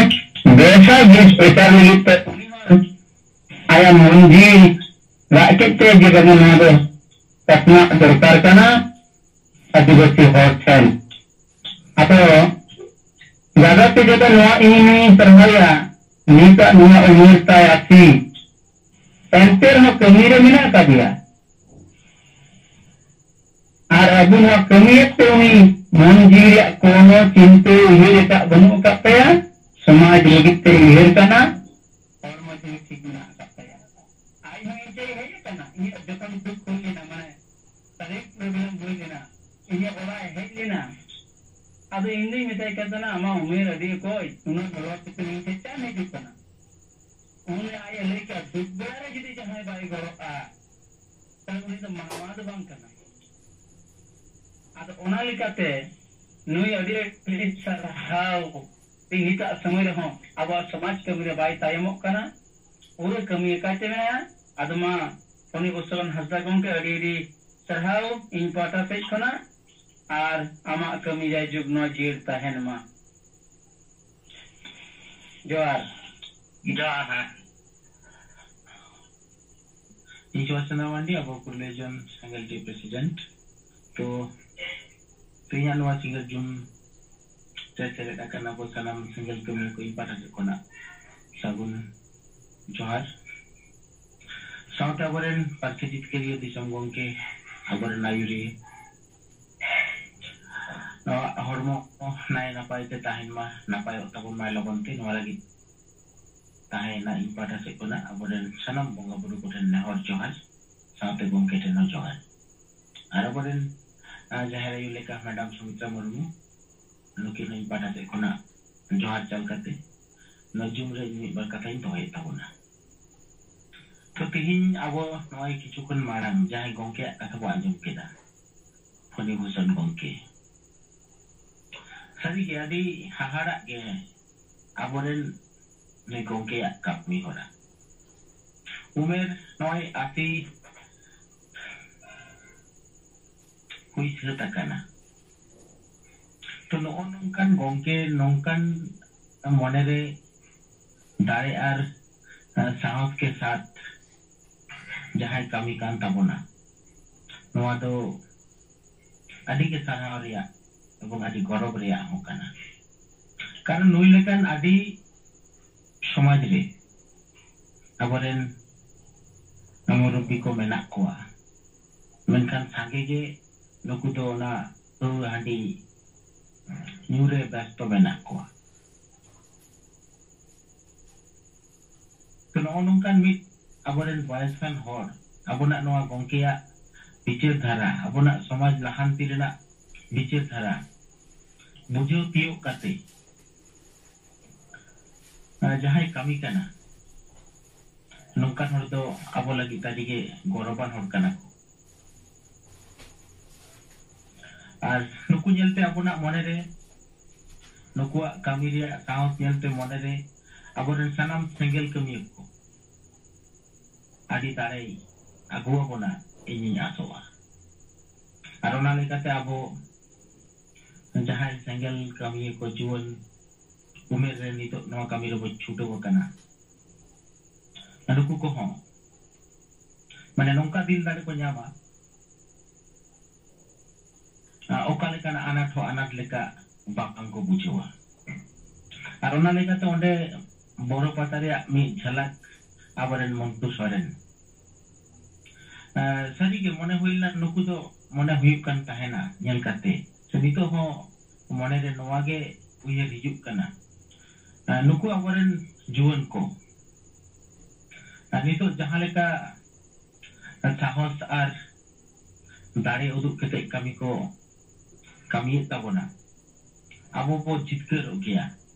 ᱵᱮᱥᱟ ᱵᱮᱥ ᱯᱨᱚᱪᱟᱨ ᱞᱟᱹᱜᱤᱫ ᱛᱮ ᱩᱱᱤ ᱦᱚᱸ ᱟᱭᱟᱜ ᱢᱚᱱ ᱡᱤᱣᱤ ᱨᱟᱜ ᱠᱮᱫ ᱛᱮ ᱡᱮ ᱵᱟᱝᱟ ᱱᱚᱣᱟ ᱫᱚ ᱯᱟᱥᱱᱟᱜ ᱫᱚᱨᱠᱟᱨ ᱠᱟᱱᱟ ᱟᱹᱫᱤᱵᱟᱹᱥᱤ ᱦᱚᱲ ᱴᱷᱮᱱ᱾ ᱟᱫᱚ ᱡᱟᱫᱟ ᱛᱮ ᱡᱟᱫᱟ ᱱᱚᱣᱟ ᱤᱧ ᱥᱟᱨᱦᱟᱣᱭᱟ, ᱱᱤᱛᱟᱜ ᱱᱚᱣᱟ ᱩᱢᱮᱨ ᱛᱟᱭ ᱟᱥᱤ, ᱮᱱᱛᱮ ᱨᱮᱦᱚᱸ ᱠᱟᱹᱢᱤ ᱨᱮ ᱢᱮᱱᱟᱜ ᱟᱠᱟᱫᱮᱭᱟ᱾ ᱟᱨ ᱟᱵᱚ ᱱᱚᱣᱟ ᱠᱟᱹᱢᱤᱭᱮᱫ ᱛᱮ ᱩᱱᱤ ᱢᱚᱱ ᱡᱤᱣᱤ ᱨᱮᱭᱟᱜ ᱠᱳᱱᱳ ᱪᱤᱱᱛᱟᱹ ᱩᱭᱦᱟᱹᱨ ᱮᱴᱟᱜ ᱵᱟᱹᱱᱩᱜ ᱟᱠᱟᱫ ᱛᱟᱭᱟ, ᱥᱚᱢᱟᱡᱽ ᱞᱟᱹᱜᱤᱫ ᱛᱮ ᱩᱭᱦᱟᱹᱨ ᱠᱟᱱᱟ, ᱦᱚᱲᱢᱚ ᱡᱤᱣᱤ ᱴᱷᱤᱠ ᱢᱮᱱᱟᱜ ᱟᱠᱟᱫ ᱛᱟᱭᱟ᱾ ᱟᱡ ᱦᱚᱸ ᱤᱧ ᱴᱷᱮᱱ ᱦᱮᱡ ᱟᱠᱟᱱᱟ, ᱤᱧᱟᱹᱜ ᱡᱚᱠᱷᱚᱱ ᱫᱩᱠ ᱦᱩᱭ ᱞᱮᱱᱟ, ᱢᱟᱱᱮ ᱥᱟᱨᱤᱨ problem ᱦᱩᱭ ᱞᱮᱱᱟ, ᱤᱧᱟᱹᱜ ᱚᱲᱟᱜ ᱮ ᱦᱮᱡ ᱞᱮᱱᱟ᱾ ᱟᱫᱚ ᱤᱧ ᱫᱩᱧ ᱢᱮᱛᱟᱭ ᱠᱟᱱ ᱛᱟᱦᱮᱱᱟ, "ᱟᱢᱟᱜ ᱩᱢᱮᱨ ᱟᱹᱰᱤ ᱚᱠᱚᱭ, ᱩᱱᱟᱹᱜ ᱞᱚᱞᱚ ᱥᱤᱛᱩᱝ ᱤᱧ ᱴᱷᱮᱱ ᱪᱮᱫ ᱮᱢ ᱦᱤᱡᱩᱜ ᱠᱟᱱᱟ?" ᱩᱱᱤ ᱟᱡ ᱮ ᱞᱟᱹᱭ ᱠᱮᱫᱟ, ᱫᱩᱠ ᱵᱮᱲᱟ ᱨᱮ ᱡᱩᱫᱤ ᱡᱟᱦᱟᱸᱭ ᱵᱟᱭ ᱜᱚᱲᱚᱜᱼᱟ, ᱩᱱᱤ ᱫᱚ ᱢᱟᱱᱣᱟ ᱫᱚ ᱵᱟᱝ ᱠᱟᱱᱟ᱾ ᱟᱫᱚ ᱚᱱᱟ ᱞᱮᱠᱟᱛᱮ ᱱᱩᱭ ᱟᱹᱰᱤ ᱟᱹᱰᱤ ᱥᱟᱨᱦᱟᱣ, ᱱᱤᱛᱟᱜ ᱥᱚᱢᱚᱭ ᱨᱮᱦᱚᱸ ᱟᱵᱚᱣᱟᱜ ᱥᱚᱢᱟᱡᱽ ᱠᱟᱹᱢᱤ ᱨᱮ ᱵᱟᱭ ᱛᱟᱭᱚᱢᱚᱜ ᱠᱟᱱᱟ, ᱯᱩᱨᱟᱹ ᱠᱟᱹᱢᱤ ᱮᱠᱟᱭ ᱛᱮ ᱢᱮᱱᱟᱭᱟ᱾ ᱟᱫᱚ ᱢᱟ ᱯᱷᱚᱱᱤ ᱵᱷᱩᱥᱚᱱ ᱦᱟᱸᱥᱫᱟ ᱜᱚᱢᱠᱮ, ᱟᱹᱰᱤ ᱟᱹᱰᱤ ᱥᱟᱨᱦᱟᱣ ᱤᱧ ᱯᱟᱦᱴᱟ ᱥᱮᱫ ᱠᱷᱚᱱᱟᱜ, ᱟᱨ ᱟᱢᱟᱜ ᱠᱟᱹᱢᱤ ᱡᱟᱭᱡᱩᱜᱽ ᱱᱚᱣᱟ ᱡᱤᱭᱟᱹᱲ ᱛᱟᱦᱮᱱ ᱢᱟ᱾ ᱡᱚᱦᱟᱨ᱾ ᱡᱚᱦᱟᱨ, ᱦᱮᱸ᱾ ᱤᱧ ᱥᱩᱵᱷᱟᱥ ᱪᱚᱸᱫᱽᱨᱚ ᱢᱟᱱᱰᱤ, ᱟᱵᱚ ᱯᱩᱨᱩᱞᱤᱭᱟᱹ ᱡᱳᱱ ᱥᱮᱸᱜᱮᱞ ᱴᱤ ᱯᱨᱮᱥᱤᱰᱮᱱᱴ᱾ ᱛᱚ, ᱛᱮᱦᱮᱧᱟᱜ ᱱᱚᱣᱟ ᱥᱤᱸᱜᱟᱹᱲ ᱡᱩᱢ ᱨᱮ ᱥᱮᱞᱮᱫ ᱟᱠᱟᱱ ᱟᱵᱚ ᱥᱟᱱᱟᱢ ᱥᱮᱸᱜᱮᱞ ᱠᱟᱹᱢᱤᱭᱟᱹ ᱠᱚ ᱤᱧ ᱯᱟᱦᱴᱟ ᱥᱮᱫ ᱠᱷᱚᱱᱟᱜ ᱥᱟᱹᱜᱩᱱ ᱡᱚᱦᱟᱨ᱾ ᱥᱟᱶᱛᱮ ᱟᱵᱚᱨᱮᱱ ᱯᱟᱹᱨᱥᱤ ᱡᱤᱛᱠᱟᱹᱨᱤᱭᱟᱹ ᱫᱤᱥᱚᱢ ᱜᱚᱢᱠᱮ, ᱟᱵᱚᱨᱮᱱ ᱟᱹᱭᱩᱨᱤᱭᱟᱹ, ᱱᱚᱣᱟ ᱦᱚᱲᱢᱚ ᱱᱟᱭ ᱱᱟᱯᱟᱭ ᱛᱮ ᱛᱟᱦᱮᱱ ᱢᱟ, ᱱᱟᱯᱟᱭᱚᱜ ᱛᱟᱵᱚᱱ ᱢᱟᱭ ᱞᱚᱜᱚᱱ ᱛᱮ, ᱱᱚᱣᱟ ᱞᱟᱹᱜᱤᱫ ᱛᱟᱦᱮᱸᱭᱮᱱᱟ ᱤᱧ ᱯᱟᱦᱴᱟ ᱥᱮᱫ ᱠᱷᱚᱱᱟᱜ ᱟᱵᱚᱨᱮᱱ ᱥᱟᱱᱟᱢ ᱵᱚᱸᱜᱟ ᱵᱩᱨᱩ ᱠᱚᱴᱷᱮᱱ ᱱᱮᱦᱚᱨ ᱡᱚᱦᱟᱨ, ᱥᱟᱶᱛᱮ ᱜᱚᱢᱠᱮ ᱴᱷᱮᱱ ᱦᱚᱸ ᱡᱚᱦᱟᱨ᱾ ᱟᱨ ᱟᱵᱚᱨᱮᱱ, ᱟᱨ ᱡᱟᱦᱮᱨ ᱟᱭᱳ ᱞᱮᱠᱟ ᱢᱮᱰᱟᱢ ᱥᱩᱢᱤᱛᱨᱟ ᱢᱩᱨᱢᱩ, ᱱᱩᱠᱤᱱ ᱦᱚᱸ ᱤᱧ ᱯᱟᱦᱴᱟ ᱥᱮᱫ ᱠᱷᱚᱱᱟᱜ ᱡᱚᱦᱟᱨ ᱪᱟᱞ ᱠᱟᱛᱮ ᱱᱚᱣᱟ ᱡᱩᱢ ᱨᱮ ᱤᱧ ᱢᱤᱫ ᱵᱟᱨ ᱠᱟᱛᱷᱟᱧ ᱫᱚᱦᱚᱭᱮᱫ ᱛᱟᱵᱚᱱᱟ᱾ ᱛᱚ, ᱛᱮᱦᱮᱧ ᱟᱵᱚ ᱱᱚᱜᱼᱚᱭ ᱠᱤᱪᱷᱩ ᱠᱷᱚᱱ ᱢᱟᱲᱟᱝ ᱡᱟᱦᱟᱸᱭ ᱜᱚᱢᱠᱮᱭᱟᱜ ᱠᱟᱛᱷᱟ ᱵᱚ ᱟᱸᱡᱚᱢ ᱠᱮᱫᱟ, ᱯᱷᱚᱱᱤ ᱵᱷᱩᱥᱚᱱ ᱜᱚᱢᱠᱮ, ᱥᱟᱹᱨᱤᱜᱮ ᱟᱹᱰᱤ ᱦᱟᱦᱟᱲᱟᱜ ᱜᱮ ᱟᱵᱚᱨᱮᱱ ᱱᱩᱭ ᱜᱚᱢᱠᱮᱭᱟᱜ ᱠᱟᱹᱢᱤ ᱦᱚᱨᱟ᱾ ᱩᱢᱮᱨ ᱱᱚᱜᱼᱚᱭ ᱟᱥᱤ ᱦᱩᱭ ᱥᱟᱹᱛ ᱟᱠᱟᱱᱟ᱾ ᱛᱚ, ᱱᱚᱜᱼᱚ ᱱᱚᱝᱠᱟᱱ ᱜᱚᱢᱠᱮ, ᱱᱚᱝᱠᱟᱱ ᱢᱚᱱᱮᱨᱮ ᱫᱟᱲᱮ ᱟᱨ, ᱟᱨ ᱥᱟᱦᱚᱥ ᱠᱮ ᱥᱟᱛ ᱡᱟᱦᱟᱸᱭ ᱠᱟᱹᱢᱤ ᱠᱟᱱ ᱛᱟᱵᱚᱱᱟ, ᱱᱚᱣᱟ ᱫᱚ ᱟᱹᱰᱤ ᱜᱮ ᱥᱟᱨᱦᱟᱣ ᱨᱮᱭᱟᱜ ᱮᱵᱚᱝ ᱟᱹᱰᱤ ᱜᱚᱨᱚᱵᱽ ᱨᱮᱭᱟᱜ ᱦᱚᱸ ᱠᱟᱱᱟ᱾ ᱠᱟᱨᱚᱱ ᱱᱩᱭ ᱞᱮᱠᱟᱱ ᱟᱹᱰᱤ ᱥᱚᱢᱟᱡᱽ ᱨᱮ ᱟᱵᱚᱨᱮᱱ ᱢᱩᱨᱩᱵᱵᱤ ᱠᱚ ᱢᱮᱱᱟᱜ ᱠᱚᱣᱟ, ᱢᱮᱱᱠᱷᱟᱱ ᱥᱟᱸᱜᱮ ᱜᱮ ᱱᱩᱠᱩ ᱫᱚ ᱚᱱᱟ ᱯᱟᱹᱣᱨᱟᱹ ᱦᱟᱺᱰᱤ ᱧᱩ ᱨᱮ ᱵᱮᱥᱛᱚ ᱢᱮᱱᱟᱜ ᱠᱚᱣᱟ᱾ ᱛᱚ, ᱱᱚᱜᱼᱚ ᱱᱚᱝᱠᱟᱱ ᱢᱤᱫ ᱟᱵᱚᱨᱮᱱ ᱵᱚᱭᱮᱥᱟᱱ ᱦᱚᱲ ᱟᱵᱚᱱᱟᱜ ᱱᱚᱣᱟ ᱜᱚᱢᱠᱮᱭᱟᱜ ᱵᱤᱪᱟᱹᱨ ᱫᱷᱟᱨᱟ, ᱟᱵᱚᱱᱟᱜ ᱥᱚᱢᱟᱡᱽ ᱞᱟᱦᱟᱱᱛᱤ ᱨᱮᱱᱟᱜ ᱵᱤᱪᱟᱹᱨ ᱫᱷᱟᱨᱟ ᱵᱩᱡᱷᱟᱹᱣ ᱛᱤᱭᱳᱜ ᱠᱟᱛᱮ, ᱟᱨ ᱡᱟᱦᱟᱸᱭ ᱠᱟᱹᱢᱤ ᱠᱟᱱᱟ, ᱱᱚᱝᱠᱟᱱ ᱦᱚᱲ ᱫᱚ ᱟᱵᱚ ᱞᱟᱹᱜᱤᱫ ᱟᱹᱰᱤ ᱜᱮ ᱜᱚᱨᱚᱵᱟᱱ ᱦᱚᱲ ᱠᱟᱱᱟ ᱠᱚ᱾ ᱟᱨ ᱱᱩᱠᱩ ᱧᱮᱞᱛᱮ ᱟᱵᱚᱱᱟᱜ ᱢᱚᱱᱮᱨᱮ, ᱱᱩᱠᱩᱣᱟᱜ ᱠᱟᱹᱢᱤ ᱨᱮᱭᱟᱜ ᱥᱟᱦᱚᱥ ᱧᱮᱞᱛᱮ ᱢᱚᱱᱮᱨᱮ ᱟᱵᱚᱨᱮᱱ ᱥᱟᱱᱟᱢ ᱥᱮᱸᱜᱮᱞ ᱠᱟᱹᱢᱤᱭᱟᱹ ᱠᱚ ᱟᱹᱰᱤ ᱫᱟᱲᱮᱭ ᱟᱹᱜᱩ ᱟᱵᱚᱱᱟ, ᱤᱧᱤᱧ ᱟᱥᱚᱜᱼᱟ᱾ ᱟᱨ ᱚᱱᱟ ᱞᱮᱠᱟᱛᱮ ᱟᱵᱚ ᱡᱟᱦᱟᱸᱭ ᱥᱮᱸᱜᱮᱞ ᱠᱟᱹᱢᱤᱭᱟᱹ ᱠᱚ ᱡᱩᱣᱟᱹᱱ ᱩᱢᱮᱨ ᱨᱮ ᱱᱤᱛᱚᱜ ᱱᱚᱣᱟ ᱠᱟᱹᱢᱤ ᱨᱮᱵᱚ ᱪᱷᱩᱴᱟᱹᱣ ᱟᱠᱟᱱᱟ, ᱱᱩᱠᱩ ᱠᱚᱦᱚᱸ ᱢᱟᱱᱮ ᱱᱚᱝᱠᱟ ᱫᱤᱞ ᱫᱟᱲᱮ ᱠᱚ ᱧᱟᱢᱟ, ᱟ, ᱚᱠᱟ ᱞᱮᱠᱟᱱᱟᱜ ᱟᱱᱟᱴ ᱦᱚᱸ ᱟᱱᱟᱴ ᱞᱮᱠᱟ ᱵᱟᱝ ᱠᱚ ᱵᱩᱡᱷᱟᱹᱣᱟ᱾ ᱟᱨ ᱚᱱᱟ ᱞᱮᱠᱟᱛᱮ ᱚᱸᱰᱮ ᱵᱚᱨᱚ ᱯᱟᱛᱟ ᱨᱮᱭᱟᱜ ᱢᱤᱫ ᱡᱷᱟᱞᱟᱠ ᱟᱵᱚᱨᱮᱱ ᱢᱚᱱᱴᱩ ᱥᱚᱨᱮᱱ᱾ ᱟ, ᱥᱟᱹᱨᱤᱜᱮ ᱢᱚᱱᱮ ᱦᱩᱭ ᱞᱮᱱᱟ ᱱᱩᱠᱩ ᱫᱚ ᱢᱚᱱᱮ ᱦᱩᱭᱩᱜ ᱠᱟᱱ ᱛᱟᱦᱮᱱᱟ ᱧᱮᱞ ᱠᱟᱛᱮ, ᱥᱮ ᱱᱤᱛᱚᱜ ᱦᱚᱸ ᱢᱚᱱᱮᱨᱮ ᱱᱚᱣᱟ ᱜᱮ ᱩᱭᱦᱟᱹᱨ ᱦᱤᱡᱩᱜ ᱠᱟᱱᱟ᱾ ᱟ, ᱱᱩᱠᱩ ᱟᱵᱚᱨᱮᱱ ᱡᱩᱣᱟᱹᱱ ᱠᱚ, ᱟᱨ ᱱᱤᱛᱚᱜ ᱡᱟᱦᱟᱸ ᱞᱮᱠᱟ ᱥᱟᱦᱚᱥ ᱟᱨ ᱫᱟᱲᱮ ᱩᱫᱩᱜ ᱠᱟᱛᱮ ᱠᱟᱹᱢᱤ ᱠᱚ ᱠᱟᱹᱢᱤᱭᱮᱫ ᱛᱟᱵᱚᱱᱟ, ᱟᱵᱚ ᱵᱚ ᱡᱤᱛᱠᱟᱹᱨᱚᱜ ᱜᱮᱭᱟ,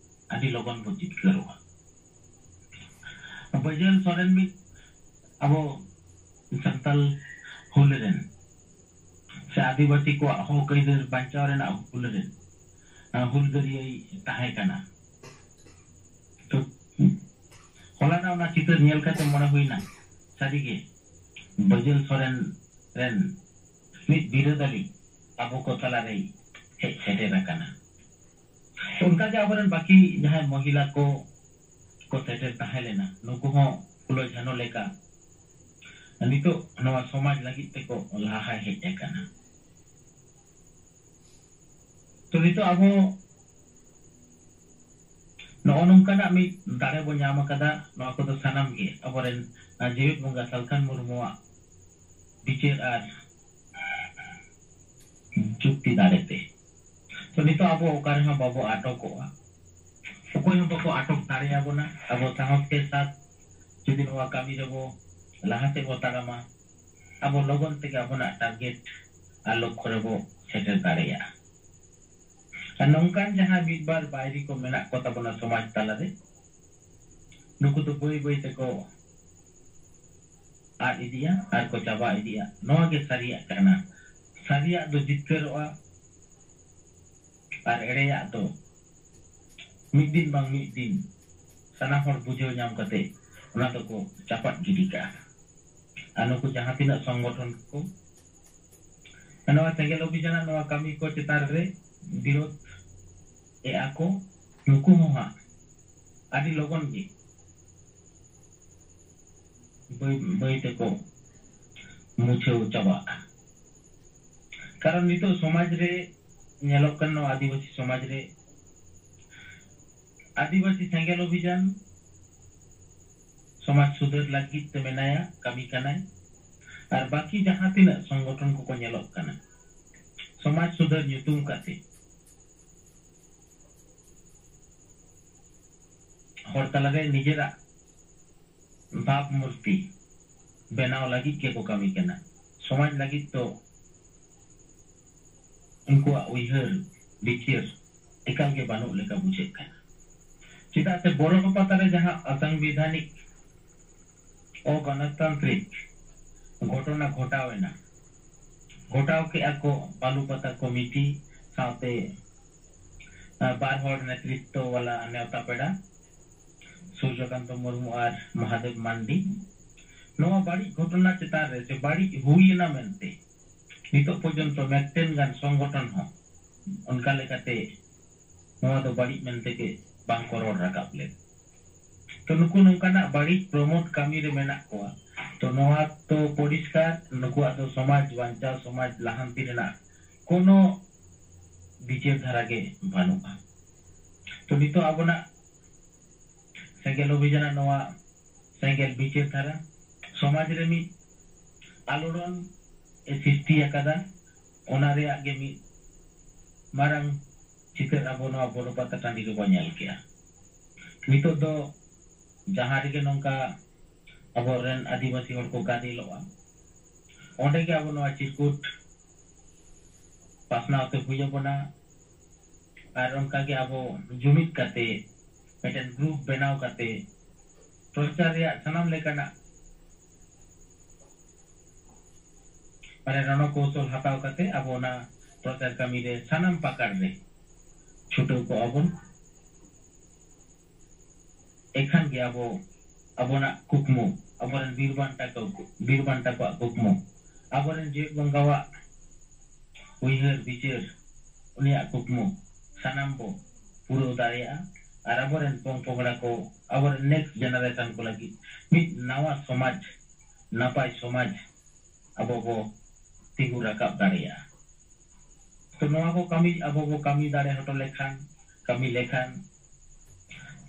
ᱟᱹᱰᱤ ᱞᱚᱜᱚᱱ ᱵᱚ ᱡᱤᱛᱠᱟᱹᱨᱚᱜᱼᱟ᱾ ᱵᱟᱹᱡᱟᱹᱞ ᱥᱚᱨᱮᱱ ᱢᱤᱫ ᱟᱵᱚ ᱥᱟᱱᱛᱟᱞ ᱦᱩᱞ ᱨᱮᱱ ᱥᱮ ᱟᱹᱫᱤᱵᱟᱹᱥᱤ ᱠᱚᱣᱟᱜ ᱦᱚᱠ ᱟᱹᱭᱫᱟᱹᱨ ᱵᱟᱧᱪᱟᱣ ᱨᱮᱱᱟᱜ ᱦᱩᱞ ᱨᱮᱱ, ᱟ, ᱦᱩᱞᱜᱟᱹᱨᱤᱭᱟᱹᱭ ᱛᱟᱦᱮᱸ ᱠᱟᱱᱟ᱾ ᱛᱚ, ᱦᱚᱞᱟᱱᱟᱜ ᱚᱱᱟ ᱪᱤᱛᱟᱹᱨ ᱧᱮᱞ ᱠᱟᱛᱮ ᱢᱚᱱᱮ ᱦᱩᱭᱱᱟ, ᱥᱟᱹᱨᱤᱜᱮ ᱵᱟᱹᱡᱟᱹᱞ ᱥᱚᱨᱮᱱ ᱨᱮᱱ ᱢᱤᱫ ᱵᱤᱨᱟᱹᱫᱟᱹᱞᱤ ᱟᱵᱚ ᱠᱚ ᱛᱟᱞᱟᱨᱮᱭ ᱦᱮᱡ ᱥᱮᱴᱮᱨ ᱟᱠᱟᱱᱟ᱾ ᱚᱱᱠᱟᱜᱮ ᱟᱵᱚᱨᱮᱱ ᱵᱟᱹᱠᱤ ᱡᱟᱦᱟᱸᱭ ᱢᱚᱦᱤᱞᱟ ᱠᱚ ᱠᱚ ᱥᱮᱴᱮᱨ ᱛᱟᱦᱮᱸ ᱞᱮᱱᱟ, ᱱᱩᱠᱩ ᱦᱚᱸ ᱯᱷᱩᱞᱳ ᱡᱷᱟᱱᱚ ᱞᱮᱠᱟ ᱱᱤᱛᱚᱜ ᱱᱚᱣᱟ ᱥᱚᱢᱟᱡᱽ ᱞᱟᱹᱜᱤᱫ ᱛᱮᱠᱚ ᱞᱟᱦᱟ ᱦᱮᱡ ᱟᱠᱟᱱᱟ᱾ ᱛᱚ ᱱᱤᱛᱚᱜ ᱟᱵᱚ ᱱᱚᱜᱼᱚ ᱱᱚᱝᱠᱟᱱᱟᱜ ᱢᱤᱫ ᱫᱟᱲᱮ ᱵᱚ ᱧᱟᱢ ᱟᱠᱟᱫᱟ᱾ ᱱᱚᱣᱟ ᱠᱚᱫᱚ ᱥᱟᱱᱟᱢ ᱜᱮ ᱟᱵᱚᱨᱮᱱ, ᱟᱨ, ᱡᱮᱜᱮᱛ ᱵᱚᱸᱜᱟ ᱥᱟᱞᱠᱷᱟᱱ ᱢᱩᱨᱢᱩᱣᱟᱜ ᱵᱤᱪᱟᱹᱨ ᱟᱨ ᱡᱩᱠᱛᱤ ᱫᱟᱲᱮᱛᱮ᱾ ᱛᱚ ᱱᱤᱛᱚᱜ ᱟᱵᱚ ᱚᱠᱟ ᱨᱮᱦᱚᱸ ᱵᱟᱵᱚ ᱟᱴᱚᱠᱚᱜᱼᱟ, ᱚᱠᱚᱭ ᱦᱚᱸ ᱵᱟᱠᱚ ᱟᱴᱚᱠ ᱫᱟᱲᱮᱭᱟᱵᱚᱱᱟ᱾ ᱟᱵᱚ ᱥᱟᱦᱚᱥ ᱠᱮ ᱥᱟᱛ ᱡᱩᱫᱤ ᱱᱚᱣᱟ ᱠᱟᱹᱢᱤ ᱨᱮᱵᱚ ᱞᱟᱦᱟ ᱥᱮᱫ ᱵᱚ ᱛᱟᱲᱟᱢᱟ, ᱟᱵᱚ ᱞᱚᱜᱚᱱ ᱛᱮᱜᱮ ᱟᱵᱚᱱᱟᱜ ᱴᱟᱨᱜᱮᱴ ᱟᱨ ᱞᱚᱠᱠᱷᱚ ᱨᱮᱵᱚ ᱥᱮᱴᱮᱨ ᱫᱟᱲᱮᱭᱟᱜᱼᱟ᱾ ᱟᱨ ᱱᱚᱝᱠᱟᱱ ᱡᱟᱦᱟᱸ ᱢᱤᱫ ᱵᱟᱨ ᱵᱟᱹᱭᱨᱤ ᱠᱚ ᱢᱮᱱᱟᱜ ᱠᱚ ᱛᱟᱵᱚᱱᱟ ᱥᱚᱢᱟᱡᱽ ᱛᱟᱞᱟᱨᱮ, ᱱᱩᱠᱩ ᱫᱚ ᱵᱟᱹᱭ ᱵᱟᱹᱭ ᱛᱮᱠᱚ ᱟᱫ ᱤᱫᱤᱜᱼᱟ ᱟᱨ ᱠᱚ ᱪᱟᱵᱟ ᱤᱫᱤᱜᱼᱟ᱾ ᱱᱚᱣᱟ ᱜᱮ ᱥᱟᱹᱨᱤᱭᱟᱜ ᱠᱟᱱᱟ᱾ ᱥᱟᱹᱨᱤᱭᱟᱜ ᱫᱚ ᱡᱤᱛᱠᱟᱹᱨᱚᱜᱼᱟ ᱟᱨ ᱮᱲᱮᱭᱟᱜ ᱫᱚ ᱢᱤᱫ ᱫᱤᱱ ᱵᱟᱝ ᱢᱤᱫ ᱫᱤᱱ ᱥᱟᱱᱟᱢ ᱦᱚᱲ ᱵᱩᱡᱷᱟᱹᱣ ᱧᱟᱢ ᱠᱟᱛᱮ ᱚᱱᱟ ᱫᱚᱠᱚ ᱪᱟᱯᱟᱫ ᱜᱤᱰᱤ ᱠᱟᱜᱼᱟ᱾ ᱟᱨ ᱱᱩᱠᱩ ᱡᱟᱦᱟᱸ ᱛᱤᱱᱟᱹᱜ ᱥᱚᱝᱜᱚᱴᱷᱚᱱ ᱠᱚ ᱱᱚᱣᱟ ᱥᱮᱸᱜᱮᱞ ᱚᱵᱷᱤᱡᱟᱱᱟᱜ ᱱᱚᱣᱟ ᱠᱟᱹᱢᱤ ᱠᱚ ᱪᱮᱛᱟᱱ ᱨᱮ ᱵᱤᱨᱳᱫ ᱮᱫᱼᱟ ᱠᱚ, ᱱᱩᱠᱩ ᱦᱚᱸ ᱦᱟᱸᱜ ᱟᱹᱰᱤ ᱞᱚᱜᱚᱱ ᱜᱮ ᱵᱟᱹᱭ ᱵᱟᱹᱭ ᱛᱮᱠᱚ ᱢᱩᱪᱷᱟᱹᱣ ᱪᱟᱵᱟᱜᱼᱟ᱾ ᱠᱟᱨᱚᱱ ᱱᱤᱛᱚᱜ ᱥᱚᱢᱟᱡᱽ ᱨᱮ ᱧᱮᱞᱚᱜ ᱠᱟᱱᱟ, ᱱᱚᱣᱟ ᱟᱹᱫᱤᱵᱟᱹᱥᱤ ᱥᱚᱢᱟᱡᱽ ᱨᱮ ᱟᱹᱫᱤᱵᱟᱹᱥᱤ ᱥᱮᱸᱜᱮᱞ ᱚᱵᱷᱤᱡᱟᱱ ᱥᱚᱢᱟᱡᱽ ᱥᱩᱫᱷᱟᱹᱨ ᱞᱟᱹᱜᱤᱫ ᱛᱮ ᱢᱮᱱᱟᱭᱟ, ᱠᱟᱹᱢᱤ ᱠᱟᱱᱟᱭ᱾ ᱟᱨ ᱵᱟᱹᱠᱤ ᱡᱟᱦᱟᱸ ᱛᱤᱱᱟᱹᱜ ᱥᱚᱝᱜᱚᱴᱷᱚᱱ ᱠᱚᱠᱚ ᱧᱮᱞᱚᱜ ᱠᱟᱱᱟ, ᱥᱚᱢᱟᱡᱽ ᱥᱩᱫᱷᱟᱹᱨ ᱧᱩᱛᱩᱢ ᱠᱟᱛᱮ ᱦᱚᱲ ᱛᱟᱞᱟᱨᱮ ᱱᱤᱡᱮᱨᱟᱜ ᱵᱷᱟᱵᱽ ᱢᱩᱨᱛᱤ ᱵᱮᱱᱟᱣ ᱞᱟᱹᱜᱤᱫ ᱜᱮᱠᱚ ᱠᱟᱹᱢᱤ ᱠᱟᱱᱟ᱾ ᱥᱚᱢᱟᱡᱽ ᱞᱟᱹᱜᱤᱫ ᱫᱚ ᱩᱱᱠᱩᱣᱟᱜ ᱩᱭᱦᱟᱹᱨ ᱵᱤᱪᱟᱹᱨ ᱮᱠᱟᱞ ᱜᱮ ᱵᱟᱹᱱᱩᱜ ᱞᱮᱠᱟ ᱵᱩᱡᱷᱟᱹᱜ ᱠᱟᱱᱟ᱾ ᱪᱮᱫᱟᱜ ᱥᱮ ᱵᱚᱨᱚ ᱯᱟᱛᱟ ᱨᱮ ᱡᱟᱦᱟᱸ ᱚᱥᱟᱝᱵᱤᱫᱷᱟᱱᱤᱠ ᱚᱜᱚᱱᱚᱛᱟᱱᱛᱨᱤᱠ ᱜᱷᱚᱴᱚᱱᱟ ᱜᱷᱚᱴᱟᱣ ᱮᱱᱟ, ᱜᱷᱚᱴᱟᱣ ᱠᱮᱜᱼᱟ ᱠᱚ ᱵᱟᱞᱩᱯᱟᱛᱟ ᱠᱚᱢᱤᱴᱤ ᱥᱟᱶᱛᱮ, ᱟᱨ, ᱵᱟᱨ ᱦᱚᱲ ᱱᱮᱛᱨᱤᱛᱵ ᱣᱟᱞᱟ ᱱᱮᱣᱛᱟ ᱯᱮᱲᱟ, ᱥᱩᱨᱡᱚᱠᱟᱱᱛᱚ ᱢᱩᱨᱢᱩ ᱟᱨ ᱢᱚᱦᱟᱫᱮᱵ ᱢᱟᱱᱰᱤ᱾ ᱱᱚᱣᱟ ᱵᱟᱹᱲᱤᱡ ᱜᱷᱚᱴᱚᱱᱟ ᱪᱮᱛᱟᱱ ᱨᱮ ᱥᱮ ᱵᱟᱹᱲᱤᱡ ᱦᱩᱭ ᱮᱱᱟ ᱢᱮᱱᱛᱮ ᱱᱤᱛᱚᱜ ᱯᱚᱨᱡᱚᱱᱛᱚ ᱢᱤᱫᱴᱮᱱ ᱜᱟᱱ ᱥᱚᱝᱜᱚᱴᱷᱚᱱ ᱦᱚᱸ ᱚᱱᱠᱟ ᱞᱮᱠᱟᱛᱮ ᱱᱚᱣᱟ ᱫᱚ ᱵᱟᱹᱲᱤᱡ ᱢᱮᱱᱛᱮ ᱜᱮ ᱵᱟᱝ ᱠᱚ ᱨᱚᱲ ᱨᱟᱠᱟᱵ ᱞᱮᱫ᱾ ᱛᱚ ᱱᱩᱠᱩ ᱱᱚᱝᱠᱟᱱᱟᱜ ᱵᱟᱹᱲᱤᱡ ᱯᱨᱚᱢᱳᱴ ᱠᱟᱹᱢᱤ ᱨᱮ ᱢᱮᱱᱟᱜ ᱠᱚᱣᱟ᱾ ᱛᱚ ᱱᱚᱣᱟ ᱛᱚ ᱯᱚᱨᱤᱥᱠᱟᱨ ᱱᱩᱠᱩᱣᱟᱜ ᱫᱚ ᱥᱚᱢᱟᱡᱽ ᱵᱟᱧᱪᱟᱣ, ᱥᱚᱢᱟᱡᱽ ᱞᱟᱦᱟᱱᱛᱤ ᱨᱮᱱᱟᱜ ᱠᱳᱱᱳ ᱵᱤᱪᱟᱹᱨ ᱫᱷᱟᱨᱟ ᱜᱮ ᱵᱟᱹᱱᱩᱜᱼᱟ᱾ ᱛᱚ ᱱᱤᱛᱚᱜ ᱟᱵᱚᱱᱟᱜ ᱥᱮᱸᱜᱮᱞ ᱚᱵᱷᱤᱡᱟᱱᱟᱜ ᱱᱚᱣᱟ ᱥᱮᱸᱜᱮᱞ ᱵᱤᱪᱟᱹᱨ ᱫᱷᱟᱨᱟ ᱥᱚᱢᱟᱡᱽ ᱨᱮ ᱢᱤᱫ ᱟᱞᱚᱲᱚᱱ ᱮ ᱥᱨᱤᱥᱴᱤ ᱟᱠᱟᱫᱟ᱾ ᱚᱱᱟ ᱨᱮᱭᱟᱜ ᱜᱮ ᱢᱤᱫ ᱢᱟᱨᱟᱝ ᱪᱤᱛᱟᱹᱨ ᱟᱵᱚ ᱱᱚᱣᱟ ᱵᱚᱨᱚ ᱯᱟᱛᱟ ᱴᱟᱺᱰᱤ ᱨᱮᱵᱚ ᱧᱮᱞ ᱠᱮᱜᱼᱟ᱾ ᱱᱤᱛᱚᱜ ᱫᱚ ᱡᱟᱦᱟᱸ ᱨᱮᱜᱮ ᱱᱚᱝᱠᱟ ᱟᱵᱚᱨᱮᱱ ᱟᱹᱫᱤᱵᱟᱹᱥᱤ ᱦᱚᱲ ᱠᱚ ᱜᱟᱫᱮᱞᱚᱜᱼᱟ, ᱚᱸᱰᱮ ᱜᱮ ᱟᱵᱚ ᱱᱚᱣᱟ ᱪᱤᱨᱠᱩᱴ ᱯᱟᱥᱱᱟᱣ ᱛᱮ ᱦᱩᱭ ᱟᱵᱚᱱᱟ᱾ ᱟᱨ ᱚᱱᱠᱟ ᱜᱮ ᱟᱵᱚ ᱡᱩᱢᱤᱫ ᱠᱟᱛᱮ ᱢᱤᱫᱴᱮᱱ ᱜᱨᱩᱯ ᱵᱮᱱᱟᱣ ᱠᱟᱛᱮ ᱯᱨᱚᱪᱟᱨ ᱨᱮᱭᱟᱜ ᱥᱟᱱᱟᱢ ᱞᱮᱠᱟᱱᱟᱜ ᱢᱟᱱᱮ ᱨᱚᱱᱚ ᱠᱳᱣᱥᱚᱞ ᱦᱟᱛᱟᱣ ᱠᱟᱛᱮ ᱟᱵᱚ ᱚᱱᱟ ᱯᱨᱚᱪᱟᱨ ᱠᱟᱹᱢᱤ ᱨᱮ ᱥᱟᱱᱟᱢ ᱯᱟᱠᱟᱲ ᱨᱮ ᱪᱷᱩᱴᱟᱹᱣ ᱠᱚᱜᱼᱟ ᱵᱚᱱ᱾ ᱮᱠᱷᱟᱱ ᱜᱮ ᱟᱵᱚ ᱟᱵᱚᱱᱟᱜ ᱠᱩᱠᱢᱩ, ᱟᱵᱚᱨᱮᱱ ᱵᱤᱨ ᱵᱟᱱᱴᱟ ᱠᱚ, ᱵᱤᱨ ᱵᱟᱱᱴᱟ ᱠᱚᱣᱟᱜ ᱠᱩᱠᱢᱩ, ᱟᱵᱚᱨᱮᱱ ᱡᱮᱣᱮᱫ ᱵᱚᱸᱜᱟᱣᱟᱜ ᱩᱭᱦᱟᱹᱨ ᱵᱤᱪᱟᱹᱨ, ᱩᱱᱤᱭᱟᱜ ᱠᱩᱠᱢᱩ ᱥᱟᱱᱟᱢ ᱵᱚ ᱯᱩᱨᱟᱹᱣ ᱫᱟᱲᱮᱭᱟᱜᱼᱟ᱾ ᱟᱨ ᱟᱵᱚᱨᱮᱱ ᱯᱚᱝ ᱯᱚᱝᱲᱟ ᱠᱚ, ᱟᱵᱚᱨᱮᱱ next generation ᱠᱚ ᱞᱟᱹᱜᱤᱫ ᱢᱤᱫ ᱱᱟᱣᱟ ᱥᱚᱢᱟᱡᱽ, ᱱᱟᱯᱟᱭ ᱥᱚᱢᱟᱡᱽ ᱟᱵᱚ ᱵᱚ ᱛᱤᱸᱜᱩ ᱨᱟᱠᱟᱵ ᱫᱟᱲᱮᱭᱟᱜᱼᱟ᱾ ᱛᱚ ᱱᱚᱣᱟ ᱠᱚ ᱠᱟᱹᱢᱤ ᱟᱵᱚ ᱵᱚ ᱠᱟᱹᱢᱤ ᱫᱟᱲᱮ ᱦᱚᱴᱚ ᱞᱮᱠᱷᱟᱱ, ᱠᱟᱹᱢᱤ ᱞᱮᱠᱷᱟᱱ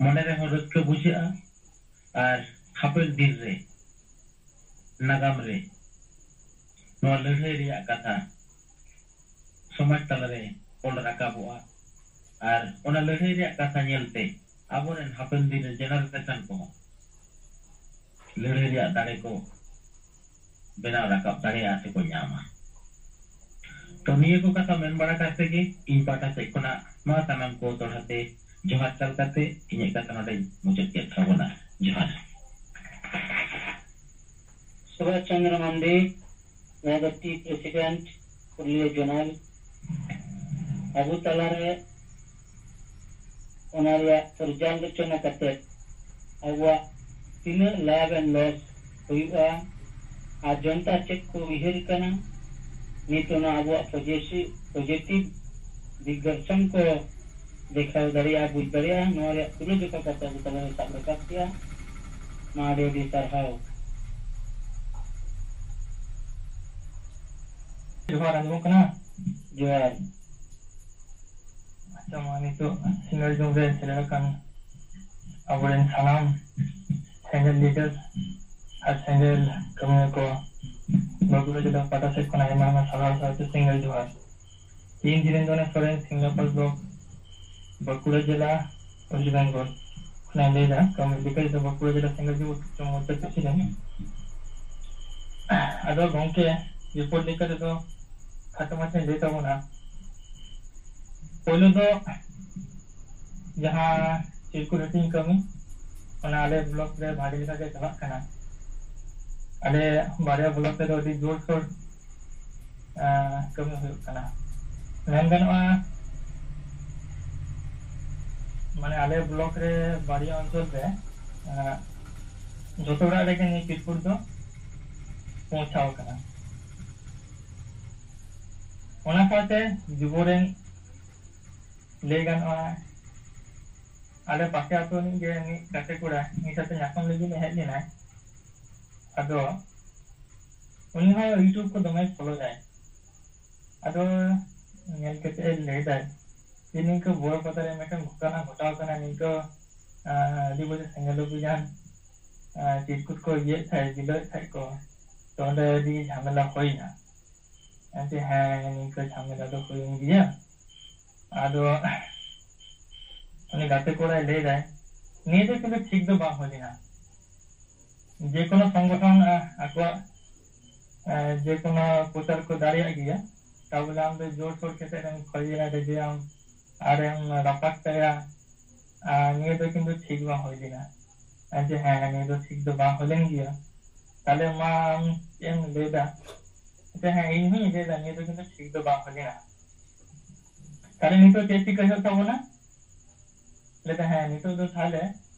ᱢᱚᱱᱮ ᱨᱮᱦᱚᱸ ᱨᱟᱹᱥᱠᱟᱹ ᱵᱩᱡᱷᱟᱹᱜᱼᱟ ᱟᱨ ᱦᱟᱯᱮᱱ ᱫᱤᱱ ᱨᱮ ᱱᱟᱜᱟᱢ ᱨᱮ ᱱᱚᱣᱟ ᱞᱟᱹᱲᱦᱟᱹᱭ ᱨᱮᱭᱟᱜ ᱠᱟᱛᱷᱟ ᱥᱚᱢᱟᱡᱽ ᱛᱟᱞᱟᱨᱮ ᱚᱞ ᱨᱟᱠᱟᱵᱚᱜᱼᱟ ᱟᱨ ᱚᱱᱟ ᱞᱟᱹᱲᱦᱟᱹᱭ ᱨᱮᱭᱟᱜ ᱠᱟᱛᱷᱟ ᱧᱮᱞᱛᱮ ᱟᱵᱚᱨᱮᱱ ᱦᱟᱯᱮᱱ ᱫᱤᱱ ᱨᱮ generation ᱠᱚᱦᱚᱸ ᱞᱟᱹᱲᱦᱟᱹᱭ ᱨᱮᱭᱟᱜ ᱫᱟᱲᱮ ᱠᱚ ᱵᱮᱱᱟᱣ ᱨᱟᱠᱟᱵ ᱫᱟᱲᱮᱭᱟᱜᱼᱟ ᱥᱮᱠᱚ ᱧᱟᱢᱟ᱾ ᱛᱚ ᱱᱤᱭᱟᱹ ᱠᱚ ᱠᱟᱛᱷᱟ ᱢᱮᱱ ᱵᱟᱲᱟ ᱠᱟᱛᱮ ᱜᱮ ᱤᱧ ᱯᱟᱦᱴᱟ ᱥᱮᱫ ᱠᱷᱚᱱᱟᱜ ᱢᱟ ᱥᱟᱱᱟᱢ ᱠᱚ ᱫᱚᱲᱦᱟ ᱛᱮ ᱡᱚᱦᱟᱨ ᱪᱟᱞ ᱠᱟᱛᱮ ᱤᱧᱟᱹᱜ ᱠᱟᱛᱷᱟ ᱱᱚᱰᱮᱧ ᱢᱩᱪᱟᱹᱫ ᱠᱮᱫ ᱛᱟᱵᱚᱱᱟ᱾ ᱡᱚᱦᱟᱨ᱾ ᱥᱩᱵᱷᱟᱥ ᱪᱚᱱᱫᱨᱚ ᱢᱟᱱᱰᱤ, ᱡᱟᱦᱟᱸ ᱫᱚ ᱴᱤ ᱯᱨᱮᱥᱤᱰᱮᱱᱴ, ᱯᱩᱨᱩᱞᱤᱭᱟᱹ ᱡᱳᱱᱟᱞ, ᱟᱵᱚ ᱛᱟᱞᱟᱨᱮ ᱚᱱᱟ ᱨᱮᱭᱟᱜ ᱯᱚᱨᱡᱟᱞᱳᱪᱚᱱᱟ ᱠᱟᱛᱮ ᱟᱵᱚᱣᱟᱜ ᱛᱤᱱᱟᱹᱜ ᱞᱟᱵᱷ and loss ᱦᱩᱭᱩᱜᱼᱟ ᱟᱨ ᱡᱚᱱᱛᱟ ᱪᱮᱫ ᱠᱚ ᱩᱭᱦᱟᱹᱨ ᱠᱟᱱᱟ, ᱱᱤᱛ ᱚᱱᱟ ᱟᱵᱚᱣᱟᱜ ᱯᱚᱡᱮᱥᱤ-, positive ᱫᱤᱜᱽᱫᱚᱨᱥᱚᱱ ᱠᱚ ᱫᱮᱠᱷᱟᱣ ᱫᱟᱲᱮᱭᱟᱜᱼᱟ, ᱵᱩᱡᱽ ᱫᱟᱲᱮᱭᱟᱜᱼᱟ, ᱱᱚᱣᱟ ᱨᱮᱭᱟᱜ ᱛᱩᱞᱟᱹᱡᱚᱠᱷᱟ ᱠᱟᱛᱮ ᱟᱵᱚ ᱛᱟᱞᱟᱨᱮ ᱥᱟᱵ ᱨᱟᱠᱟᱵ ᱠᱮᱜᱼᱟ᱾ ᱢᱟ ᱟᱹᱰᱤ ᱟᱹᱰᱤ ᱥᱟᱨᱦᱟᱣ᱾ ᱡᱚᱦᱟᱨ, ᱟᱸᱡᱚᱢᱚᱜ ᱠᱟᱱᱟ? ᱡᱚᱦᱟᱨ᱾ ᱟᱪᱪᱷᱟ, ᱢᱟ ᱱᱤᱛᱚᱜ ᱥᱤᱸᱜᱟᱹᱲ ᱡᱚᱢ ᱨᱮ ᱥᱮᱞᱮᱫ ᱟᱠᱟᱱ ᱟᱵᱚᱨᱮᱱ ᱥᱟᱱᱟᱢ ᱥᱮᱸᱜᱮᱞ leader ᱟᱨ ᱥᱮᱸᱜᱮᱞ ᱠᱟᱹᱢᱤᱭᱟᱹ ᱠᱚ ᱵᱟᱸᱠᱩᱲᱟ ᱡᱮᱞᱟ ᱯᱟᱦᱴᱟ ᱥᱮᱫ ᱠᱷᱚᱱ ᱟᱭᱢᱟ ᱟᱭᱢᱟ ᱥᱟᱨᱦᱟᱣ ᱥᱟᱶᱛᱮ ᱥᱤᱸᱜᱟᱹᱲ ᱡᱚᱦᱟᱨ᱾ ᱤᱧ ᱫᱷᱤᱨᱮᱱᱫᱨᱚ ᱥᱚᱨᱮᱱ, ᱥᱤᱢᱞᱟᱯᱟᱞ block, ᱵᱟᱸᱠᱩᱲᱟ ᱡᱮᱞᱟ, ᱣᱮᱥᱴ ᱵᱮᱝᱜᱚᱞ ᱠᱷᱚᱱᱟᱜ ᱤᱧ ᱞᱟᱹᱭᱫᱟ᱾ ᱠᱟᱹᱢᱤ ᱞᱮᱠᱟ ᱛᱮᱫᱚ ᱵᱟᱸᱠᱩᱲᱟ ᱡᱮᱞᱟ ᱥᱮᱸᱜᱮᱞ ᱡᱩᱜ ᱩᱛᱥᱚᱵ ᱢᱳᱨᱪᱟ president᱾ ᱟᱫᱚ ᱜᱚᱝᱠᱮ, report ᱞᱮᱠᱟ ᱛᱮᱫᱚ ᱠᱷᱟᱴᱚ ᱢᱟᱪᱷᱟᱧ ᱞᱟᱹᱭ ᱛᱟᱵᱚᱱᱟ᱾ ᱯᱳᱭᱞᱳ ᱫᱚ ᱡᱟᱦᱟᱸ circulating ᱠᱟᱹᱢᱤ, ᱚᱱᱟ ᱟᱞᱮ block ᱨᱮ ᱵᱷᱟᱜᱮ ᱞᱮᱠᱟ ᱜᱮ ᱪᱟᱞᱟᱜ ᱠᱟᱱᱟ᱾ ᱟᱞᱮ ᱵᱟᱨᱭᱟ block ᱨᱮᱫᱚ ᱟᱹᱰᱤ ᱡᱳᱨᱥᱳᱨ ᱠᱟᱹᱢᱤ ᱦᱩᱭᱩᱜ ᱠᱟᱱᱟ᱾ ᱢᱮᱱ ᱜᱟᱱᱚᱜᱼᱟ, ᱢᱟᱱᱮ ᱟᱞᱮ ᱵᱞᱚᱠ ᱨᱮ ᱵᱟᱨᱭᱟ ᱚᱧᱪᱚᱞ ᱨᱮ ᱡᱚᱛᱚ ᱚᱲᱟᱜ ᱨᱮᱜᱮ ᱱᱤᱭᱟᱹ ᱪᱤᱨᱠᱩᱴ ᱫᱚ ᱯᱳᱸᱣᱪᱷᱟᱣ ᱟᱠᱟᱱᱟ᱾ ᱚᱱᱟ ᱥᱟᱶᱛᱮ ᱡᱩᱵᱚ ᱨᱮᱱ ᱞᱟᱹᱭ ᱜᱟᱱᱚᱜᱼᱟ, ᱟᱞᱮ ᱯᱟᱥᱮ ᱟᱹᱛᱩ ᱨᱤᱱᱤᱡ ᱜᱮ ᱢᱤᱫ ᱜᱟᱛᱮ ᱠᱚᱲᱟ ᱤᱧ ᱥᱟᱛᱮ ᱧᱟᱯᱟᱢ ᱞᱟᱹᱜᱤᱫ ᱮ ᱦᱮᱡ ᱞᱮᱱᱟᱭ᱾ ᱟᱫᱚ ᱩᱱᱤ ᱦᱚᱸ YouTube ᱠᱚ ᱫᱚᱢᱮᱭ ᱯᱷᱚᱞᱳ ᱫᱟᱭ᱾ ᱟᱫᱚ ᱧᱮᱞ ᱠᱟᱛᱮ ᱮ ᱞᱟᱹᱭ ᱫᱟᱭ ᱡᱮ ᱱᱤᱝᱠᱟᱹ ᱵᱚᱨᱚ ᱯᱟᱛᱟ ᱨᱮ ᱢᱤᱫᱴᱟᱝ ᱜᱷᱚᱴᱚᱱᱟ ᱜᱷᱚᱴᱟᱣ ᱠᱟᱱᱟ, ᱱᱤᱝᱠᱟᱹ ᱟᱹᱰᱤ ᱵᱚᱡᱮ ᱥᱮᱸᱜᱮᱞ ᱚᱵᱷᱤᱡᱟᱱ ᱪᱤᱨᱠᱩᱴ ᱠᱚ ᱤᱭᱟᱹᱭᱮᱫ ᱛᱟᱦᱮᱸᱫ, ᱡᱤᱞᱟᱹᱣᱮᱫ ᱛᱟᱦᱮᱸᱫ ᱠᱚ, ᱛᱚ ᱚᱸᱰᱮ ᱟᱹᱰᱤ ᱡᱷᱟᱢᱮᱞᱟ ᱦᱩᱭᱱᱟ᱾ ᱟᱪᱪᱷᱟ, ᱦᱮᱸ, ᱱᱤᱝᱠᱟᱹ ᱡᱷᱟᱢᱮᱞᱟ ᱫᱚ ᱦᱩᱭᱮᱱ ᱜᱮᱭᱟ᱾ ᱟᱫᱚ ᱩᱱᱤ ᱜᱟᱛᱮ ᱠᱚᱲᱟᱭ ᱞᱟᱹᱭ ᱫᱟᱭ, ᱱᱤᱭᱟᱹ ᱫᱚ ᱠᱤᱱᱛᱩ ᱴᱷᱤᱠ ᱫᱚ ᱵᱟᱝ ᱦᱩᱭ ᱞᱮᱱᱟ᱾ ᱡᱮᱠᱳᱱᱳ ᱥᱚᱝᱜᱚᱴᱷᱚᱱ ᱟᱠᱚᱣᱟᱜ ᱡᱮᱠᱳᱱᱳ ᱯᱨᱚᱪᱟᱨ ᱠᱚ ᱫᱟᱲᱮᱭᱟᱜ ᱜᱮᱭᱟ, ᱛᱟᱵᱚᱞᱮ ᱟᱢ ᱫᱚ ᱡᱳᱨ ᱥᱳᱨ ᱠᱟᱛᱮ ᱮᱢ ᱠᱷᱚᱭᱮᱭᱟ, ᱨᱮᱡᱮᱭᱟᱢ ᱟᱨᱮᱢ ᱨᱟᱯᱟᱜ ᱛᱟᱭᱟ᱾ ᱟᱨ ᱱᱤᱭᱟᱹ ᱫᱚ ᱠᱤᱱᱛᱩ ᱴᱷᱤᱠ ᱵᱟᱝ ᱦᱩᱭ ᱞᱮᱱᱟ᱾ ᱟᱨ ᱡᱮ ᱦᱮᱸ, ᱱᱤᱭᱟᱹ ᱫᱚ ᱴᱷᱤᱠ ᱫᱚ ᱵᱟᱝ ᱦᱩᱭ ᱞᱮᱱ ᱜᱮᱭᱟ᱾ ᱛᱟᱦᱞᱮ ᱢᱟ ᱟᱢ ᱪᱮᱫ ᱮᱢ ᱞᱟᱹᱭ ᱫᱟ? ᱟᱪᱪᱷᱟ, ᱦᱮᱸ, ᱤᱧ ᱦᱚᱸᱧ ᱞᱟᱹᱭ ᱫᱟ ᱱᱤᱭᱟᱹ ᱫᱚ ᱠᱤᱱᱛᱩ ᱴᱷᱤᱠ ᱫᱚ ᱵᱟᱝ ᱦᱩᱭ ᱞᱮᱱᱟ᱾ ᱛᱟᱦᱞᱮ ᱱᱤᱛᱚᱜ ᱪᱮᱫ ᱪᱤᱠᱟᱹ ᱦᱩᱭᱩᱜ ᱛᱟᱵᱚᱱᱟ? ᱞᱟᱹᱭ ᱫᱟ, ᱦᱮᱸ, ᱱᱤᱛᱚᱜ ᱫᱚ ᱛᱟᱦᱞᱮ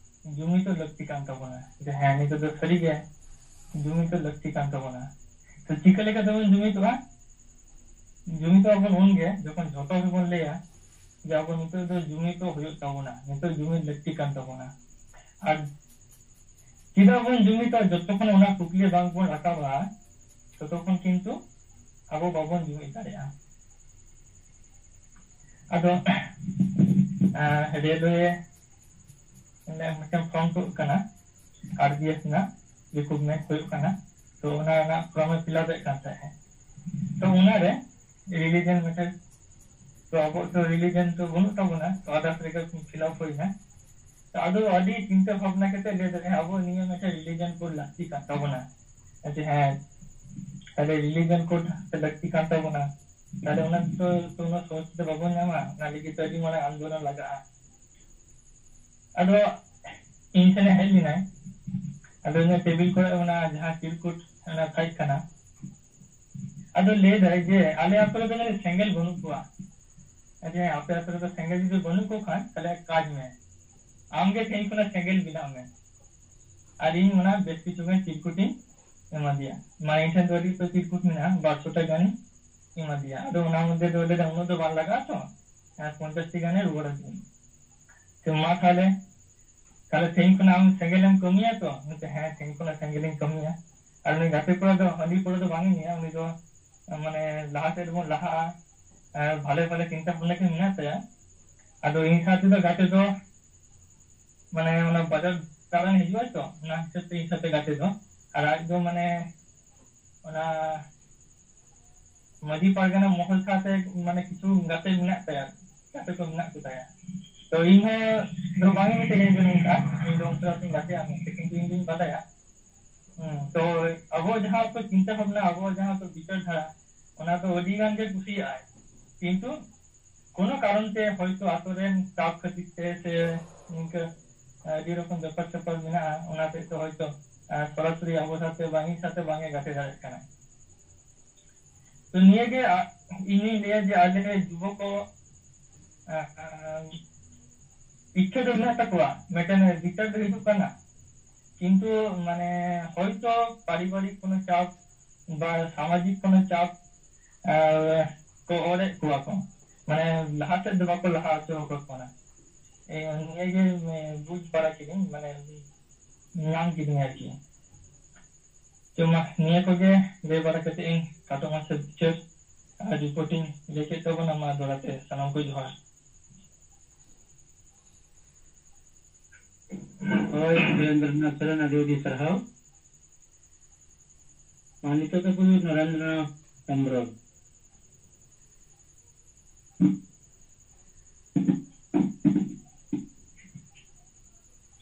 ᱡᱩᱢᱤᱫᱚᱜ ᱞᱟᱹᱠᱛᱤ ᱠᱟᱱ ᱛᱟᱵᱚᱱᱟ᱾ ᱡᱮ ᱦᱮᱸ, ᱱᱤᱛᱚᱜ ᱫᱚ ᱥᱟᱹᱨᱤᱜᱮ ᱡᱩᱢᱤᱫᱚᱜ ᱞᱟᱹᱠᱛᱤ ᱠᱟᱱ ᱛᱟᱵᱚᱱᱟ᱾ ᱛᱚ ᱪᱤᱠᱟᱹ ᱞᱮᱠᱟ ᱛᱮᱵᱚᱱ ᱡᱩᱢᱤᱫᱚᱜᱼᱟ? ᱡᱩᱢᱤᱫᱚᱜ ᱟᱵᱚᱱ ᱩᱱᱜᱮ ᱡᱚᱠᱷᱚᱱ ᱡᱷᱚᱛᱚ ᱦᱚᱲ ᱵᱚᱱ ᱞᱟᱹᱭᱟ ᱡᱮ ᱟᱵᱚ ᱱᱤᱛᱚᱜ ᱫᱚ ᱡᱩᱢᱤᱫᱚᱜ ᱦᱩᱭᱩᱜ ᱛᱟᱵᱚᱱᱟ, ᱱᱤᱛᱚᱜ ᱡᱩᱢᱤᱫ ᱞᱟᱹᱠᱛᱤ ᱠᱟᱱ ᱛᱟᱵᱚᱱᱟ᱾ ᱟᱨ ᱪᱮᱫᱟᱜ ᱵᱚᱱ ᱡᱩᱢᱤᱫᱚᱜᱼᱟ? ᱡᱚᱛᱚᱠᱷᱚᱱ ᱚᱱᱟ ᱠᱩᱠᱞᱤ ᱵᱟᱝ ᱵᱚᱱ ᱨᱟᱠᱟᱵᱟ, ᱛᱚᱛᱚᱠᱷᱚᱱ ᱠᱤᱱᱛᱩ ᱟᱵᱚ ᱵᱟᱵᱚᱱ ᱡᱩᱢᱤᱫ ᱫᱟᱲᱮᱭᱟᱜᱼᱟ᱾ ᱟᱫᱚ ᱨᱮᱞᱣᱮ ᱢᱤᱫᱴᱮᱱ ᱯᱷᱨᱚᱢ ᱛᱩᱫ ᱠᱟᱱᱟ, ᱟᱨ ᱵᱤ ᱮᱥ ᱨᱮᱱᱟᱜ ᱨᱤᱠᱨᱩᱴᱢᱮᱱᱴ ᱦᱩᱭᱩᱜ ᱠᱟᱱᱟ, ᱛᱚ ᱚᱱᱟ ᱨᱮᱱᱟᱜ ᱯᱷᱨᱚᱢ ᱮ ᱯᱷᱤᱞᱟᱯ ᱮᱫ ᱠᱟᱱ ᱛᱟᱦᱮᱸᱫ᱾ ᱛᱚ ᱚᱱᱟᱨᱮ ᱨᱤᱞᱤᱡᱤᱭᱚᱱ ᱢᱤᱫᱴᱮᱱ, ᱛᱚ ᱟᱵᱚᱣᱟᱜ ᱛᱚ ᱨᱤᱞᱤᱡᱤᱭᱚᱱ ᱛᱚ ᱵᱟᱹᱱᱩᱜ ᱛᱟᱵᱚᱱᱟ, ᱛᱚ ᱟᱫᱟᱨᱥ ᱨᱮᱜᱮ ᱯᱷᱤᱞᱟᱯ ᱦᱩᱭᱱᱟ᱾ ᱛᱚ ᱟᱫᱚ ᱟᱹᱰᱤ ᱪᱤᱱᱛᱟᱹ ᱵᱷᱟᱵᱽᱱᱟ ᱠᱟᱛᱮ ᱞᱟᱹᱭ ᱫᱟᱲᱮᱭᱟᱜᱼᱟ, ᱟᱵᱚ ᱱᱤᱭᱟᱹ ᱢᱤᱫᱴᱮᱱ ᱨᱤᱞᱤᱡᱤᱭᱚᱱ ᱠᱳᱰ ᱞᱟᱹᱠᱛᱤ ᱠᱟᱱ ᱛᱟᱵᱚᱱᱟ᱾ ᱡᱮ ᱦᱮᱸ, ᱛᱟᱦᱞᱮ ᱨᱤᱞᱤᱡᱤᱭᱚᱱ ᱠᱳᱰ ᱞᱟᱹᱠᱛᱤ ᱠᱟᱱ ᱛᱟᱵᱚᱱᱟ, ᱛᱟᱦᱞᱮ ᱚᱱᱟ ᱛᱚ ᱩᱱᱟᱹᱜ ᱥᱚᱦᱚᱡ ᱛᱮ ᱵᱟᱵᱚᱱ ᱧᱟᱢᱟ, ᱚᱱᱟ ᱞᱟᱹᱜᱤᱫ ᱛᱮ ᱟᱹᱰᱤ ᱢᱟᱨᱟᱝ ᱟᱱᱫᱳᱞᱚᱱ ᱞᱟᱜᱟᱜᱼᱟ᱾ ᱟᱫᱚ ᱤᱧ ᱴᱷᱮᱱᱮ ᱦᱮᱡ ᱞᱮᱱᱟᱭ, ᱟᱫᱚ ᱤᱧᱟᱹᱜ ᱴᱮᱵᱤᱞ ᱠᱚᱨᱮ ᱚᱱᱟ ᱡᱟᱦᱟᱸ ᱪᱤᱨᱠᱩᱴ ᱚᱱᱟ ᱛᱟᱦᱮᱸ ᱠᱟᱱᱟ, ᱟᱫᱚ ᱞᱟᱹᱭ ᱫᱟᱭ ᱡᱮ ᱟᱞᱮ ᱟᱛᱳ ᱨᱮᱫᱚ ᱡᱟᱹᱱᱤᱡ ᱥᱮᱸᱜᱮᱞ ᱵᱟᱹᱱᱩᱜ ᱠᱚᱣᱟ᱾ ᱟᱫᱚ ᱟᱯᱮ ᱟᱛᱳ ᱨᱮᱫᱚ ᱥᱮᱸᱜᱮᱞ ᱡᱩᱫᱤ ᱵᱟᱹᱱᱩᱜ ᱠᱚ ᱠᱷᱟᱱ, ᱛᱟᱦᱞᱮ ᱮᱠ ᱠᱟᱡᱽ ᱢᱮ, ᱟᱢ ᱜᱮ ᱛᱮᱦᱮᱧ ᱠᱷᱚᱱᱟᱜ ᱥᱮᱸᱜᱮᱞ ᱵᱮᱱᱟᱜ ᱢᱮ᱾ ᱟᱨ ᱤᱧ ᱚᱱᱟ ᱵᱮᱥ ᱠᱤᱪᱷᱩ ᱜᱟᱱ ᱪᱤᱨᱠᱩᱴᱤᱧ ᱮᱢᱟ ᱫᱮᱭᱟ᱾ ᱢᱟᱱᱮ ᱤᱧ ᱴᱷᱮᱱ ᱫᱚ ᱟᱹᱰᱤ ᱩᱛᱟᱹᱨ ᱪᱤᱨᱠᱩᱴ ᱢᱮᱱᱟᱜᱼᱟ, ᱵᱟᱨ ᱥᱚ ᱴᱟ ᱜᱟᱱᱤᱧ ᱮᱢᱟ ᱫᱮᱭᱟ᱾ ᱟᱫᱚ ᱚᱱᱟ ᱢᱚᱫᱽᱫᱷᱮ ᱫᱚ ᱞᱟᱹᱭ ᱫᱟ ᱩᱱᱟᱹᱜ ᱫᱚ ᱵᱟᱝ ᱞᱟᱜᱟᱜᱼᱟ ᱛᱚ, ᱟᱨ ᱯᱚᱧᱪᱟᱥ ᱴᱤ ᱜᱟᱱᱮ ᱨᱩᱣᱟᱹᱲ ᱟᱹᱫᱤᱧᱟ᱾ ᱛᱚ ᱢᱟ ᱛᱟᱦᱞᱮ, ᱛᱟᱦᱞᱮ ᱛᱮᱦᱮᱧ ᱠᱷᱚᱱᱟᱜ ᱟᱢ ᱥᱮᱸᱜᱮᱞ ᱮᱢ ᱠᱟᱹᱢᱤᱭᱟ ᱛᱚ? ᱩᱱᱤ ᱞᱟᱹᱭ ᱫᱟ, ᱦᱮᱸ, ᱛᱮᱦᱮᱧ ᱠᱷᱚᱱᱟᱜ ᱥᱮᱸᱜᱮᱞ ᱤᱧ ᱠᱟᱹᱢᱤᱭᱟ᱾ ᱟᱨ ᱩᱱᱤ ᱜᱟᱛᱮ ᱠᱚᱲᱟ ᱫᱚ ᱦᱟᱺᱰᱤ ᱯᱟᱹᱣᱨᱟᱹ ᱫᱚ ᱵᱟᱝ ᱮ ᱧᱩᱭᱟ, ᱩᱱᱤ ᱫᱚ ᱢᱟᱱᱮ ᱞᱟᱦᱟ ᱥᱮᱫ ᱨᱮᱵᱚᱱ ᱞᱟᱦᱟᱜᱼᱟ, ᱟᱨ ᱵᱷᱟᱞᱮ ᱵᱷᱟᱞᱮ ᱪᱤᱱᱛᱟᱹ ᱵᱷᱟᱵᱽᱱᱟ ᱜᱮ ᱢᱮᱱᱟᱜ ᱛᱟᱭᱟ᱾ ᱟᱫᱚ ᱤᱧ ᱥᱟᱶ ᱛᱮᱫᱚ ᱜᱟᱛᱮ ᱫᱚ ᱢᱟᱱᱮ ᱚᱱᱟ ᱵᱟᱡᱟᱨ ᱫᱟᱬᱟᱱ ᱦᱤᱡᱩᱜ ᱟᱭ ᱛᱚ, ᱚᱱᱟ ᱦᱤᱥᱟᱹᱵ ᱛᱮ ᱤᱧ ᱥᱟᱶᱛᱮ ᱜᱟᱛᱮ ᱫᱚ᱾ ᱟᱨ ᱟᱡ ᱫᱚ ᱢᱟᱱᱮ ᱚᱱᱟ ᱢᱟᱹᱡᱷᱤ ᱯᱟᱨᱜᱟᱱᱟ ᱢᱚᱦᱚᱞ ᱥᱟᱶᱛᱮ ᱢᱟᱱᱮ ᱠᱤᱪᱷᱩ ᱜᱟᱛᱮ ᱢᱮᱱᱟᱜ ᱛᱟᱭᱟ, ᱜᱟᱛᱮ ᱠᱚ ᱢᱮᱱᱟᱜ ᱠᱚ ᱛᱟᱭᱟ᱾ ᱛᱚ ᱤᱧ ᱦᱚᱸ ᱫᱚ ᱵᱟᱝ ᱮ ᱢᱤᱛᱟᱹᱧᱟ ᱡᱮ ᱱᱚᱝᱠᱟ, ᱤᱧ ᱫᱚ ᱩᱱᱠᱩ ᱥᱟᱶᱛᱮᱧ ᱜᱟᱛᱮᱜᱼᱟ ᱢᱮᱱᱛᱮ, ᱠᱤᱱᱛᱩ ᱤᱧ ᱫᱩᱧ ᱵᱟᱰᱟᱭᱟ᱾ ᱦᱩᱸ, ᱛᱚ ᱟᱵᱚᱣᱟᱜ ᱡᱟᱦᱟᱸ ᱠᱚ ᱪᱤᱱᱛᱟᱹ ᱵᱷᱟᱵᱽᱱᱟ, ᱟᱵᱚᱣᱟᱜ ᱡᱟᱦᱟᱸ ᱠᱚ ᱵᱤᱪᱟᱹᱨ ᱫᱷᱟᱨᱟ, ᱚᱱᱟ ᱫᱚ ᱟᱹᱰᱤ ᱜᱟᱱ ᱜᱮ ᱠᱩᱥᱤᱭᱟᱜᱼᱟᱭ, ᱠᱤᱱᱛᱩ ᱠᱳᱱᱳ ᱠᱟᱨᱚᱱ ᱛᱮ ᱦᱚᱭᱛᱳ ᱟᱛᱳ ᱨᱮᱱ ᱪᱟᱯ ᱠᱷᱟᱹᱛᱤᱨ ᱛᱮ ᱥᱮ ᱱᱤᱝᱠᱟᱹ ᱟᱹᱰᱤ ᱨᱚᱠᱚᱢ ᱵᱮᱯᱟᱨ ᱥᱮᱯᱟᱨ ᱢᱮᱱᱟᱜᱼᱟ, ᱚᱱᱟ ᱦᱚᱛᱮᱡ ᱛᱮ ᱦᱚᱭᱛᱳ, ᱟᱨ ᱥᱚᱨᱟᱥᱚᱨᱤ ᱟᱵᱚ ᱥᱟᱛᱮ ᱵᱟᱝ, ᱤᱧ ᱥᱟᱛᱮ ᱵᱟᱝ ᱮ ᱜᱟᱛᱮ ᱫᱟᱲᱮᱭᱟᱜ ᱠᱟᱱᱟ᱾ ᱛᱚ ᱱᱤᱭᱟᱹ ᱜᱮ, ᱟ, ᱤᱧᱤᱧ ᱞᱟᱹᱭᱟ ᱡᱮ ᱟᱞᱮ ᱡᱩᱵᱚ ᱠᱚ, ᱟ, ᱤᱪᱪᱷᱟᱹ ᱫᱚ ᱢᱮᱱᱟᱜ ᱛᱟᱠᱚᱣᱟ, ᱢᱤᱫᱴᱮᱱ ᱵᱤᱪᱟᱹᱨ ᱫᱚ ᱦᱤᱡᱩᱜ ᱠᱟᱱᱟ, ᱠᱤᱱᱛᱩ ᱢᱟᱱᱮ ᱦᱚᱭᱛᱳ ᱯᱟᱨᱤᱵᱟᱨᱤᱠ ᱠᱳᱱᱳ ᱪᱟᱯ ᱵᱟ ᱥᱟᱢᱟᱡᱤᱠ ᱠᱳᱱᱳ ᱪᱟᱯ, ᱟ, ᱠᱚ ᱚᱨᱮᱫ ᱠᱚᱣᱟ ᱠᱚ, ᱢᱟᱱᱮ ᱞᱟᱦᱟ ᱥᱮᱫ ᱫᱚ ᱵᱟᱠᱚ ᱞᱟᱦᱟ ᱦᱚᱪᱚ ᱟᱠᱚ ᱠᱟᱱᱟ᱾ ᱮ, ᱱᱤᱭᱟᱹ ᱜᱮ, ᱮ, ᱵᱩᱡᱽ ᱵᱟᱲᱟ ᱠᱤᱫᱟᱹᱧ, ᱢᱟᱱᱮ ᱧᱟᱢ ᱠᱤᱫᱟᱹᱧ ᱟᱨᱠᱤ᱾ ᱛᱚ ᱢᱟ, ᱱᱤᱭᱟᱹ ᱠᱚᱜᱮ ᱞᱟᱹᱭ ᱵᱟᱲᱟ ᱠᱟᱛᱮ ᱤᱧ ᱠᱷᱟᱴᱚ ᱢᱟᱪᱷᱟ ᱵᱤᱪᱟᱹᱨ ᱟᱨ ᱨᱤᱯᱳᱨᱴ ᱤᱧ ᱞᱟᱹᱭ ᱠᱮᱫ ᱛᱟᱵᱚᱱᱟ᱾ ᱢᱟ ᱫᱚᱦᱲᱟ ᱛᱮ ᱥᱟᱱᱟᱢ ᱠᱚ ᱡᱚᱦᱟᱨ᱾ ᱦᱳᱭ, ᱵᱤᱨᱮᱱᱫᱨᱚᱱᱟᱛᱷ ᱥᱚᱨᱮᱱ, ᱟᱹᱰᱤ ᱟᱹᱰᱤ ᱥᱟᱨᱦᱟᱣ᱾ ᱢᱟ, ᱱᱤᱛᱚᱜ ᱫᱚ ᱱᱚᱨᱮᱱᱫᱨᱚ ᱦᱮᱢᱵᱨᱚᱢ᱾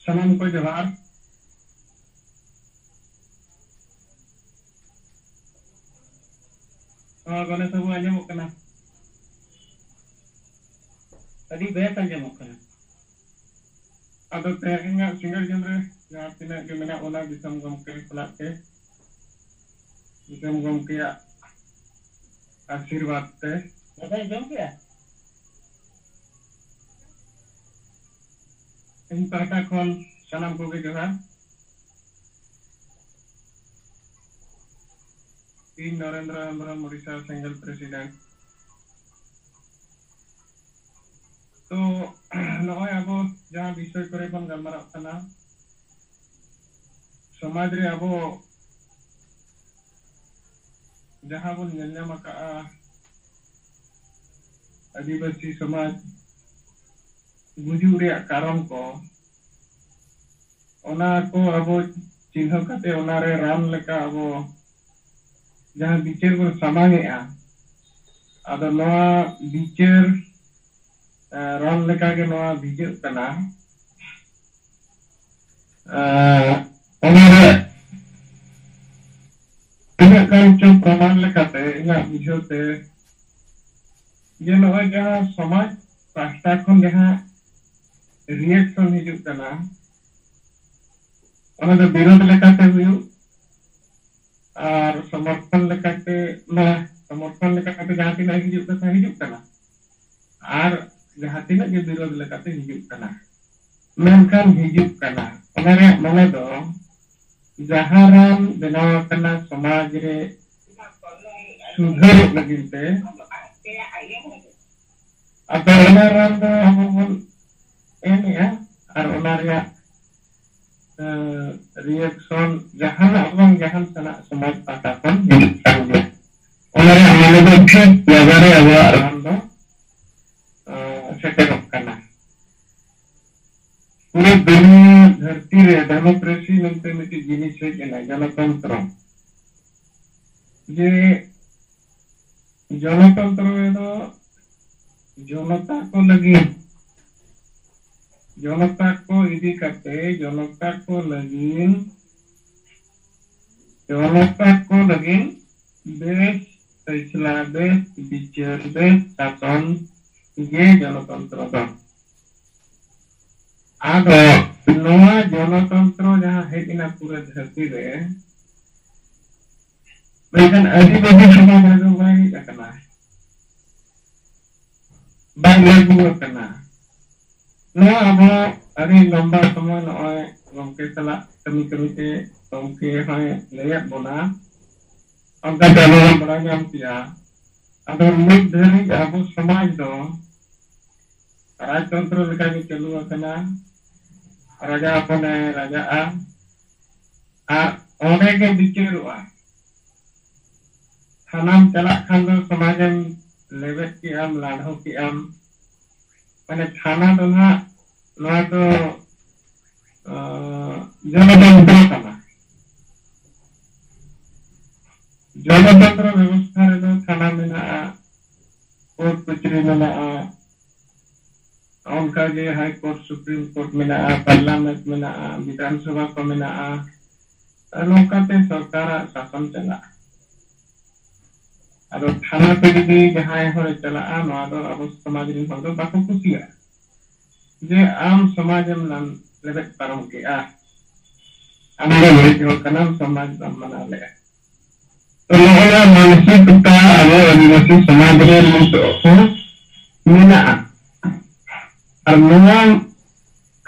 ᱥᱟᱱᱟᱢ ᱠᱚ ᱡᱚᱦᱟᱨ᱾ ᱦᱚᱸ, ᱜᱚᱱᱮᱥ ᱵᱟᱹᱵᱩ, ᱟᱸᱡᱚᱢᱚᱜ ᱠᱟᱱᱟ? ᱟᱹᱰᱤ ᱵᱮᱥ ᱟᱸᱡᱚᱢᱚᱜ ᱠᱟᱱᱟ᱾ ᱟᱫᱚ ᱛᱮᱦᱮᱧᱟᱜ ᱥᱤᱸᱜᱟᱹᱲ ᱧᱤᱫᱟᱹ ᱨᱮ ᱡᱟᱦᱟᱸ ᱛᱤᱱᱟᱹᱜ ᱜᱮ ᱢᱮᱱᱟᱜ ᱵᱚᱱᱟ ᱫᱤᱥᱚᱢ ᱜᱚᱢᱠᱮ ᱥᱟᱞᱟᱜ ᱛᱮ, ᱫᱤᱥᱚᱢ ᱜᱚᱢᱠᱮᱭᱟᱜ ᱟᱥᱤᱨᱵᱟᱫᱽ ᱛᱮ᱾ ᱤᱧ ᱯᱟᱦᱴᱟ ᱠᱷᱚᱱ ᱥᱟᱱᱟᱢ ᱠᱚᱜᱮ ᱡᱚᱦᱟᱨ᱾ ᱤᱧ ᱱᱚᱨᱮᱱᱫᱨᱚ ᱦᱮᱢᱵᱨᱚᱢ, ᱳᱰᱤᱥᱟ ᱥᱮᱸᱜᱮᱞ president᱾ ᱛᱚ, ᱱᱚᱜᱼᱚᱭ ᱟᱵᱚ ᱡᱟᱦᱟᱸ ᱵᱤᱥᱚᱭ ᱠᱚᱨᱮ ᱵᱚᱱ ᱜᱟᱞᱢᱟᱨᱟᱜ ᱠᱟᱱᱟ, ᱥᱚᱢᱟᱡᱽ ᱨᱮ ᱟᱵᱚ ᱡᱟᱦᱟᱸ ᱵᱚᱱ ᱧᱮᱞ ᱧᱟᱢ ᱟᱠᱟᱫᱼᱟ, ᱟᱹᱫᱤᱵᱟᱹᱥᱤ ᱥᱚᱢᱟᱡᱽ ᱜᱩᱡᱩᱜ ᱨᱮᱭᱟᱜ ᱠᱟᱨᱚᱱ ᱠᱚ, ᱚᱱᱟ ᱠᱚ ᱟᱵᱚ ᱪᱤᱱᱦᱟᱹᱣ ᱠᱟᱛᱮ ᱚᱱᱟᱨᱮ ᱨᱟᱱ ᱞᱮᱠᱟ ᱟᱵᱚ ᱡᱟᱦᱟᱸ ᱵᱤᱪᱟᱹᱨ ᱵᱚᱱ ᱥᱟᱢᱟᱝᱮᱜᱼᱟ, ᱟᱫᱚ ᱱᱚᱣᱟ ᱵᱤᱪᱟᱹᱨ, ᱮ, ᱨᱟᱱ ᱞᱮᱠᱟᱜᱮ ᱱᱚᱣᱟ ᱵᱷᱤᱡᱟᱹᱜ ᱠᱟᱱᱟ᱾ ᱮ, ᱚᱱᱟᱨᱮ ᱛᱤᱱᱟᱹᱜ ᱜᱟᱱ ᱪᱚ ᱯᱨᱚᱢᱟᱱ ᱞᱮᱠᱟᱛᱮ ᱤᱧᱟᱹᱜ ᱵᱩᱡᱷᱟᱹᱣ ᱛᱮ ᱡᱮ ᱱᱚᱜᱼᱚᱭ ᱡᱟᱦᱟᱸ ᱥᱚᱢᱟᱡᱽ ᱯᱟᱦᱴᱟ ᱠᱷᱚᱱ ᱡᱟᱦᱟᱸ reaction ᱦᱤᱡᱩᱜ ᱠᱟᱱᱟ, ᱚᱱᱟ ᱫᱚ ᱵᱤᱨᱳᱫᱷ ᱞᱮᱠᱟᱛᱮ ᱦᱩᱭᱩᱜ, ᱟᱨ ᱥᱚᱢᱚᱨᱛᱷᱚᱱ ᱞᱮᱠᱟᱛᱮ, ᱢᱟᱱᱮ ᱥᱚᱢᱚᱨᱛᱷᱚᱱ ᱞᱮᱠᱟᱛᱮ ᱡᱟᱦᱟᱸ ᱛᱤᱱᱟᱹᱜ ᱦᱤᱡᱩᱜ ᱠᱟᱛᱷᱟ ᱦᱤᱡᱩᱜ ᱠᱟᱱᱟ, ᱟᱨ ᱡᱟᱦᱟᱸ ᱛᱤᱱᱟᱹᱜ ᱜᱮ ᱵᱤᱨᱳᱫᱷ ᱞᱮᱠᱟᱛᱮ ᱦᱤᱡᱩᱜ ᱠᱟᱱᱟ, ᱢᱮᱱᱠᱷᱟᱱ ᱦᱤᱡᱩᱜ ᱠᱟᱱᱟ, ᱚᱱᱟ ᱨᱮᱭᱟᱜ ᱢᱚᱱᱮ ᱫᱚ ᱡᱟᱦᱟᱸ ᱨᱟᱱ ᱵᱮᱱᱟᱣ ᱟᱠᱟᱱᱟ ᱥᱚᱢᱟᱡᱽ ᱨᱮ ᱥᱩᱫᱷᱟᱹᱨᱚᱜ ᱞᱟᱹᱜᱤᱫ ᱛᱮ, ᱟᱫᱚ ᱚᱱᱟ ᱨᱟᱱ ᱫᱚ ᱟᱵᱚ ᱵᱚᱱ ᱮᱢᱮᱜᱼᱟ, ᱟᱨ ᱚᱱᱟ ᱨᱮᱭᱟᱜ, ᱮᱸ, reaction ᱡᱟᱦᱟᱱᱟᱜ ᱵᱟᱝ ᱡᱟᱦᱟᱱ ᱥᱟᱱᱟᱜ ᱥᱚᱢᱟᱡᱽ ᱯᱟᱦᱴᱟ ᱠᱷᱚᱱ ᱦᱤᱡᱩᱜ ᱠᱟᱱ ᱜᱮᱭᱟ᱾ ᱚᱱᱟ ᱨᱮᱭᱟᱜ ᱢᱟᱱᱮ ᱫᱚ ᱴᱷᱤᱠ ᱡᱟᱭᱜᱟ ᱨᱮ ᱟᱵᱚᱣᱟᱜ ᱨᱟᱱ ᱫᱚ, ᱮᱸ, ᱥᱮᱴᱮᱨᱚᱜ ᱠᱟᱱᱟ᱾ ᱯᱩᱨᱟᱹ ᱫᱩᱱᱤᱭᱟᱹ ᱫᱷᱟᱹᱨᱛᱤ ᱨᱮ democracy ᱢᱮᱱᱛᱮ ᱢᱤᱫᱴᱤᱡ ᱡᱤᱱᱤᱥ ᱦᱮᱡ ᱮᱱᱟ, ᱜᱚᱱᱚᱛᱚᱱᱛᱨᱚ᱾ ᱡᱮ ᱜᱚᱱᱚᱛᱚᱱᱛᱨᱚ ᱨᱮᱫᱚ ᱡᱚᱱᱚᱛᱟ ᱠᱚ ᱞᱟᱹᱜᱤᱫ, ᱡᱚᱱᱚᱛᱟ ᱠᱚ ᱤᱫᱤ ᱠᱟᱛᱮ, ᱡᱚᱱᱚᱛᱟ ᱠᱚ ᱞᱟᱹᱜᱤᱫ, ᱡᱚᱱᱚᱛᱟ ᱠᱚ ᱞᱟᱹᱜᱤᱫ ᱵᱮᱥ ᱯᱷᱟᱭᱥᱟᱞᱟ, ᱵᱮᱥ ᱵᱤᱪᱟᱹᱨ, ᱵᱮᱥ ᱥᱟᱥᱚᱱ ᱜᱮ ᱜᱚᱱᱚᱛᱚᱱᱛᱨᱚ ᱫᱚ᱾ ᱟᱫᱚ ᱱᱚᱣᱟ ᱜᱚᱱᱚᱛᱚᱱᱛᱨᱚ ᱡᱟᱦᱟᱸ ᱦᱮᱡ ᱮᱱᱟ ᱯᱩᱨᱟᱹ ᱫᱷᱟᱹᱨᱛᱤ ᱨᱮ, ᱢᱮᱱᱠᱷᱟᱱ ᱟᱹᱫᱤᱵᱟᱹᱥᱤ ᱥᱚᱢᱟᱡᱽ ᱨᱮᱫᱚ ᱵᱟᱭ ᱦᱮᱡ ᱟᱠᱟᱱᱟ, ᱵᱟᱭ ᱞᱟᱹᱜᱩ ᱟᱠᱟᱱᱟ᱾ ᱱᱚᱣᱟ ᱟᱵᱚ ᱟᱹᱰᱤ ᱞᱚᱢᱵᱟ ᱥᱚᱢᱚᱭ ᱱᱚᱜᱼᱚᱭ ᱜᱚᱢᱠᱮ ᱥᱟᱞᱟᱜ ᱠᱟᱹᱢᱤ ᱠᱟᱹᱢᱤ ᱛᱮ ᱜᱚᱢᱠᱮ ᱦᱚᱸᱭ ᱞᱟᱹᱭᱟᱫ ᱵᱚᱱᱟ, ᱚᱱᱠᱟ ᱛᱮ ᱟᱵᱚ ᱵᱚᱱ ᱵᱟᱲᱟᱭ ᱧᱟᱢ ᱠᱮᱜᱼᱟ᱾ ᱟᱫᱚ ᱱᱤᱛ ᱫᱷᱟᱹᱨᱤᱡ ᱟᱵᱚ ᱥᱚᱢᱟᱡᱽ ᱫᱚ ᱨᱟᱡᱽᱛᱚᱱᱛᱨᱚ ᱞᱮᱠᱟᱜᱮ ᱪᱟᱹᱞᱩ ᱟᱠᱟᱱᱟ᱾ ᱨᱟᱡᱟ ᱦᱚᱯᱚᱱᱮ ᱨᱟᱡᱟᱜᱼᱟ ᱟᱨ ᱚᱸᱰᱮ ᱜᱮ ᱵᱤᱪᱟᱹᱨᱚᱜᱼᱟ᱾ ᱛᱷᱟᱱᱟᱢ ᱪᱟᱞᱟᱜ ᱠᱷᱟᱱ ᱫᱚ ᱥᱚᱢᱟᱡᱮᱢ ᱞᱮᱵᱮᱫ ᱠᱮᱜᱼᱟᱢ, ᱞᱟᱰᱷᱚ ᱠᱮᱜᱼᱟᱢ, ᱢᱟᱱᱮ ᱛᱷᱟᱱᱟ ᱫᱚ ᱱᱟᱦᱟᱜ ᱱᱚᱣᱟ ᱫᱚ, ᱟᱸ, ᱡᱚᱱᱚᱛᱚᱱᱛᱨᱚ ᱠᱟᱱᱟ᱾ ᱡᱚᱱᱚᱛᱚᱱᱛᱨᱚ ᱵᱮᱵᱚᱥᱛᱷᱟ ᱨᱮᱫᱚ ᱛᱷᱟᱱᱟ ᱢᱮᱱᱟᱜᱼᱟ, ᱠᱳᱨᱴ ᱠᱚᱪᱟᱹᱨᱤ ᱢᱮᱱᱟᱜᱼᱟ, ᱚᱱᱠᱟᱜᱮ ᱦᱟᱭ ᱠᱳᱨᱴ, ᱥᱩᱯᱨᱤᱢ ᱠᱳᱨᱴ ᱢᱮᱱᱟᱜᱼᱟ, ᱯᱟᱨᱞᱟᱢᱮᱱᱴ ᱢᱮᱱᱟᱜᱼᱟ, ᱵᱤᱫᱷᱟᱱ ᱥᱚᱵᱷᱟ ᱠᱚ ᱢᱮᱱᱟᱜᱼᱟ᱾ ᱟᱨ ᱱᱚᱝᱠᱟᱛᱮ ᱥᱚᱨᱠᱟᱨᱟᱜ ᱥᱟᱥᱚᱱ ᱪᱟᱞᱟᱜᱼᱟ᱾ ᱟᱫᱚ ᱛᱷᱟᱱᱟ ᱛᱮ ᱡᱩᱫᱤ ᱡᱟᱦᱟᱸᱭ ᱦᱚᱲᱮ ᱪᱟᱞᱟᱜᱼᱟ, ᱱᱚᱣᱟ ᱫᱚ ᱟᱵᱚ ᱥᱚᱢᱟᱡᱽ ᱨᱮᱱ ᱦᱚᱲ ᱫᱚ ᱵᱟᱠᱚ ᱠᱩᱥᱤᱭᱟᱜᱼᱟ ᱡᱮ ᱟᱢ ᱥᱚᱢᱟᱡᱽ ᱮᱢ ᱞᱟᱱ-, ᱞᱮᱵᱮᱫ ᱯᱟᱨᱚᱢ ᱠᱮᱜᱼᱟ, ᱟᱢ ᱫᱚ ᱵᱟᱹᱲᱤᱡ ᱦᱚᱲ ᱠᱟᱱᱟᱢ, ᱥᱚᱢᱟᱡᱽ ᱵᱟᱢ ᱢᱟᱱᱟᱣ ᱞᱮᱜᱼᱟ᱾ ᱛᱚ ᱱᱚᱜᱼᱚ ᱱᱚᱣᱟ ᱢᱟᱱᱚᱥᱤᱠᱚᱛᱟ ᱟᱵᱚ ᱟᱹᱫᱤᱵᱟᱹᱥᱤ ᱥᱚᱢᱟᱡᱽ ᱨᱮ ᱱᱤᱛᱚᱜ ᱦᱚᱸ ᱢᱮᱱᱟᱜᱼᱟ᱾ ᱟᱨ ᱱᱚᱣᱟ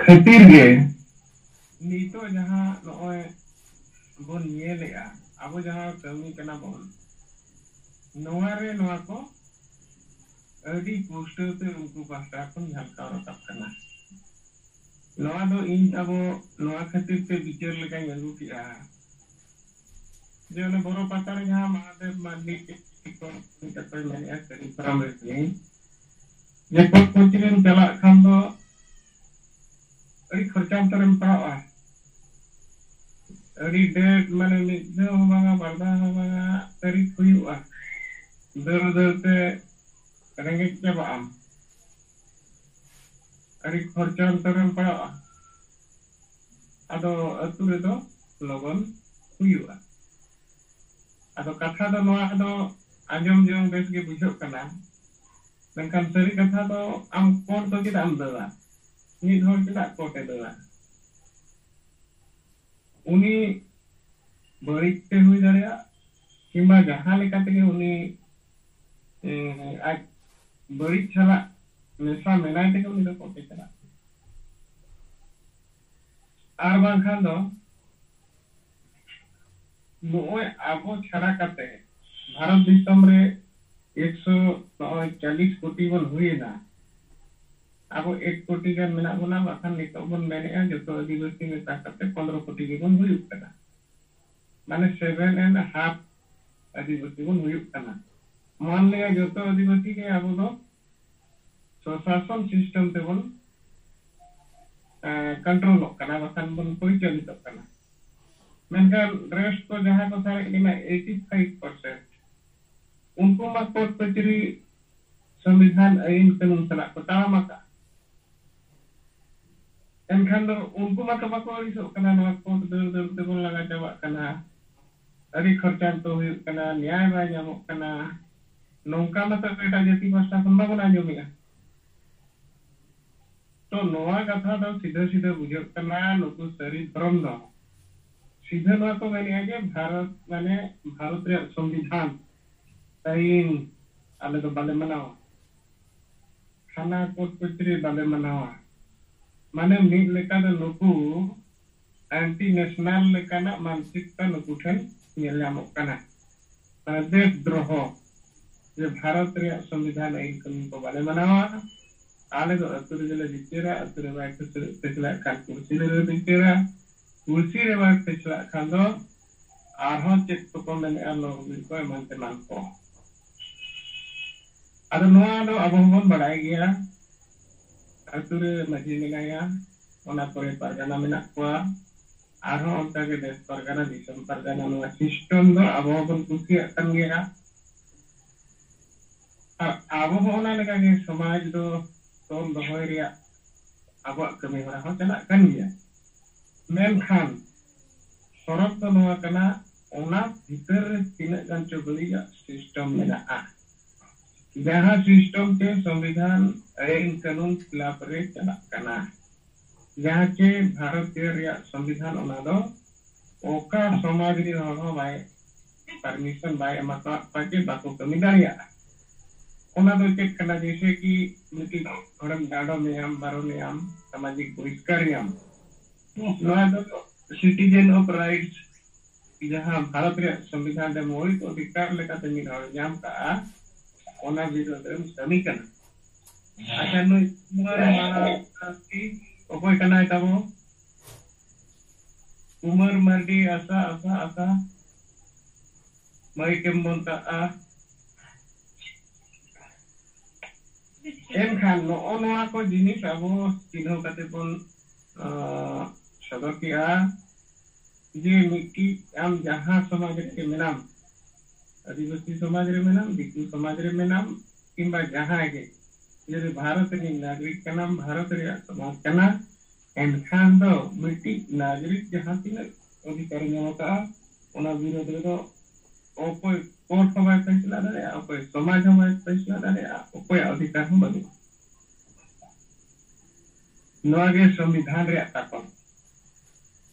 ᱠᱷᱟᱹᱛᱤᱨ ᱜᱮ ᱱᱤᱛᱚᱜ ᱡᱟᱦᱟᱸ ᱱᱚᱜᱼᱚᱭ ᱵᱚᱱ ᱧᱮᱞᱮᱜᱼᱟ, ᱟᱵᱚ ᱡᱟᱦᱟᱸ ᱠᱟᱹᱢᱤ ᱠᱟᱱᱟ ᱵᱚᱱ, ᱱᱚᱣᱟ ᱨᱮ ᱱᱚᱣᱟ ᱠᱚ ᱟᱹᱰᱤ ᱯᱩᱥᱴᱟᱹᱣ ᱛᱮ ᱩᱱᱠᱩ ᱯᱟᱦᱴᱟ ᱠᱷᱚᱱ ᱡᱷᱟᱞᱠᱟᱣ ᱨᱟᱠᱟᱵ ᱠᱟᱱᱟ᱾ ᱱᱚᱣᱟ ᱫᱚ ᱤᱧ ᱟᱵᱚ ᱱᱚᱣᱟ ᱠᱷᱟᱹᱛᱤᱨ ᱛᱮ ᱵᱤᱪᱟᱹᱨ ᱞᱮᱠᱟᱧ ᱟᱹᱜᱩ ᱠᱮᱜᱼᱟ ᱡᱮ ᱚᱱᱮ ᱵᱚᱨᱚ ᱯᱟᱛᱟ ᱨᱮ ᱡᱟᱦᱟᱸ ᱢᱟᱦᱟᱫᱮᱵ ᱢᱟᱹᱱᱢᱤ ᱠᱚ ᱢᱮᱱᱮᱜᱼᱟ, ᱥᱟᱹᱨᱤ ᱯᱷᱟᱨᱟᱢ ᱨᱮ ᱥᱮᱨᱮᱧ, ᱡᱮ ᱠᱳᱨᱴ ᱠᱚᱪᱟᱹᱨᱤᱢ ᱪᱟᱞᱟᱜ ᱠᱷᱟᱱ ᱫᱚ ᱟᱹᱰᱤ ᱠᱷᱚᱨᱪᱟ ᱩᱛᱟᱹᱨᱮᱢ ᱯᱟᱲᱟᱜᱼᱟ᱾ ᱟᱹᱰᱤ ᱰᱷᱮᱨ, ᱢᱟᱱᱮ ᱢᱤᱫ ᱫᱷᱟᱣ ᱦᱚᱸ ᱵᱟᱝᱟ, ᱵᱟᱨ ᱫᱷᱟᱣ ᱦᱚᱸ ᱵᱟᱝᱟ, ᱛᱟᱹᱨᱤᱠᱷ ᱦᱩᱭᱩᱜᱼᱟ, ᱫᱟᱹᱲ ᱫᱟᱹᱲ ᱛᱮ ᱨᱮᱸᱜᱮᱡ ᱪᱟᱵᱟᱜ ᱟᱢ, ᱟᱹᱰᱤ ᱠᱷᱚᱨᱪᱟ ᱩᱛᱟᱹᱨᱮᱢ ᱯᱟᱲᱟᱜᱼᱟ᱾ ᱟᱫᱚ ᱟᱹᱛᱩ ᱨᱮᱫᱚ ᱞᱚᱜᱚᱱ ᱦᱩᱭᱩᱜᱼᱟ᱾ ᱟᱫᱚ ᱠᱟᱛᱷᱟ ᱫᱚ ᱱᱚᱣᱟ ᱫᱚ ᱟᱸᱡᱚᱢ ᱡᱚᱝ ᱵᱮᱥ ᱜᱮ ᱵᱩᱡᱷᱟᱹᱜ ᱠᱟᱱᱟ, ᱢᱮᱱᱠᱷᱟᱱ ᱥᱟᱹᱨᱤ ᱠᱟᱛᱷᱟ ᱫᱚ ᱟᱢ ᱠᱳᱨᱴ ᱫᱚ ᱪᱮᱫᱟᱜ ᱮᱢ ᱫᱟᱹᱲᱟ? ᱢᱤᱫ ᱦᱚᱲ ᱪᱮᱫᱟᱜ ᱠᱳᱨᱴ ᱮ ᱫᱟᱹᱲᱟ? ᱩᱱᱤ ᱵᱟᱹᱲᱤᱡ ᱛᱮ ᱦᱩᱭ ᱫᱟᱲᱮᱭᱟᱜ, ᱠᱤᱝᱵᱟ ᱡᱟᱦᱟᱸ ᱞᱮᱠᱟ ᱛᱮᱜᱮ ᱩᱱᱤ ᱮ, ᱟᱡ ᱵᱟᱹᱲᱤᱡ ᱥᱟᱞᱟᱜ ᱢᱮᱥᱟ ᱢᱮᱱᱟᱭ ᱛᱮᱜᱮ ᱩᱱᱤ ᱫᱚ ᱠᱳᱨᱴ ᱮ ᱪᱟᱞᱟᱜ ᱠᱟᱱᱟ᱾ ᱟᱨ ᱵᱟᱝᱠᱷᱟᱱ ᱫᱚ ᱱᱚᱜᱼᱚᱭ ᱟᱵᱚ ᱪᱷᱟᱲᱟ ᱠᱟᱛᱮ ᱵᱷᱟᱨᱚᱛ ᱫᱤᱥᱚᱢ ᱨᱮ ᱮᱠᱥᱚ ᱱᱚᱜᱼᱚᱭ ᱪᱚᱞᱞᱤᱥ ᱠᱳᱴᱤ ᱵᱚᱱ ᱦᱩᱭᱮᱱᱟ᱾ ᱟᱵᱚ ᱮᱠ ᱠᱳᱴᱤ ᱜᱟᱱ ᱢᱮᱱᱟᱜ ᱵᱚᱱᱟ, ᱵᱟᱠᱷᱟᱱ ᱱᱤᱛᱚᱜ ᱵᱚᱱ ᱢᱮᱱᱮᱫᱼᱟ ᱡᱚᱛᱚ ᱟᱹᱫᱤᱵᱟᱹᱥᱤ ᱢᱮᱥᱟ ᱠᱟᱛᱮ ᱯᱚᱱᱨᱚ ᱠᱳᱴᱤ ᱜᱮᱵᱚᱱ ᱦᱩᱭᱩᱜ ᱠᱟᱱᱟ᱾ ᱢᱟᱱᱮ ᱥᱮᱵᱷᱮᱱ ᱮᱱᱰ ᱦᱟᱯ ᱟᱹᱫᱤᱵᱟᱹᱥᱤ ᱵᱚᱱ ᱦᱩᱭᱩᱜ ᱠᱟᱱᱟ᱾ ᱢᱟᱱ ᱞᱤᱭᱟ ᱡᱚᱛᱚ ᱟᱹᱫᱤᱵᱟᱹᱥᱤ ᱜᱮ ᱟᱵᱚ ᱫᱚ ᱥᱚᱥᱟᱥᱚᱱ ᱥᱤᱥᱴᱮᱢ ᱛᱮᱵᱚᱱ ᱠᱚᱱᱴᱨᱳᱞᱚᱜ ᱠᱟᱱᱟ, ᱵᱟᱠᱷᱟᱱ ᱵᱚᱱ ᱯᱚᱨᱤᱪᱟᱞᱤᱛᱚᱜ ᱠᱟᱱᱟ᱾ ᱢᱮᱱᱠᱷᱟᱱ ᱨᱮᱥᱴ ᱠᱚ ᱡᱟᱦᱟᱸ ᱠᱚ ᱥᱟᱨᱮᱡ ᱞᱮᱱᱟ ᱮᱭᱤᱴᱤ ᱯᱷᱟᱭᱤᱵᱷ ᱯᱟᱨᱥᱮᱱᱴ, ᱩᱱᱠᱩ ᱢᱟ ᱠᱳᱨᱴ ᱠᱟᱹᱪᱟᱹᱨᱤ, ᱥᱚᱝᱵᱤᱫᱷᱟᱱ, ᱟᱹᱭᱤᱱ ᱠᱟᱹᱱᱩᱱ ᱥᱟᱞᱟᱜ ᱠᱚ ᱛᱟᱲᱟᱢ ᱟᱠᱟᱫ᱾ ᱮᱱᱠᱷᱟᱱ ᱫᱚ ᱩᱱᱠᱩ ᱢᱟᱛᱚ ᱵᱟᱠᱚ ᱟᱹᱲᱤᱥᱚᱜ ᱠᱟᱱᱟ, ᱱᱚᱣᱟ ᱠᱳᱨᱴ ᱫᱟᱹᱲ ᱫᱟᱹᱲ ᱛᱮᱵᱚᱱ ᱞᱟᱸᱜᱟ ᱪᱟᱵᱟᱜ ᱠᱟᱱᱟ, ᱟᱹᱰᱤ ᱠᱷᱚᱨᱪᱟᱱᱛᱚ ᱦᱩᱭᱩᱜ ᱠᱟᱱᱟ, ᱱᱮᱭᱟᱭ ᱵᱟᱭ ᱧᱟᱢᱚᱜ ᱠᱟᱱᱟ, ᱱᱚᱝᱠᱟ ᱢᱟᱛᱚ ᱮᱴᱟᱜ ᱡᱟᱹᱛᱤ ᱯᱟᱦᱴᱟ ᱠᱷᱚᱱ ᱵᱟᱵᱚᱱ ᱟᱸᱡᱚᱢᱮᱜᱼᱟ᱾ ᱛᱚ ᱱᱚᱣᱟ ᱠᱟᱛᱷᱟ ᱫᱚ ᱥᱤᱫᱷᱟᱹ ᱥᱤᱫᱷᱟᱹ ᱵᱩᱡᱷᱟᱹᱜ ᱠᱟᱱᱟ, ᱱᱩᱠᱩ ᱥᱟᱹᱨᱤ ᱫᱷᱚᱨᱚᱢ ᱫᱚ ᱥᱤᱫᱷᱟᱹ ᱱᱚᱣᱟ ᱠᱚ ᱢᱮᱱᱮᱜᱼᱟ ᱡᱮ ᱵᱷᱟᱨᱚᱛ, ᱢᱟᱱᱮ ᱵᱷᱟᱨᱚᱛ ᱨᱮᱭᱟᱜ ᱥᱚᱝᱵᱤᱫᱷᱟᱱ, ᱟᱹᱭᱤᱱ ᱟᱞᱮ ᱫᱚ ᱵᱟᱞᱮ ᱢᱟᱱᱟᱣᱟ, ᱛᱷᱟᱱᱟ ᱠᱳᱨᱴ ᱠᱚᱪᱟᱹᱨᱤ ᱵᱟᱞᱮ ᱢᱟᱱᱟᱣᱟ, ᱢᱟᱱᱮ ᱢᱤᱫ ᱞᱮᱠᱟ ᱫᱚ ᱱᱩᱠᱩ ᱮᱱᱴᱤ ᱱᱮᱥᱱᱟᱞ ᱞᱮᱠᱟᱱᱟᱜ ᱢᱟᱱᱥᱤᱠᱛᱟ ᱱᱩᱠᱩ ᱴᱷᱮᱱ ᱧᱮᱞ ᱧᱟᱢᱚᱜ ᱠᱟᱱᱟ᱾ ᱢᱟᱱᱮ ᱫᱮᱥ ᱫᱨᱳᱦᱚ, ᱡᱮ ᱵᱷᱟᱨᱚᱛ ᱨᱮᱭᱟᱜ ᱥᱚᱝᱵᱤᱫᱷᱟᱱ ᱟᱹᱭᱤᱱ ᱠᱟᱹᱱᱩᱱ ᱠᱚ ᱵᱟᱞᱮ ᱢᱟᱱᱟᱣᱟ, ᱟᱞᱮ ᱫᱚ ᱟᱹᱛᱩ ᱨᱮᱜᱮ ᱞᱮ ᱵᱤᱪᱟᱹᱨᱟ, ᱟᱹᱛᱩ ᱨᱮ ᱵᱟᱭ ᱯᱷᱟᱹᱥ-, ᱯᱷᱟᱹᱥᱞᱟᱜ ᱠᱷᱟᱱ ᱠᱩᱲᱥᱤ ᱨᱮᱞᱮ ᱵᱤᱪᱟᱹᱨᱟ, ᱠᱩᱲᱥᱤ ᱨᱮ ᱵᱟᱭ ᱯᱷᱟᱹᱥᱞᱟᱜ ᱠᱷᱟᱱ ᱫᱚ ᱟᱨᱦᱚᱸ ᱪᱮᱫ ᱠᱚᱠᱚ ᱢᱮᱱᱮᱜᱼᱟ, ᱞᱚ ᱵᱤᱨ ᱠᱚ ᱮᱢᱟᱱ ᱛᱮᱢᱟᱱ ᱠᱚ᱾ ᱟᱫᱚ ᱱᱚᱣᱟ ᱫᱚ ᱟᱵᱚ ᱦᱚᱸᱵᱚᱱ ᱵᱟᱲᱟᱭ ᱜᱮᱭᱟ, ᱟᱹᱛᱩ ᱨᱮ ᱢᱟᱹᱡᱷᱤ ᱢᱮᱱᱟᱭᱟ, ᱚᱱᱟ ᱯᱚᱨᱮ ᱯᱟᱨᱜᱟᱱᱟ ᱢᱮᱱᱟᱜ ᱠᱚᱣᱟ, ᱟᱨᱦᱚᱸ ᱚᱱᱠᱟᱜᱮ ᱫᱮᱥ ᱯᱟᱨᱜᱟᱱᱟ, ᱫᱤᱥᱚᱢ ᱯᱟᱨᱜᱟᱱᱟ, ᱱᱚᱣᱟ ᱥᱤᱥᱴᱮᱢ ᱫᱚ ᱟᱵᱚ ᱦᱚᱸᱵᱚᱱ ᱠᱩᱥᱤᱭᱟᱜ ᱠᱟᱱ ᱜᱮᱭᱟ᱾ ᱟᱨ ᱟᱵᱚ ᱦᱚᱸ ᱚᱱᱟ ᱞᱮᱠᱟᱜᱮ ᱥᱚᱢᱟᱡᱽ ᱫᱚ ᱛᱚᱞ ᱫᱚᱦᱚᱭ ᱨᱮᱭᱟᱜ ᱟᱵᱚᱣᱟᱜ ᱠᱟᱹᱢᱤ ᱦᱚᱨᱟ ᱦᱚᱸ ᱪᱟᱞᱟᱜ ᱠᱟᱱ ᱜᱮᱭᱟ᱾ ᱢᱮᱱᱠᱷᱟᱱ ᱥᱚᱨᱚᱛ ᱫᱚ ᱱᱚᱣᱟ ᱠᱟᱱᱟ, ᱚᱱᱟ ᱵᱷᱤᱛᱟᱹᱨ ᱨᱮ ᱛᱤᱱᱟᱹᱜ ᱜᱟᱱ ᱪᱚ ᱵᱟᱹᱲᱤᱡᱟᱜ ᱥᱤᱥᱴᱮᱢ ᱢᱮᱱᱟᱜᱼᱟ, ᱡᱟᱦᱟᱸ ᱥᱤᱥᱴᱮᱢ ᱛᱮ ᱥᱚᱝᱵᱤᱫᱷᱟᱱ ᱟᱹᱭᱤᱱ ᱠᱟᱹᱱᱩᱱ ᱠᱷᱤᱞᱟᱯ ᱨᱮ ᱪᱟᱞᱟᱜ ᱠᱟᱱᱟ, ᱡᱟᱦᱟᱸ ᱪᱮ ᱵᱷᱟᱨᱚᱛᱤᱭᱚ ᱨᱮᱭᱟᱜ ᱥᱚᱝᱵᱤᱫᱷᱟᱱ ᱚᱱᱟ ᱫᱚ ᱚᱠᱟ ᱥᱚᱢᱟᱡᱽ ᱨᱮᱱ ᱦᱚᱲ ᱦᱚᱸ ᱵᱟᱭ ᱯᱟᱨᱢᱤᱥᱚᱱ ᱵᱟᱭ ᱮᱢᱟ ᱠᱚᱣᱟ ᱡᱮ ᱵᱟᱠᱚ ᱠᱟᱹᱢᱤ ᱫᱟᱲᱮᱭᱟᱜᱼᱟ᱾ ᱚᱱᱟ ᱫᱚ ᱪᱮᱫ ᱠᱟᱱᱟ? ᱡᱮᱭᱥᱮ ᱠᱤ ᱢᱤᱫᱴᱤᱡ ᱦᱚᱲᱮᱢ ᱰᱟᱸᱰᱚᱢᱮᱭᱟᱢ, ᱵᱟᱨᱚᱱᱮᱭᱟᱢ, ᱥᱟᱢᱟᱡᱤᱠ ᱵᱚᱦᱤᱥᱠᱟᱨᱮᱭᱟᱢ, ᱱᱚᱣᱟ ᱫᱚ ᱥᱤᱴᱤᱡᱮᱱ ᱚᱯᱷ ᱨᱟᱭᱤᱴᱥ ᱡᱟᱦᱟᱸ ᱵᱷᱟᱨᱚᱛ ᱨᱮᱭᱟᱜ ᱥᱚᱝᱵᱤᱫᱷᱟᱱ ᱨᱮ ᱢᱳᱣᱞᱤᱠ ᱚᱫᱷᱤᱠᱟᱨ ᱞᱮᱠᱟᱛᱮ ᱢᱤᱫ ᱦᱚᱲ ᱧᱟᱢ ᱠᱟᱜᱼᱟ, ᱚᱱᱟ ᱵᱤᱨᱩᱫᱷ ᱨᱮᱢ ᱠᱟᱹᱢᱤ ᱠᱟᱱᱟ᱾ ᱟᱪᱪᱷᱟ, ᱱᱩᱭ ᱠᱩᱢᱟᱨ ᱢᱟᱨᱰᱤ ᱚᱠᱚᱭ ᱠᱟᱱᱟᱭ ᱛᱟᱵᱚ? ᱠᱩᱢᱟᱨ ᱢᱟᱨᱰᱤ, ᱟᱥᱟ, ᱟᱥᱟ, ᱟᱥᱟ, ᱢᱟᱹᱭᱤᱠ ᱮᱢ ᱵᱚᱱ ᱠᱟᱜᱼᱟ᱾ ᱮᱱᱠᱷᱟᱱ ᱱᱚᱜᱼᱚ ᱱᱚᱣᱟ ᱠᱚ ᱡᱤᱱᱤᱥ ᱟᱵᱚ ᱪᱤᱱᱦᱟᱹᱣ ᱠᱟᱛᱮ ᱵᱚᱱ, ᱟᱸ, ᱥᱚᱫᱚᱨ ᱠᱮᱜᱼᱟ ᱡᱮ ᱢᱤᱫᱴᱤᱡ ᱟᱢ ᱡᱟᱦᱟᱸ ᱥᱚᱢᱟᱡᱽ ᱨᱮᱜᱮ ᱢᱮᱱᱟᱢ, ᱟᱹᱫᱤᱵᱟᱹᱥᱤ ᱥᱚᱢᱟᱡᱽ ᱨᱮ ᱢᱮᱱᱟᱢ, ᱫᱤᱠᱩ ᱥᱚᱢᱟᱡᱽ ᱨᱮ ᱢᱮᱱᱟᱢ, ᱠᱤᱝᱵᱟ ᱡᱟᱦᱟᱸᱭ ᱜᱮ, ᱡᱩᱫᱤ ᱵᱷᱟᱨᱚᱛ ᱨᱤᱱ ᱱᱟᱜᱚᱨᱤᱠ ᱠᱟᱱᱟᱢ, ᱵᱷᱟᱨᱚᱛ ᱨᱮᱭᱟᱜ ᱥᱚᱢᱟᱡᱽ ᱠᱟᱱᱟ, ᱮᱱᱠᱷᱟᱱ ᱫᱚ ᱢᱤᱫᱴᱤᱡ ᱱᱟᱜᱚᱨᱤᱠ ᱡᱟᱦᱟᱸ ᱛᱤᱱᱟᱹᱜ ᱚᱫᱷᱤᱠᱟᱨ ᱧᱟᱢ ᱟᱠᱟᱫᱼᱟ, ᱚᱱᱟ ᱵᱤᱨᱳᱫᱷ ᱨᱮᱫᱚ ᱚᱠᱚᱭ ᱠᱳᱨᱴ ᱦᱚᱸ ᱵᱟᱭ ᱯᱷᱮᱥᱞᱟ ᱫᱟᱲᱮᱭᱟᱜᱼᱟ, ᱚᱠᱚᱭ ᱥᱚᱢᱟᱡᱽ ᱦᱚᱸ ᱵᱟᱭ ᱯᱷᱮᱥᱞᱟ ᱫᱟᱲᱮᱭᱟᱜᱼᱟ, ᱚᱠᱚᱭᱟᱜ ᱚᱫᱷᱤᱠᱟᱨ ᱦᱚᱸ ᱵᱟᱹᱱᱩᱜᱼᱟ᱾ ᱱᱚᱣᱟ ᱜᱮ ᱥᱚᱝᱵᱤᱫᱷᱟᱱ ᱨᱮᱭᱟᱜ ᱛᱟᱠᱚᱛ᱾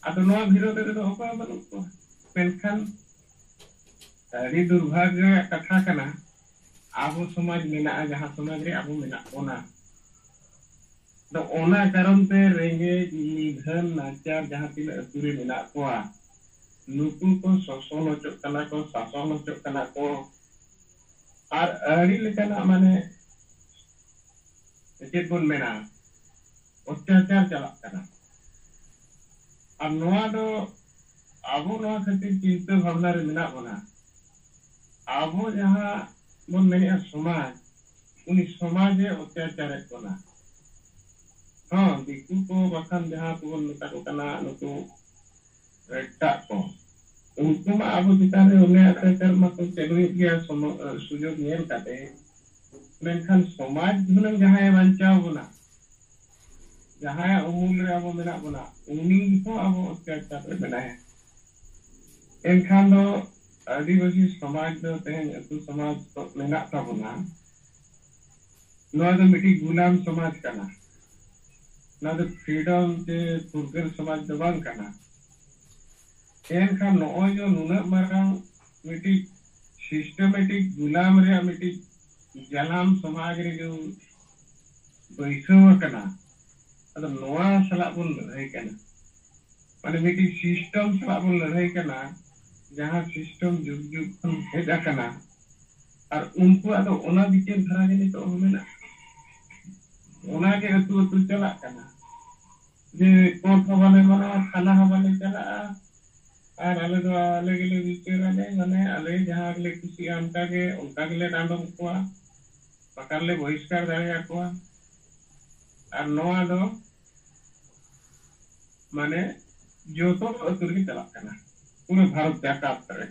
ᱟᱫᱚ ᱱᱚᱣᱟ ᱵᱤᱨᱳᱫᱷ ᱨᱮᱫᱚ ᱚᱠᱚᱭ ᱦᱚᱸ ᱵᱟᱹᱱᱩᱜ ᱠᱚᱣᱟ᱾ ᱢᱮᱱᱠᱷᱟᱱ ᱟᱹᱰᱤ ᱫᱩᱨᱵᱷᱟᱜᱽᱜᱚ ᱨᱮᱭᱟᱜ ᱠᱟᱛᱷᱟ ᱠᱟᱱᱟ, ᱟᱵᱚ ᱥᱚᱢᱟᱡᱽ ᱢᱮᱱᱟᱜᱼᱟ, ᱡᱟᱦᱟᱸ ᱥᱚᱢᱟᱡᱽ ᱨᱮ ᱟᱵᱚ ᱢᱮᱱᱟᱜ ᱵᱚᱱᱟ, ᱟᱫᱚ ᱚᱱᱟ ᱠᱟᱨᱚᱱ ᱛᱮ ᱨᱮᱸᱜᱮᱡ ᱱᱤᱫᱷᱟᱹᱱ ᱱᱟᱪᱟᱨ ᱡᱟᱦᱟᱸ ᱛᱤᱱᱟᱹᱜ ᱟᱹᱛᱩ ᱨᱮ ᱢᱮᱱᱟᱜ ᱠᱚᱣᱟ, ᱱᱩᱠᱩ ᱠᱚ ᱥᱚᱥᱚᱱ ᱦᱚᱪᱚᱜ ᱠᱟᱱᱟ ᱠᱚ, ᱥᱟᱥᱚᱱ ᱦᱚᱪᱚᱜ ᱠᱟᱱᱟ ᱠᱚ, ᱟᱨ ᱟᱹᱰᱤ ᱞᱮᱠᱟᱱᱟᱜ, ᱢᱟᱱᱮ, ᱪᱮᱫ ᱵᱚᱱ ᱢᱮᱱᱟ, ᱚᱛᱛᱟᱪᱟᱨ ᱪᱟᱞᱟᱜ ᱠᱟᱱᱟ᱾ ᱟᱨ ᱱᱚᱣᱟ ᱫᱚ ᱟᱵᱚ ᱱᱚᱣᱟ ᱠᱷᱟᱹᱛᱤᱨ ᱪᱤᱱᱛᱟᱹ ᱵᱷᱟᱵᱽᱱᱟ ᱨᱮ ᱢᱮᱱᱟᱜ ᱵᱚᱱᱟ᱾ ᱟᱵᱚ ᱡᱟᱦᱟᱸ ᱵᱚᱱ ᱢᱮᱱᱮᱫᱼᱟ ᱥᱚᱢᱟᱡᱽ, ᱩᱱᱤ ᱥᱚᱢᱟᱡᱽ ᱮ ᱚᱛᱛᱟᱪᱟᱨᱮᱫ ᱵᱚᱱᱟ᱾ ᱦᱚᱸ, ᱫᱤᱠᱩ ᱠᱚ ᱵᱟᱠᱷᱟᱱ ᱡᱟᱦᱟᱸ ᱠᱚᱵᱚᱱ ᱢᱮᱛᱟ ᱠᱚ ᱠᱟᱱᱟ ᱱᱩᱠᱩ ᱮᱴᱟᱜ ᱠᱚ, ᱩᱱᱠᱩ ᱢᱟ ᱟᱵᱚ ᱪᱮᱛᱟᱱ ᱨᱮ ᱩᱱᱟᱹᱜ ᱚᱛᱛᱟᱪᱟᱨ ᱢᱟᱠᱚ ᱪᱟᱹᱞᱩᱭᱮᱫ ᱜᱮᱭᱟ, ᱥᱚᱢᱚ-, ᱥᱩᱡᱳᱜᱽ ᱧᱮᱞ ᱠᱟᱛᱮ᱾ ᱢᱮᱱᱠᱷᱟᱱ ᱥᱚᱢᱟᱡᱽ ᱦᱩᱱᱟᱹᱝ ᱡᱟᱦᱟᱸᱭ ᱵᱟᱧᱪᱟᱣ ᱵᱚᱱᱟ, ᱡᱟᱦᱟᱸᱭᱟᱜ ᱩᱢᱩᱞ ᱨᱮ ᱟᱵᱚ ᱢᱮᱱᱟᱜ ᱵᱚᱱᱟ, ᱩᱱᱤ ᱦᱚᱸ ᱟᱵᱚ ᱚᱛᱛᱟᱪᱟᱨ ᱨᱮ ᱢᱮᱱᱟᱭᱟ᱾ ᱮᱱᱠᱷᱟᱱ ᱫᱚ ᱟᱹᱫᱤᱵᱟᱹᱥᱤ ᱥᱚᱢᱟᱡᱽ ᱫᱚ ᱛᱮᱦᱮᱧ ᱟᱹᱛᱩ ᱥᱚᱢᱟᱡᱽ ᱠᱚ ᱢᱮᱱᱟᱜ ᱛᱟᱵᱚᱱᱟ, ᱱᱚᱣᱟ ᱫᱚ ᱢᱤᱫᱴᱤᱡ ᱜᱩᱞᱟᱢ ᱥᱚᱢᱟᱡᱽ ᱠᱟᱱᱟ᱾ ᱱᱚᱣᱟ ᱫᱚ ᱯᱷᱨᱤᱰᱚᱢ ᱪᱮ ᱯᱷᱩᱨᱜᱟᱹᱞ ᱥᱚᱢᱟᱡᱽ ᱫᱚ ᱵᱟᱝ ᱠᱟᱱᱟ᱾ ᱮᱱᱠᱷᱟᱱ ᱱᱚᱜᱼᱚᱭ ᱡᱮ ᱱᱩᱱᱟᱹᱜ ᱢᱟᱨᱟᱝ ᱢᱤᱫᱴᱤᱡ ᱥᱤᱥᱴᱮᱢᱮᱴᱤᱠ ᱜᱩᱞᱟᱢ ᱨᱮᱭᱟᱜ ᱢᱤᱫᱴᱤᱡ ᱡᱟᱱᱟᱢ ᱥᱚᱢᱟᱡᱽ ᱨᱮ ᱡᱮ ᱵᱟᱹᱭᱥᱟᱹᱣ ᱟᱠᱟᱱᱟ, ᱟᱫᱚ ᱱᱚᱣᱟ ᱥᱟᱞᱟᱜ ᱵᱚᱱ ᱞᱟᱹᱲᱦᱟᱹᱭ ᱠᱟᱱᱟ᱾ ᱢᱟᱱᱮ ᱢᱤᱫᱴᱤᱡ system ᱥᱟᱞᱟᱜ ᱵᱚᱱ ᱞᱟᱹᱲᱦᱟᱹᱭ ᱠᱟᱱᱟ, ᱡᱟᱦᱟᱸ system ᱡᱩᱜᱽ ᱡᱩᱜᱽ ᱠᱷᱚᱱ ᱦᱮᱡ ᱟᱠᱟᱱᱟ᱾ ᱟᱨ ᱩᱱᱠᱩᱣᱟᱜ ᱫᱚ ᱚᱱᱟ ᱵᱤᱪᱟᱹᱨ ᱫᱷᱟᱨᱟ ᱜᱮ ᱱᱤᱛᱚᱜ ᱦᱚᱸ ᱢᱮᱱᱟᱜᱼᱟ᱾ ᱚᱱᱟ ᱜᱮ ᱟᱹᱛᱩ ᱟᱹᱛᱩ ᱪᱟᱞᱟᱜ ᱠᱟᱱᱟ ᱡᱮ court ᱦᱚᱸ ᱵᱟᱞᱮ ᱢᱟᱱᱟᱣᱟ, ᱛᱷᱟᱱᱟ ᱦᱚᱸ ᱵᱟᱞᱮ ᱪᱟᱞᱟᱜᱼᱟ᱾ ᱟᱨ ᱟᱞᱮ ᱫᱚ ᱟᱞᱮ ᱜᱮᱞᱮ ᱵᱤᱪᱟᱹᱨᱟᱞᱮ, ᱢᱟᱱᱮ ᱟᱞᱮ ᱡᱟᱦᱟᱸ ᱜᱮᱞᱮ ᱠᱩᱥᱤᱜᱼᱟ ᱚᱱᱠᱟ ᱜᱮ, ᱚᱱᱠᱟ ᱜᱮᱞᱮ ᱰᱟᱸᱰᱚᱢ ᱠᱚᱣᱟ, ᱵᱟᱠᱷᱟᱱ ᱞᱮ ᱵᱚᱦᱤᱥᱠᱟᱨ ᱫᱟᱲᱮᱭᱟᱠᱚᱣᱟ᱾ ᱟᱨ ᱱᱚᱣᱟ ᱫᱚ ᱢᱟᱱᱮ ᱡᱚᱛᱚ ᱟᱹᱛᱩ ᱨᱮᱜᱮ ᱪᱟᱞᱟᱜ ᱠᱟᱱᱟ, ᱯᱩᱨᱟᱹ ᱵᱷᱟᱨᱚᱛ ᱡᱟᱠᱟᱛ ᱨᱮ᱾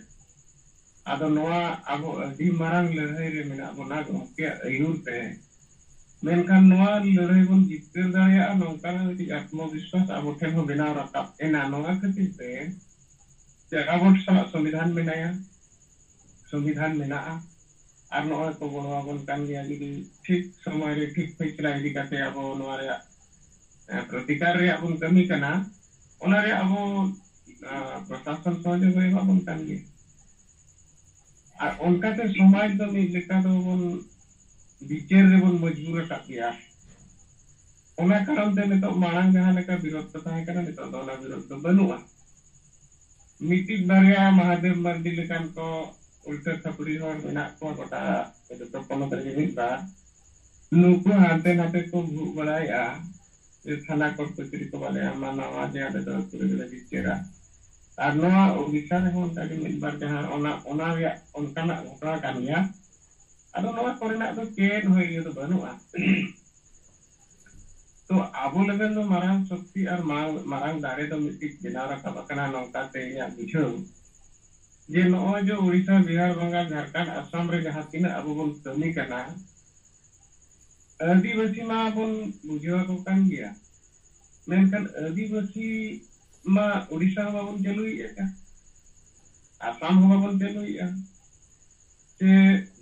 ᱟᱫᱚ ᱱᱚᱣᱟ ᱟᱵᱚ ᱟᱹᱰᱤ ᱢᱟᱨᱟᱝ ᱞᱟᱹᱲᱦᱟᱹᱭ ᱨᱮ ᱢᱮᱱᱟᱜ ᱵᱚᱱᱟ ᱜᱚᱢᱠᱮᱭᱟᱜ ᱟᱹᱭᱩᱨ ᱛᱮ᱾ ᱢᱮᱱᱠᱷᱟᱱ ᱱᱚᱣᱟ ᱞᱟᱹᱲᱦᱟᱹᱭ ᱵᱚᱱ ᱡᱤᱛᱠᱟᱹᱨ ᱫᱟᱲᱮᱭᱟᱜᱼᱟ ᱱᱚᱝᱠᱟᱱᱟᱜ ᱢᱤᱫᱴᱤᱡ ᱟᱛᱢᱚᱵᱤᱥᱣᱟᱥ ᱟᱵᱚ ᱴᱷᱮᱱ ᱦᱚᱸ ᱵᱮᱱᱟᱣ ᱨᱟᱠᱟᱵ ᱮᱱᱟ᱾ ᱱᱚᱣᱟ ᱠᱷᱟᱹᱛᱤᱨ ᱛᱮ ᱡᱮ ᱟᱵᱚ ᱥᱟᱞᱟᱜ ᱥᱚᱝᱵᱤᱫᱷᱟᱱ ᱢᱮᱱᱟᱭᱟ, ᱥᱚᱝᱵᱤᱫᱷᱟᱱ ᱢᱮᱱᱟᱜᱼᱟ, ᱟᱨ ᱱᱚᱜᱼᱚᱭ ᱠᱚ ᱜᱚᱲᱚ ᱟᱵᱚᱱ ᱠᱟᱱ ᱜᱮᱭᱟ᱾ ᱡᱩᱫᱤ ᱴᱷᱤᱠ ᱥᱚᱢᱚᱭ ᱨᱮ ᱴᱷᱤᱠ ᱯᱷᱟᱭᱥᱟᱞᱟ ᱤᱫᱤ ᱠᱟᱛᱮ ᱟᱵᱚ ᱱᱚᱣᱟ ᱨᱮᱭᱟᱜ, ᱮ, ᱯᱨᱚᱛᱤᱠᱟᱨ ᱨᱮᱭᱟᱜ ᱵᱚᱱ ᱠᱟᱹᱢᱤ ᱠᱟᱱᱟ, ᱚᱱᱟ ᱨᱮ ᱟᱵᱚ, ᱮ, ᱯᱨᱚᱥᱟᱥᱚᱱ ᱥᱚᱦᱚᱡᱳᱜᱤ ᱮᱢᱟ ᱵᱚᱱ ᱠᱟᱱ ᱜᱮᱭᱟ᱾ ᱟᱨ ᱚᱱᱠᱟᱛᱮ ᱥᱚᱢᱟᱡᱽ ᱫᱚ ᱢᱤᱫ ᱞᱮᱠᱟ ᱫᱚᱵᱚᱱ ᱵᱤᱪᱟᱹᱨ ᱨᱮᱵᱚᱱ ᱢᱚᱡᱽᱵᱩᱨ ᱟᱠᱟᱫ ᱜᱮᱭᱟ᱾ ᱚᱱᱟ ᱠᱟᱨᱚᱱ ᱛᱮ ᱱᱤᱛᱚᱜ ᱢᱟᱲᱟᱝ ᱡᱟᱦᱟᱸ ᱞᱮᱠᱟ ᱵᱤᱨᱳᱫᱷ ᱠᱚ ᱛᱟᱦᱮᱸ ᱠᱟᱱᱟ, ᱱᱤᱛᱚᱜ ᱫᱚ ᱚᱱᱟ ᱵᱤᱨᱳᱫᱷ ᱫᱚ ᱵᱟᱹᱱᱩᱜᱼᱟ᱾ ᱢᱤᱫᱴᱤᱡ ᱵᱟᱨᱭᱟ ᱢᱟᱦᱟᱫᱮᱵ ᱢᱟᱨᱰᱤ ᱞᱮᱠᱟᱱ ᱠᱚ ᱩᱞᱴᱟᱹ ᱠᱷᱟᱹᱯᱲᱤ ᱦᱚᱲ ᱢᱮᱱᱟᱜ ᱠᱚᱣᱟ ᱜᱚᱴᱟ ᱡᱚᱛᱚ ᱯᱚᱱᱚᱛ ᱨᱮᱜᱮ ᱢᱤᱫ ᱵᱟᱨ᱾ ᱱᱩᱠᱩ ᱦᱟᱱᱛᱮ ᱱᱟᱛᱮ ᱠᱚ ᱵᱷᱩᱜ ᱵᱟᱲᱟᱭᱮᱫᱼᱟ ᱡᱮ ᱛᱷᱟᱱᱟ ᱠᱳᱨᱴ ᱠᱚᱪᱟᱹᱨᱤ ᱠᱚ ᱵᱟᱞᱮ ᱮᱢᱟ, ᱱᱚᱣᱟ ᱡᱮ ᱟᱞᱮ ᱫᱚ ᱟᱹᱛᱩ ᱨᱮᱜᱮ ᱞᱮ ᱵᱤᱪᱟᱹᱨᱟ᱾ ᱟᱨ ᱱᱚᱣᱟ ᱳᱰᱤᱥᱟ ᱨᱮᱦᱚᱸ ᱚᱱᱠᱟᱜᱮ ᱢᱤᱫ ᱵᱟᱨ ᱡᱟᱦᱟᱸ ᱚᱱᱟ, ᱚᱱᱟ ᱨᱮᱭᱟᱜ ᱚᱱᱠᱟᱱᱟᱜ ᱜᱷᱚᱴᱚᱱᱟ ᱠᱟᱱ ᱜᱮᱭᱟ᱾ ᱟᱫᱚ ᱱᱚᱣᱟ ᱠᱚᱨᱮᱱᱟᱜ ᱫᱚ ᱪᱮᱫ ᱦᱚᱸ ᱤᱭᱟᱹ ᱫᱚ ᱵᱟᱹᱱᱩᱜᱼᱟ᱾ ᱛᱚ ᱟᱵᱚ ᱞᱟᱹᱜᱤᱫ ᱫᱚ ᱢᱟᱨᱟᱝ ᱥᱚᱠᱛᱤ ᱟᱨ ᱢᱟᱨᱟᱝ, ᱢᱟᱨᱟᱝ ᱫᱟᱲᱮ ᱫᱚ ᱢᱤᱫᱴᱤᱡ ᱵᱮᱱᱟᱣ ᱨᱟᱠᱟᱵ ᱟᱠᱟᱱᱟ ᱱᱚᱝᱠᱟᱛᱮ ᱤᱧᱟᱹᱜ ᱵᱩᱡᱷᱟᱹᱣ, ᱡᱮ ᱱᱚᱜᱼᱚᱭ ᱡᱮ ᱳᱰᱤᱥᱟ, ᱵᱤᱦᱟᱨ, ᱵᱟᱝᱜᱟᱞ, ᱡᱷᱟᱲᱠᱷᱚᱸᱰ, ᱟᱥᱟᱢ ᱨᱮ ᱡᱟᱦᱟᱸ ᱛᱤᱱᱟᱹᱜ ᱟᱵᱚ ᱵᱚᱱ ᱠᱟᱹᱢᱤ ᱠᱟᱱᱟ, ᱟᱹᱫᱤᱵᱟᱹᱥᱤ ᱢᱟ ᱵᱚᱱ ᱵᱩᱡᱷᱟᱹᱣ ᱟᱠᱚ ᱠᱟᱱ ᱜᱮᱭᱟ, ᱢᱮᱱᱠᱷᱟᱱ ᱟᱹᱫᱤᱵᱟᱹᱥᱤ ᱢᱟ ᱳᱰᱤᱥᱟ ᱦᱚᱸ ᱵᱟᱵᱚᱱ ᱪᱟᱹᱞᱩᱭᱮᱫ ᱠᱟᱱ, ᱟᱥᱟᱢ ᱦᱚᱸ ᱵᱟᱵᱚᱱ ᱪᱟᱹᱞᱩᱭᱮᱫᱼᱟ, ᱥᱮ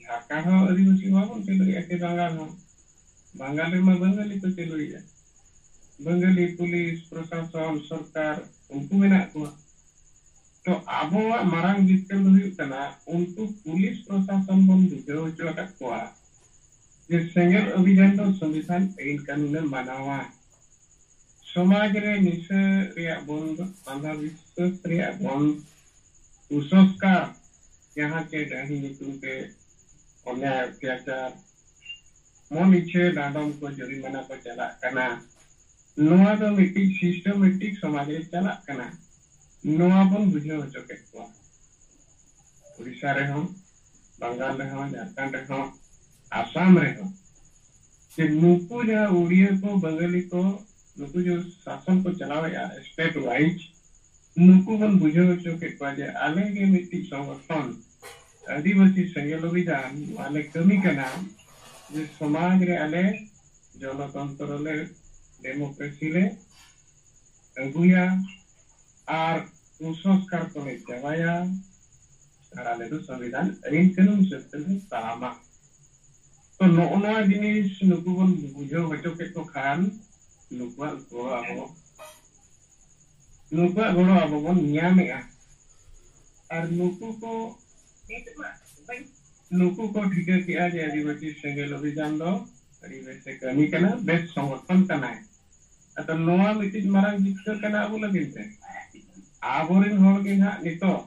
ᱡᱷᱟᱲᱠᱷᱚᱸᱰ ᱦᱚᱸ ᱟᱹᱫᱤᱵᱟᱹᱥᱤ ᱵᱟᱵᱚᱱ ᱪᱟᱹᱞᱩᱭᱮᱫᱼᱟ, ᱥᱮ ᱵᱟᱝᱜᱟᱞ ᱦᱚᱸ, ᱵᱟᱝᱜᱟᱞ ᱨᱮᱢᱟ ᱵᱟᱝᱜᱟᱞᱤ ᱠᱚ ᱪᱟᱹᱞᱩᱭᱮᱫᱼᱟ, ᱵᱟᱝᱜᱟᱞᱤ ᱯᱩᱞᱤᱥ ᱯᱨᱚᱥᱟᱥᱚᱱ ᱥᱚᱨᱠᱟᱨ ᱩᱱᱠᱩ ᱢᱮᱱᱟᱜ ᱠᱚᱣᱟ᱾ ᱛᱚ ᱟᱵᱚᱣᱟᱜ ᱢᱟᱨᱟᱝ ᱡᱤᱛᱠᱟᱹᱨ ᱫᱚ ᱦᱩᱭᱩᱜ ᱠᱟᱱᱟ ᱩᱱᱠᱩ ᱯᱩᱞᱤᱥ ᱯᱨᱚᱥᱟᱥᱚᱱ ᱵᱚᱱ ᱵᱩᱡᱷᱟᱹᱣ ᱦᱚᱪᱚ ᱟᱠᱟᱫ ᱠᱚᱣᱟ ᱡᱮ ᱥᱮᱸᱜᱮᱞ ᱚᱵᱷᱤᱡᱟᱱ ᱫᱚ ᱥᱚᱝᱵᱤᱫᱷᱟᱱ ᱟᱹᱭᱤᱱ ᱠᱟᱹᱱᱩᱱᱮ ᱢᱟᱱᱟᱣᱟ᱾ ᱥᱚᱢᱟᱡᱽ ᱨᱮ ᱱᱤᱥᱟᱹ ᱨᱮᱭᱟᱜ ᱵᱚᱱᱫ, ᱟᱸᱫᱷᱟ ᱵᱤᱥᱣᱟᱥ ᱨᱮᱭᱟᱜ ᱵᱚᱱᱫ, ᱠᱩᱥᱚᱝᱥᱠᱟᱨ, ᱡᱟᱦᱟᱸ ᱪᱮ ᱰᱟᱹᱦᱤ ᱧᱩᱛᱩᱢ ᱛᱮ ᱚᱱᱭᱟᱭ ᱚᱛᱛᱟᱪᱟᱨ, ᱢᱚᱱ ᱤᱪᱪᱷᱟᱹ ᱰᱟᱸᱰᱚᱢ ᱠᱚ, ᱡᱩᱨᱤᱢᱟᱱᱟ ᱠᱚ ᱪᱟᱞᱟᱜ ᱠᱟᱱᱟ, ᱱᱚᱣᱟ ᱫᱚ ᱢᱤᱫᱴᱤᱡ systematic ᱥᱚᱢᱟᱡᱽ ᱨᱮ ᱪᱟᱞᱟᱜ ᱠᱟᱱᱟ᱾ ᱱᱚᱣᱟ ᱵᱚᱱ ᱵᱩᱡᱷᱟᱹᱣ ᱦᱚᱪᱚ ᱠᱮᱫ ᱠᱚᱣᱟ᱾ ᱩᱲᱤᱥᱥᱟ ᱨᱮᱦᱚᱸ, ᱵᱟᱝᱜᱟᱞ ᱨᱮᱦᱚᱸ, ᱡᱷᱟᱲᱠᱷᱚᱸᱰ ᱨᱮᱦᱚᱸ, ᱟᱥᱟᱢ ᱨᱮᱦᱚᱸ, ᱡᱮ ᱱᱩᱠᱩ ᱡᱟᱦᱟᱸ ᱩᱲᱤᱭᱟᱹ ᱠᱚ, ᱵᱟᱝᱜᱟᱞᱤ ᱠᱚ, ᱱᱩᱠᱩ ᱡᱮ ᱥᱟᱥᱚᱱ ᱠᱚ ᱪᱟᱞᱟᱣᱮᱫᱼᱟ state wise, ᱱᱩᱠᱩ ᱵᱚᱱ ᱵᱩᱡᱷᱟᱹᱣ ᱦᱚᱪᱚ ᱠᱮᱫ ᱠᱚᱣᱟ ᱡᱮ ᱟᱞᱮ ᱜᱮ ᱢᱤᱫᱴᱤᱡ ᱥᱚᱝᱜᱚᱴᱷᱚᱱ, ᱟᱹᱫᱤᱵᱟᱹᱥᱤ ᱥᱮᱸᱜᱮᱞ ᱚᱵᱷᱤᱡᱟᱱ, ᱱᱚᱣᱟ ᱞᱮ ᱠᱟᱹᱢᱤ ᱠᱟᱱᱟ ᱡᱮ ᱥᱚᱢᱟᱡᱽ ᱨᱮ ᱟᱞᱮ ᱜᱚᱱᱚᱛᱚᱱᱛᱨᱚ ᱞᱮ, democracy ᱞᱮ ᱟᱹᱜᱩᱭᱟ ᱟᱨ ᱠᱩᱥᱚᱝᱥᱠᱟᱨ ᱠᱚᱞᱮ ᱪᱟᱵᱟᱭᱟ ᱟᱨ ᱟᱞᱮ ᱫᱚ ᱥᱚᱝᱵᱤᱫᱷᱟᱱ ᱟᱹᱭᱤᱱ ᱠᱟᱹᱱᱩᱱ ᱦᱤᱥᱟᱹᱵ ᱛᱮᱞᱮ ᱛᱟᱲᱟᱢᱟ᱾ ᱛᱚ, ᱱᱚᱜᱼᱚ ᱱᱚᱣᱟ ᱡᱤᱱᱤᱥ ᱱᱩᱠᱩ ᱵᱚᱱ ᱵᱩᱡᱷᱟᱹᱣ ᱦᱚᱪᱚ ᱠᱮᱫ ᱠᱚ ᱠᱷᱟᱱ ᱱᱩᱠᱩᱣᱟᱜ ᱜᱚᱲᱚ ᱟᱵᱚ, ᱱᱩᱠᱩᱣᱟᱜ ᱜᱚᱲᱚ ᱟᱵᱚ ᱵᱚᱱ ᱧᱟᱢᱮᱜᱼᱟ᱾ ᱟᱨ ᱱᱩᱠᱩ ᱠᱚ, ᱱᱩᱠᱩ ᱠᱚ ᱴᱷᱤᱠᱟᱹ ᱠᱮᱜᱼᱟ ᱡᱮ ᱟᱹᱫᱤᱵᱟᱹᱥᱤ ᱥᱮᱸᱜᱮᱞ ᱚᱵᱷᱤᱡᱟᱱ ᱫᱚ ᱟᱹᱰᱤ ᱵᱮᱥ ᱮ ᱠᱟᱹᱢᱤ ᱠᱟᱱᱟ, ᱵᱮᱥ ᱥᱚᱝᱜᱚᱴᱷᱚᱱ ᱠᱟᱱᱟᱭ᱾ ᱟᱫᱚ ᱱᱚᱣᱟ ᱢᱤᱫᱴᱤᱡ ᱢᱟᱨᱟᱝ ᱡᱤᱛᱠᱟᱹᱨ ᱠᱟᱱᱟ ᱟᱵᱚ ᱞᱟᱹᱜᱤᱫ ᱛᱮ᱾ ᱟᱵᱚᱨᱮᱱ ᱦᱚᱲ ᱜᱮ ᱱᱟᱦᱟᱜ ᱱᱤᱛᱚᱜ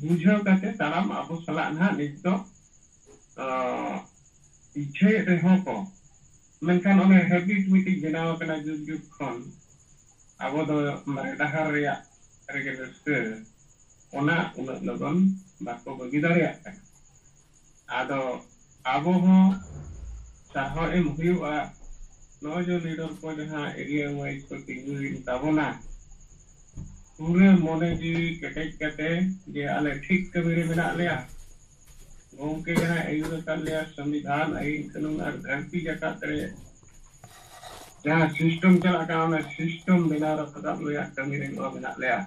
ᱵᱩᱡᱷᱟᱹᱣ ᱠᱟᱛᱮ ᱛᱟᱲᱟᱢ ᱟᱵᱚ ᱥᱟᱞᱟᱜ ᱱᱟᱦᱟᱜ ᱱᱤᱛ ᱫᱚ, ᱟᱸ, ᱤᱪᱪᱷᱟᱹᱭᱮᱫ ᱨᱮᱦᱚᱸ ᱠᱚ, ᱢᱮᱱᱠᱷᱟᱱ ᱚᱱᱮ habit ᱢᱤᱫᱴᱤᱡ ᱵᱮᱱᱟᱣ ᱟᱠᱟᱱᱟ ᱡᱩᱜᱽ ᱡᱩᱜᱽ ᱠᱷᱚᱱ, ᱟᱵᱚ ᱫᱚ ᱢᱟᱨᱮ ᱰᱟᱦᱟᱨ ᱨᱮᱭᱟᱜ ᱨᱮᱜᱮ ᱨᱟᱹᱥᱠᱟᱹ, ᱚᱱᱟ ᱩᱱᱟᱹᱜ ᱞᱚᱜᱚᱱ ᱵᱟᱠᱚ ᱵᱟᱹᱜᱤ ᱫᱟᱲᱮᱭᱟᱜ ᱠᱟᱱᱟ᱾ ᱟᱫᱚ ᱟᱵᱚ ᱦᱚᱸ ᱥᱟᱨᱦᱟᱣ ᱮᱢ ᱦᱩᱭᱩᱜᱼᱟ, ᱱᱚᱜᱼᱚᱭ ᱡᱮ leader ᱠᱚ ᱡᱟᱦᱟᱸ area wise ᱠᱚ ᱛᱤᱸᱜᱩᱭᱮᱱ ᱛᱟᱵᱚᱱᱟ, ᱯᱩᱨᱟᱹ ᱢᱚᱱᱮ ᱡᱤᱣᱤ ᱠᱮᱴᱮᱡ ᱠᱟᱛᱮ ᱡᱮ ᱟᱞᱮ ᱴᱷᱤᱠ ᱠᱟᱹᱢᱤ ᱨᱮ ᱢᱮᱱᱟᱜ ᱞᱮᱭᱟ, ᱜᱚᱢᱠᱮ ᱡᱟᱦᱟᱸᱭ ᱟᱹᱭᱩᱨ ᱟᱠᱟᱫ ᱞᱮᱭᱟ, ᱥᱚᱝᱵᱤᱫᱷᱟᱱ, ᱟᱹᱭᱤᱱ ᱠᱟᱹᱱᱩᱱ ᱟᱨ ᱫᱷᱟᱹᱨᱛᱤ ᱡᱟᱠᱟᱛ ᱨᱮ ᱡᱟᱦᱟᱸ system ᱪᱟᱞᱟᱜ ᱠᱟᱱᱟ, ᱚᱱᱟ system ᱵᱮᱱᱟᱣ ᱨᱟᱠᱟᱵ ᱨᱮᱭᱟᱜ ᱠᱟᱹᱢᱤ ᱨᱮ ᱱᱚᱣᱟ ᱢᱮᱱᱟᱜ ᱞᱮᱭᱟ᱾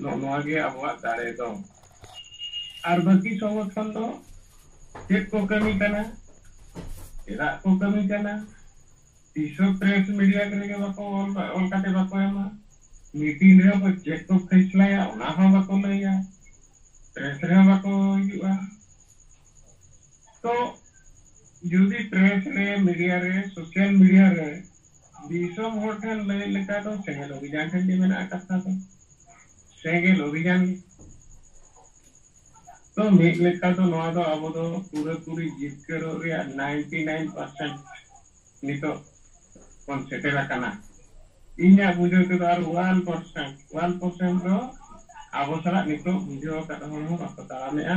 ᱱᱚᱜᱼᱚ ᱱᱚᱣᱟ ᱜᱮ ᱟᱵᱚᱣᱟᱜ ᱫᱟᱲᱮ ᱫᱚ᱾ ᱟᱨ ᱵᱟᱹᱠᱤ ᱥᱚᱝᱜᱚᱴᱷᱚᱱ ᱫᱚ ᱪᱮᱫ ᱠᱚ ᱠᱟᱹᱢᱤ ᱠᱟᱱᱟ, ᱪᱮᱫᱟᱜ ᱠᱚ ᱠᱟᱹᱢᱤ ᱠᱟᱱᱟ, ᱛᱤᱥ ᱦᱚᱸ press media ᱨᱮᱜᱮ ᱵᱟᱠᱚ ᱚᱞ, ᱚᱞ ᱠᱟᱛᱮ ᱵᱟᱠᱚ ᱮᱢᱟ, meeting ᱨᱮᱦᱚᱸ ᱠᱚ ᱪᱮᱫ ᱠᱚ ᱯᱷᱮᱥᱞᱟᱭᱟ ᱚᱱᱟ ᱦᱚᱸ ᱵᱟᱠᱚ ᱞᱟᱹᱭᱟ, press ᱨᱮᱦᱚᱸ ᱵᱟᱠᱚ ᱦᱤᱡᱩᱜᱼᱟ᱾ ᱛᱚ ᱡᱩᱫᱤ ᱯᱨᱮᱥ ᱨᱮ, ᱢᱤᱰᱤᱭᱟ ᱨᱮ, ᱥᱳᱥᱟᱞ ᱢᱤᱰᱤᱭᱟ ᱨᱮ ᱫᱤᱥᱚᱢ ᱦᱚᱲ ᱴᱷᱮᱱ ᱞᱟᱹᱭ ᱞᱮᱠᱟ ᱫᱚ ᱥᱮᱸᱜᱮᱞ ᱚᱵᱷᱤᱡᱟᱱ ᱴᱷᱮᱱ ᱜᱮ ᱢᱮᱱᱟᱜᱼᱟ ᱠᱟᱛᱷᱟ ᱫᱚ᱾ ᱥᱮᱸᱜᱮᱞ ᱚᱵᱷᱤᱡᱟᱱ ᱛᱚ ᱢᱤᱫ ᱞᱮᱠᱟ ᱫᱚ ᱱᱚᱣᱟ ᱫᱚ ᱟᱵᱚ ᱫᱚ ᱯᱩᱨᱟᱹᱯᱩᱨᱤ ᱡᱤᱛᱠᱟᱹᱨᱚᱜ ᱨᱮᱭᱟᱜ ninety nine percent ᱱᱤᱛᱚᱜ ᱵᱚᱱ ᱥᱮᱴᱮᱨ ᱟᱠᱟᱱᱟ᱾ ᱤᱧᱟᱹᱜ ᱵᱩᱡᱷᱟᱹᱣ ᱛᱮᱫᱚ ᱟᱨ one percent, one percent ᱫᱚ ᱟᱵᱚ ᱥᱟᱞᱟᱜ ᱱᱤᱛᱚᱜ ᱵᱩᱡᱷᱟᱹᱣ ᱟᱠᱟᱫ ᱦᱚᱲ ᱦᱚᱸ ᱵᱟᱠᱚ ᱛᱟᱲᱟᱢᱮᱜᱼᱟ᱾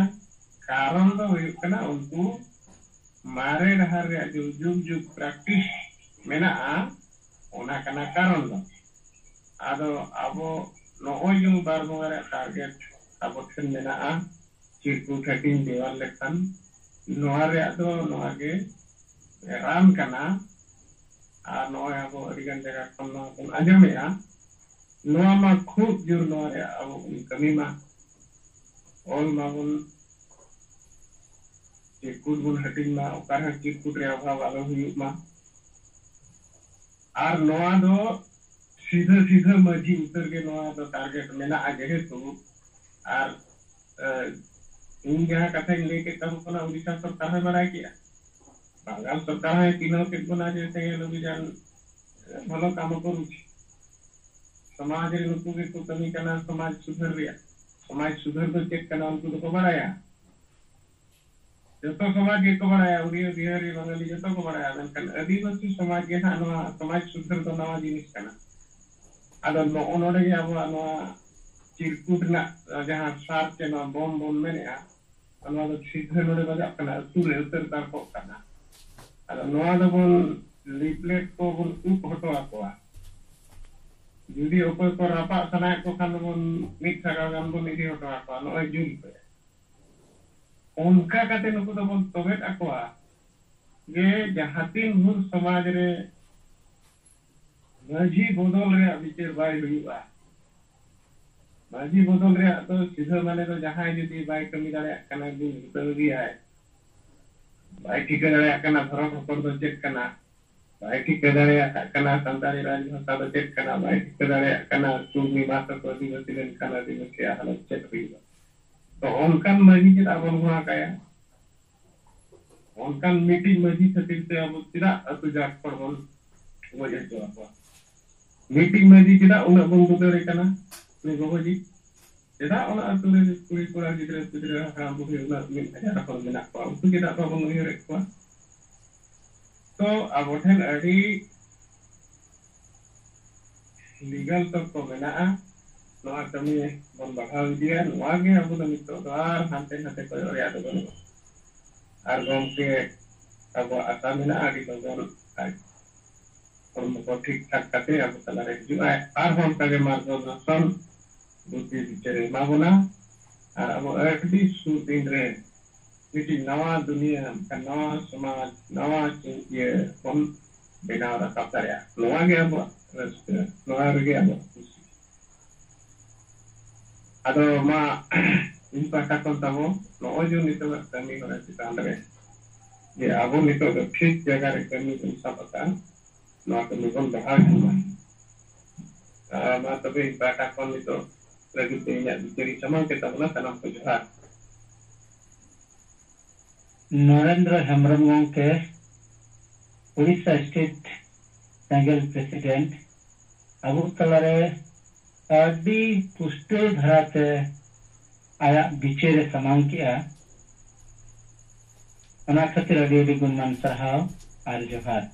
ᱠᱟᱨᱚᱱ ᱫᱚ ᱦᱩᱭᱩᱜ ᱠᱟᱱᱟ ᱩᱱᱠᱩ ᱢᱟᱨᱮ ᱰᱟᱦᱟᱨ ᱨᱮᱭᱟᱜ ᱡᱩᱜᱽ ᱡᱩᱜᱽ ᱡᱩᱜᱽ practice ᱢᱮᱱᱟᱜᱼᱟ, ᱚᱱᱟ ᱠᱟᱱᱟ ᱠᱟᱨᱚᱱ ᱫᱚ᱾ ᱟᱫᱚ ᱟᱵᱚ ᱱᱚᱜᱼᱚᱭ ᱡᱮ ᱵᱟᱨ ᱵᱚᱸᱜᱟ ᱨᱮᱭᱟᱜ target ᱟᱵᱚ ᱴᱷᱮᱱ ᱢᱮᱱᱟᱜᱼᱟ, ᱪᱤᱨᱠᱩᱴ ᱦᱟᱹᱴᱤᱧ ᱫᱮᱣᱟᱞ ᱞᱮᱠᱷᱟᱱ, ᱱᱚᱣᱟ ᱨᱮᱭᱟᱜ ᱫᱚ ᱱᱚᱣᱟ ᱜᱮ ᱨᱟᱱ ᱠᱟᱱᱟ᱾ ᱟᱨ ᱱᱚᱜᱼᱚᱭ ᱟᱵᱚ ᱟᱹᱰᱤᱜᱟᱱ ᱡᱟᱭᱜᱟ ᱠᱷᱚᱱ ᱱᱚᱣᱟ ᱵᱚᱱ ᱟᱸᱡᱚᱢᱮᱜᱼᱟ, ᱱᱚᱣᱟ ᱢᱟ ᱠᱷᱩᱵ ᱡᱳᱨ ᱱᱚᱣᱟ ᱨᱮᱭᱟᱜ ᱟᱵᱚ ᱵᱚᱱ ᱠᱟᱹᱢᱤ ᱢᱟ, ᱚᱞ ᱢᱟᱵᱚᱱ, ᱪᱤᱨᱠᱩᱴ ᱵᱚᱱ ᱦᱟᱹᱴᱤᱧ ᱢᱟ, ᱚᱠᱟ ᱨᱮᱦᱚᱸ ᱪᱤᱨᱠᱩᱴ ᱨᱮᱭᱟᱜ ᱚᱵᱷᱟᱵᱽ ᱟᱞᱚ ᱦᱩᱭᱩᱜ ᱢᱟ᱾ ᱟᱨ ᱱᱚᱣᱟ ᱫᱚ ᱥᱤᱫᱷᱟᱹ ᱥᱤᱫᱷᱟᱹ ᱢᱟᱹᱡᱷᱤ ᱩᱛᱟᱹᱨ ᱜᱮ ᱱᱚᱣᱟ ᱫᱚ target ᱢᱮᱱᱟᱜᱼᱟ, ᱡᱮᱦᱮᱛᱩ ᱟᱨ ᱮ, ᱤᱧ ᱡᱟᱦᱟᱸ ᱠᱟᱛᱷᱟᱧ ᱞᱟᱹᱭ ᱠᱮᱫ ᱛᱟᱵᱚᱱᱟ, ᱩᱲᱤᱥᱥᱟ ᱥᱚᱨᱠᱟᱨ ᱦᱚᱸᱭ ᱵᱟᱲᱟᱭ ᱠᱮᱜᱼᱟ, ᱵᱟᱝᱜᱟᱞ ᱥᱚᱨᱠᱟᱨ ᱦᱚᱸᱭ ᱪᱤᱱᱦᱟᱹᱣ ᱠᱮᱫ ᱵᱚᱱᱟ ᱡᱮ ᱥᱮᱸᱜᱮᱞ ᱚᱵᱷᱤᱡᱟᱱ ᱵᱷᱟᱞᱚ ᱠᱟᱢ ᱠᱚ ᱨᱩᱪᱤ᱾ ᱥᱚᱢᱟᱡᱽ ᱨᱮ ᱱᱩᱠᱩ ᱜᱮᱠᱚ ᱠᱟᱹᱢᱤ ᱠᱟᱱᱟ ᱥᱚᱢᱟᱡᱽ ᱥᱩᱫᱷᱟᱹᱨ ᱨᱮᱭᱟᱜ᱾ ᱥᱚᱢᱟᱡᱽ ᱥᱩᱫᱷᱟᱹᱨ ᱫᱚ ᱪᱮᱫ ᱠᱟᱱᱟ ᱩᱱᱠᱩ ᱫᱚᱠᱚ ᱵᱟᱲᱟᱭᱟ᱾ ᱡᱚᱛᱚ ᱥᱚᱢᱟᱡᱽ ᱜᱮᱠᱚ ᱵᱟᱲᱟᱭᱟ, ᱩᱲᱤᱭᱟᱹ, ᱵᱤᱦᱟᱨᱤ, ᱵᱟᱝᱜᱟᱞᱤ ᱡᱚᱛᱚ ᱠᱚ ᱵᱟᱲᱟᱭᱟ, ᱢᱮᱱᱠᱷᱟᱱ ᱟᱹᱫᱤᱵᱟᱹᱥᱤ ᱥᱚᱢᱟᱡᱽ ᱜᱮ ᱦᱟᱸᱜ ᱱᱚᱣᱟ ᱥᱚᱢᱟᱡᱽ ᱥᱩᱫᱷᱟᱹᱨ ᱫᱚ ᱱᱟᱣᱟ ᱡᱤᱱᱤᱥ ᱠᱟᱱᱟ᱾ ᱟᱫᱚ ᱱᱚᱜᱼᱚ ᱱᱚᱰᱮ ᱜᱮ ᱟᱵᱚᱣᱟᱜ ᱱᱚᱣᱟ ᱪᱤᱨᱠᱩᱴ ᱨᱮᱱᱟᱜ ᱡᱟᱦᱟᱸ ᱥᱟᱨ ᱪᱮ ᱱᱚᱣᱟ ᱵᱚᱢ ᱵᱚᱱ ᱢᱮᱱᱮᱜᱼᱟ, ᱱᱚᱣᱟ ᱫᱚ ᱥᱤᱫᱷᱟᱹ ᱱᱚᱰᱮ ᱵᱟᱡᱟᱜ ᱠᱟᱱᱟ, ᱟᱹᱛᱩ ᱨᱮ ᱩᱛᱟᱹᱨ ᱛᱟᱨᱠᱚᱜ ᱠᱟᱱᱟ᱾ ᱟᱫᱚ ᱱᱚᱣᱟ ᱫᱚᱵᱚᱱ leaflet ᱠᱚᱵᱚᱱ ᱩᱵ ᱦᱚᱴᱚ ᱟᱠᱚᱣᱟ᱾ ᱡᱩᱫᱤ ᱚᱠᱚᱭ ᱠᱚ ᱨᱟᱯᱟᱜ ᱥᱟᱱᱟᱭᱮᱫ ᱠᱚ ᱠᱷᱟᱱ ᱫᱚᱵᱚᱱ ᱢᱤᱫ ᱥᱟᱜᱟᱲ ᱜᱟᱱ ᱵᱚᱱ ᱤᱫᱤ ᱦᱚᱴᱚ ᱟᱠᱚᱣᱟ ᱱᱚᱜᱼᱚᱭ ᱡᱩᱞ ᱯᱮ᱾ ᱚᱱᱠᱟ ᱠᱟᱛᱮ ᱱᱩᱠᱩ ᱫᱚᱵᱚᱱ ᱛᱚᱵᱮᱫ ᱟᱠᱚᱣᱟ ᱡᱮ ᱡᱟᱦᱟᱸ ᱛᱤᱱ ᱵᱷᱳᱨ ᱥᱚᱢᱟᱡᱽ ᱨᱮ ᱢᱟᱹᱡᱷᱤ ᱵᱚᱫᱚᱞ ᱨᱮᱭᱟᱜ ᱵᱤᱪᱟᱹᱨ ᱵᱟᱭ ᱦᱩᱭᱩᱜᱼᱟ᱾ ᱢᱟᱹᱡᱷᱤ ᱵᱚᱫᱚᱞ ᱨᱮᱭᱟᱜ ᱫᱚ ᱥᱤᱫᱷᱟᱹ ᱢᱟᱱᱮ ᱫᱚ ᱡᱟᱦᱟᱸᱭ ᱡᱩᱫᱤ ᱵᱟᱭ ᱠᱟᱹᱢᱤ ᱫᱟᱲᱮᱭᱟᱜ ᱠᱟᱱᱟ, ᱫᱩᱞ ᱦᱩᱴᱟᱹᱣ ᱮᱫᱮᱭᱟᱭ, ᱵᱟᱭ ᱴᱷᱤᱠᱟᱹ ᱫᱟᱲᱮᱭᱟᱜ ᱠᱟᱱᱟ ᱫᱷᱚᱨᱚᱢ ᱨᱚᱯᱚᱲ ᱫᱚ ᱪᱮᱫ ᱠᱟᱱᱟ, ᱵᱟᱭ ᱴᱷᱤᱠᱟᱹ ᱫᱟᱲᱮᱭᱟᱜ ᱠᱟᱱᱟ ᱥᱟᱱᱛᱟᱲᱤ ᱨᱟᱡᱽ ᱵᱷᱟᱥᱟ ᱫᱚ ᱪᱮᱫ ᱠᱟᱱᱟ, ᱵᱟᱭ ᱴᱷᱤᱠᱟᱹ ᱫᱟᱲᱮᱭᱟᱜ ᱠᱟᱱᱟ ᱠᱩᱲᱢᱤ ᱢᱟᱦᱟᱥᱚ ᱠᱚ ᱟᱹᱫᱤᱵᱟᱹᱥᱤ ᱞᱮᱱᱠᱷᱟᱱ ᱟᱹᱫᱤᱵᱟᱹᱥᱤᱭᱟᱜ ᱦᱟᱞᱚᱛ ᱪᱮᱫ ᱦᱩᱭᱩᱜᱼᱟ᱾ ᱛᱚ ᱚᱱᱠᱟᱱ ᱢᱟᱹᱡᱷᱤ ᱪᱮᱫᱟᱜ ᱵᱚᱱ ᱦᱚᱦᱚ ᱟᱠᱟᱭᱟ? ᱚᱱᱠᱟᱱ ᱢᱤᱫᱴᱤᱡ ᱢᱟᱹᱡᱷᱤ ᱠᱷᱟᱹᱛᱤᱨ ᱛᱮ ᱟᱵᱚ ᱪᱮᱫᱟᱜ ᱟᱹᱛᱩ ᱡᱟᱠ ᱦᱚᱲ ᱵᱚᱱ ᱜᱚᱡ ᱦᱚᱪᱚ ᱟᱠᱚᱣᱟ? ᱢᱤᱫᱴᱤᱡ ᱢᱟᱹᱡᱷᱤ ᱪᱮᱫᱟᱜ ᱩᱱᱟᱹᱜ ᱵᱚᱱ ᱫᱩᱞᱟᱹᱲᱮ ᱠᱟᱱᱟ? ᱩᱱᱤ ᱜᱚᱜᱚ ᱡᱤ ᱪᱮᱫᱟᱜ ᱚᱱᱟ ᱟᱹᱛᱩ ᱨᱮ ᱠᱩᱲᱤ ᱠᱚᱲᱟ, ᱜᱤᱫᱽᱨᱟᱹ ᱯᱤᱫᱽᱨᱟᱹ, ᱦᱟᱲᱟᱢ ᱵᱩᱲᱦᱤ ᱩᱱᱟᱹᱜ ᱢᱤᱫ ᱦᱟᱡᱟᱨ ᱦᱚᱲ ᱢᱮᱱᱟᱜ ᱠᱚᱣᱟ, ᱩᱱᱠᱩ ᱪᱮᱫᱟᱜ ᱵᱟᱵᱚᱱ ᱩᱭᱦᱟᱹᱨᱮᱫ ᱠᱚᱣᱟ? ᱛᱚ ᱟᱵᱚ ᱴᱷᱮᱱ ᱟᱹᱰᱤ ᱞᱤᱜᱟᱞ ᱛᱚᱨᱠᱚ ᱢᱮᱱᱟᱜᱼᱟ᱾ ᱱᱚᱣᱟ ᱠᱟᱹᱢᱤ ᱵᱚᱱ ᱵᱟᱲᱦᱟᱣ ᱤᱫᱤᱭᱟ᱾ ᱱᱚᱣᱟ ᱜᱮ ᱟᱵᱚ ᱫᱚ ᱱᱤᱛᱚᱜ ᱫᱚ ᱟᱨ ᱦᱟᱱᱛᱮ ᱱᱟᱛᱮ ᱠᱚᱭᱚᱜ ᱨᱮᱭᱟᱜ ᱫᱚ ᱵᱟᱹᱱᱩᱜᱼᱟ᱾ ᱟᱨ ᱜᱚᱢᱠᱮ, ᱟᱵᱚᱣᱟᱜ ᱟᱥᱟ ᱢᱮᱱᱟᱜᱼᱟ, ᱟᱹᱰᱤ ᱞᱚᱜᱚᱱ ᱟᱡ ᱦᱚᱲᱢᱚ ᱠᱚ ᱴᱷᱤᱠ ᱴᱷᱟᱠ ᱠᱟᱛᱮ ᱟᱵᱚ ᱛᱟᱞᱟᱨᱮ ᱦᱤᱡᱩᱜᱼᱟᱭ᱾ ᱟᱨᱦᱚᱸ ᱚᱱᱠᱟᱜᱮ ᱢᱟᱨᱜᱚ ᱫᱚᱨᱥᱚᱱ, ᱵᱩᱫᱽᱫᱷᱤ ᱵᱤᱪᱟᱹᱨᱮ ᱮᱢᱟ ᱵᱚᱱᱟ᱾ ᱟᱨ ᱟᱵᱚ ᱟᱹᱰᱤ ᱥᱩᱨ ᱫᱤᱱ ᱨᱮ ᱢᱤᱫᱴᱤᱡ ᱱᱟᱣᱟ ᱫᱩᱱᱤᱭᱟᱹ, ᱢᱤᱫᱴᱟᱝ ᱱᱟᱣᱟ ᱥᱚᱢᱟᱡᱽ, ᱱᱟᱣᱟ ᱪᱤ-, ᱤᱭᱟᱹ ᱵᱚᱱ ᱵᱮᱱᱟᱣ ᱨᱟᱠᱟᱵ ᱫᱟᱲᱮᱭᱟᱜᱼᱟ᱾ ᱱᱚᱣᱟ ᱜᱮ ᱟᱵᱚᱣᱟᱜ ᱨᱟᱹᱥᱠᱟᱹ, ᱱᱚᱣᱟ ᱨᱮᱜᱮ ᱟᱵᱚᱣᱟᱜ ᱠᱩᱥᱤ᱾ ᱟᱫᱚ ᱢᱟ, ᱤᱧ ᱯᱟᱦᱴᱟ ᱠᱷᱚᱱ ᱛᱟᱵᱚ ᱱᱚᱜᱼᱚᱭ ᱡᱮ ᱱᱤᱛᱚᱜᱟᱜ ᱠᱟᱹᱢᱤ ᱦᱚᱨᱟ ᱪᱮᱛᱟᱱ ᱨᱮ ᱡᱮ ᱟᱵᱚ ᱱᱤᱛᱚᱜ ᱫᱚ ᱴᱷᱤᱠ ᱡᱟᱭᱜᱟ ᱨᱮ ᱠᱟᱹᱢᱤ ᱵᱚᱱ ᱥᱟᱵ ᱟᱠᱟᱫᱼᱟ, ᱱᱚᱣᱟ ᱠᱟᱹᱢᱤ ᱵᱚᱱ ᱵᱟᱲᱦᱟᱣ ᱤᱫᱤ ᱢᱟ᱾ ᱟᱨ ᱢᱟ ᱛᱚᱵᱮ ᱤᱧ ᱯᱟᱦᱴᱟ ᱠᱷᱚᱱ ᱱᱤᱛᱚᱜ ᱞᱟᱹᱜᱤᱫ ᱛᱮ ᱤᱧᱟᱹᱜ ᱵᱤᱪᱟᱹᱨᱤᱧ ᱥᱟᱢᱟᱝ ᱠᱮᱫ ᱛᱟᱵᱚᱱᱟ᱾ ᱥᱟᱱᱟᱢ ᱠᱚ ᱡᱚᱦᱟᱨ᱾ ᱱᱚᱨᱮᱱᱫᱨᱚ ᱦᱮᱢᱵᱨᱚᱢ ᱜᱚᱢᱠᱮ, ᱩᱲᱤᱥᱥᱟ ᱥᱴᱮᱴ ᱥᱮᱸᱜᱮᱞ ᱯᱨᱮᱥᱤᱰᱮᱱᱴ, ᱟᱵᱚ ᱛᱟᱞᱟᱨᱮ ᱟᱹᱰᱤ ᱯᱩᱥᱴᱟᱹᱣ ᱫᱷᱟᱨᱟᱛᱮ ᱟᱭᱟᱜ ᱵᱤᱪᱟᱹᱨᱮ ᱥᱟᱢᱟᱝ ᱠᱮᱜᱼᱟ᱾ ᱚᱱᱟ ᱠᱷᱟᱹᱛᱤᱨ ᱟᱹᱰᱤ ᱟᱹᱰᱤ ᱜᱩᱱᱢᱟᱱ ᱥᱟᱨᱦᱟᱣ ᱟᱨ ᱡᱚᱦᱟᱨ᱾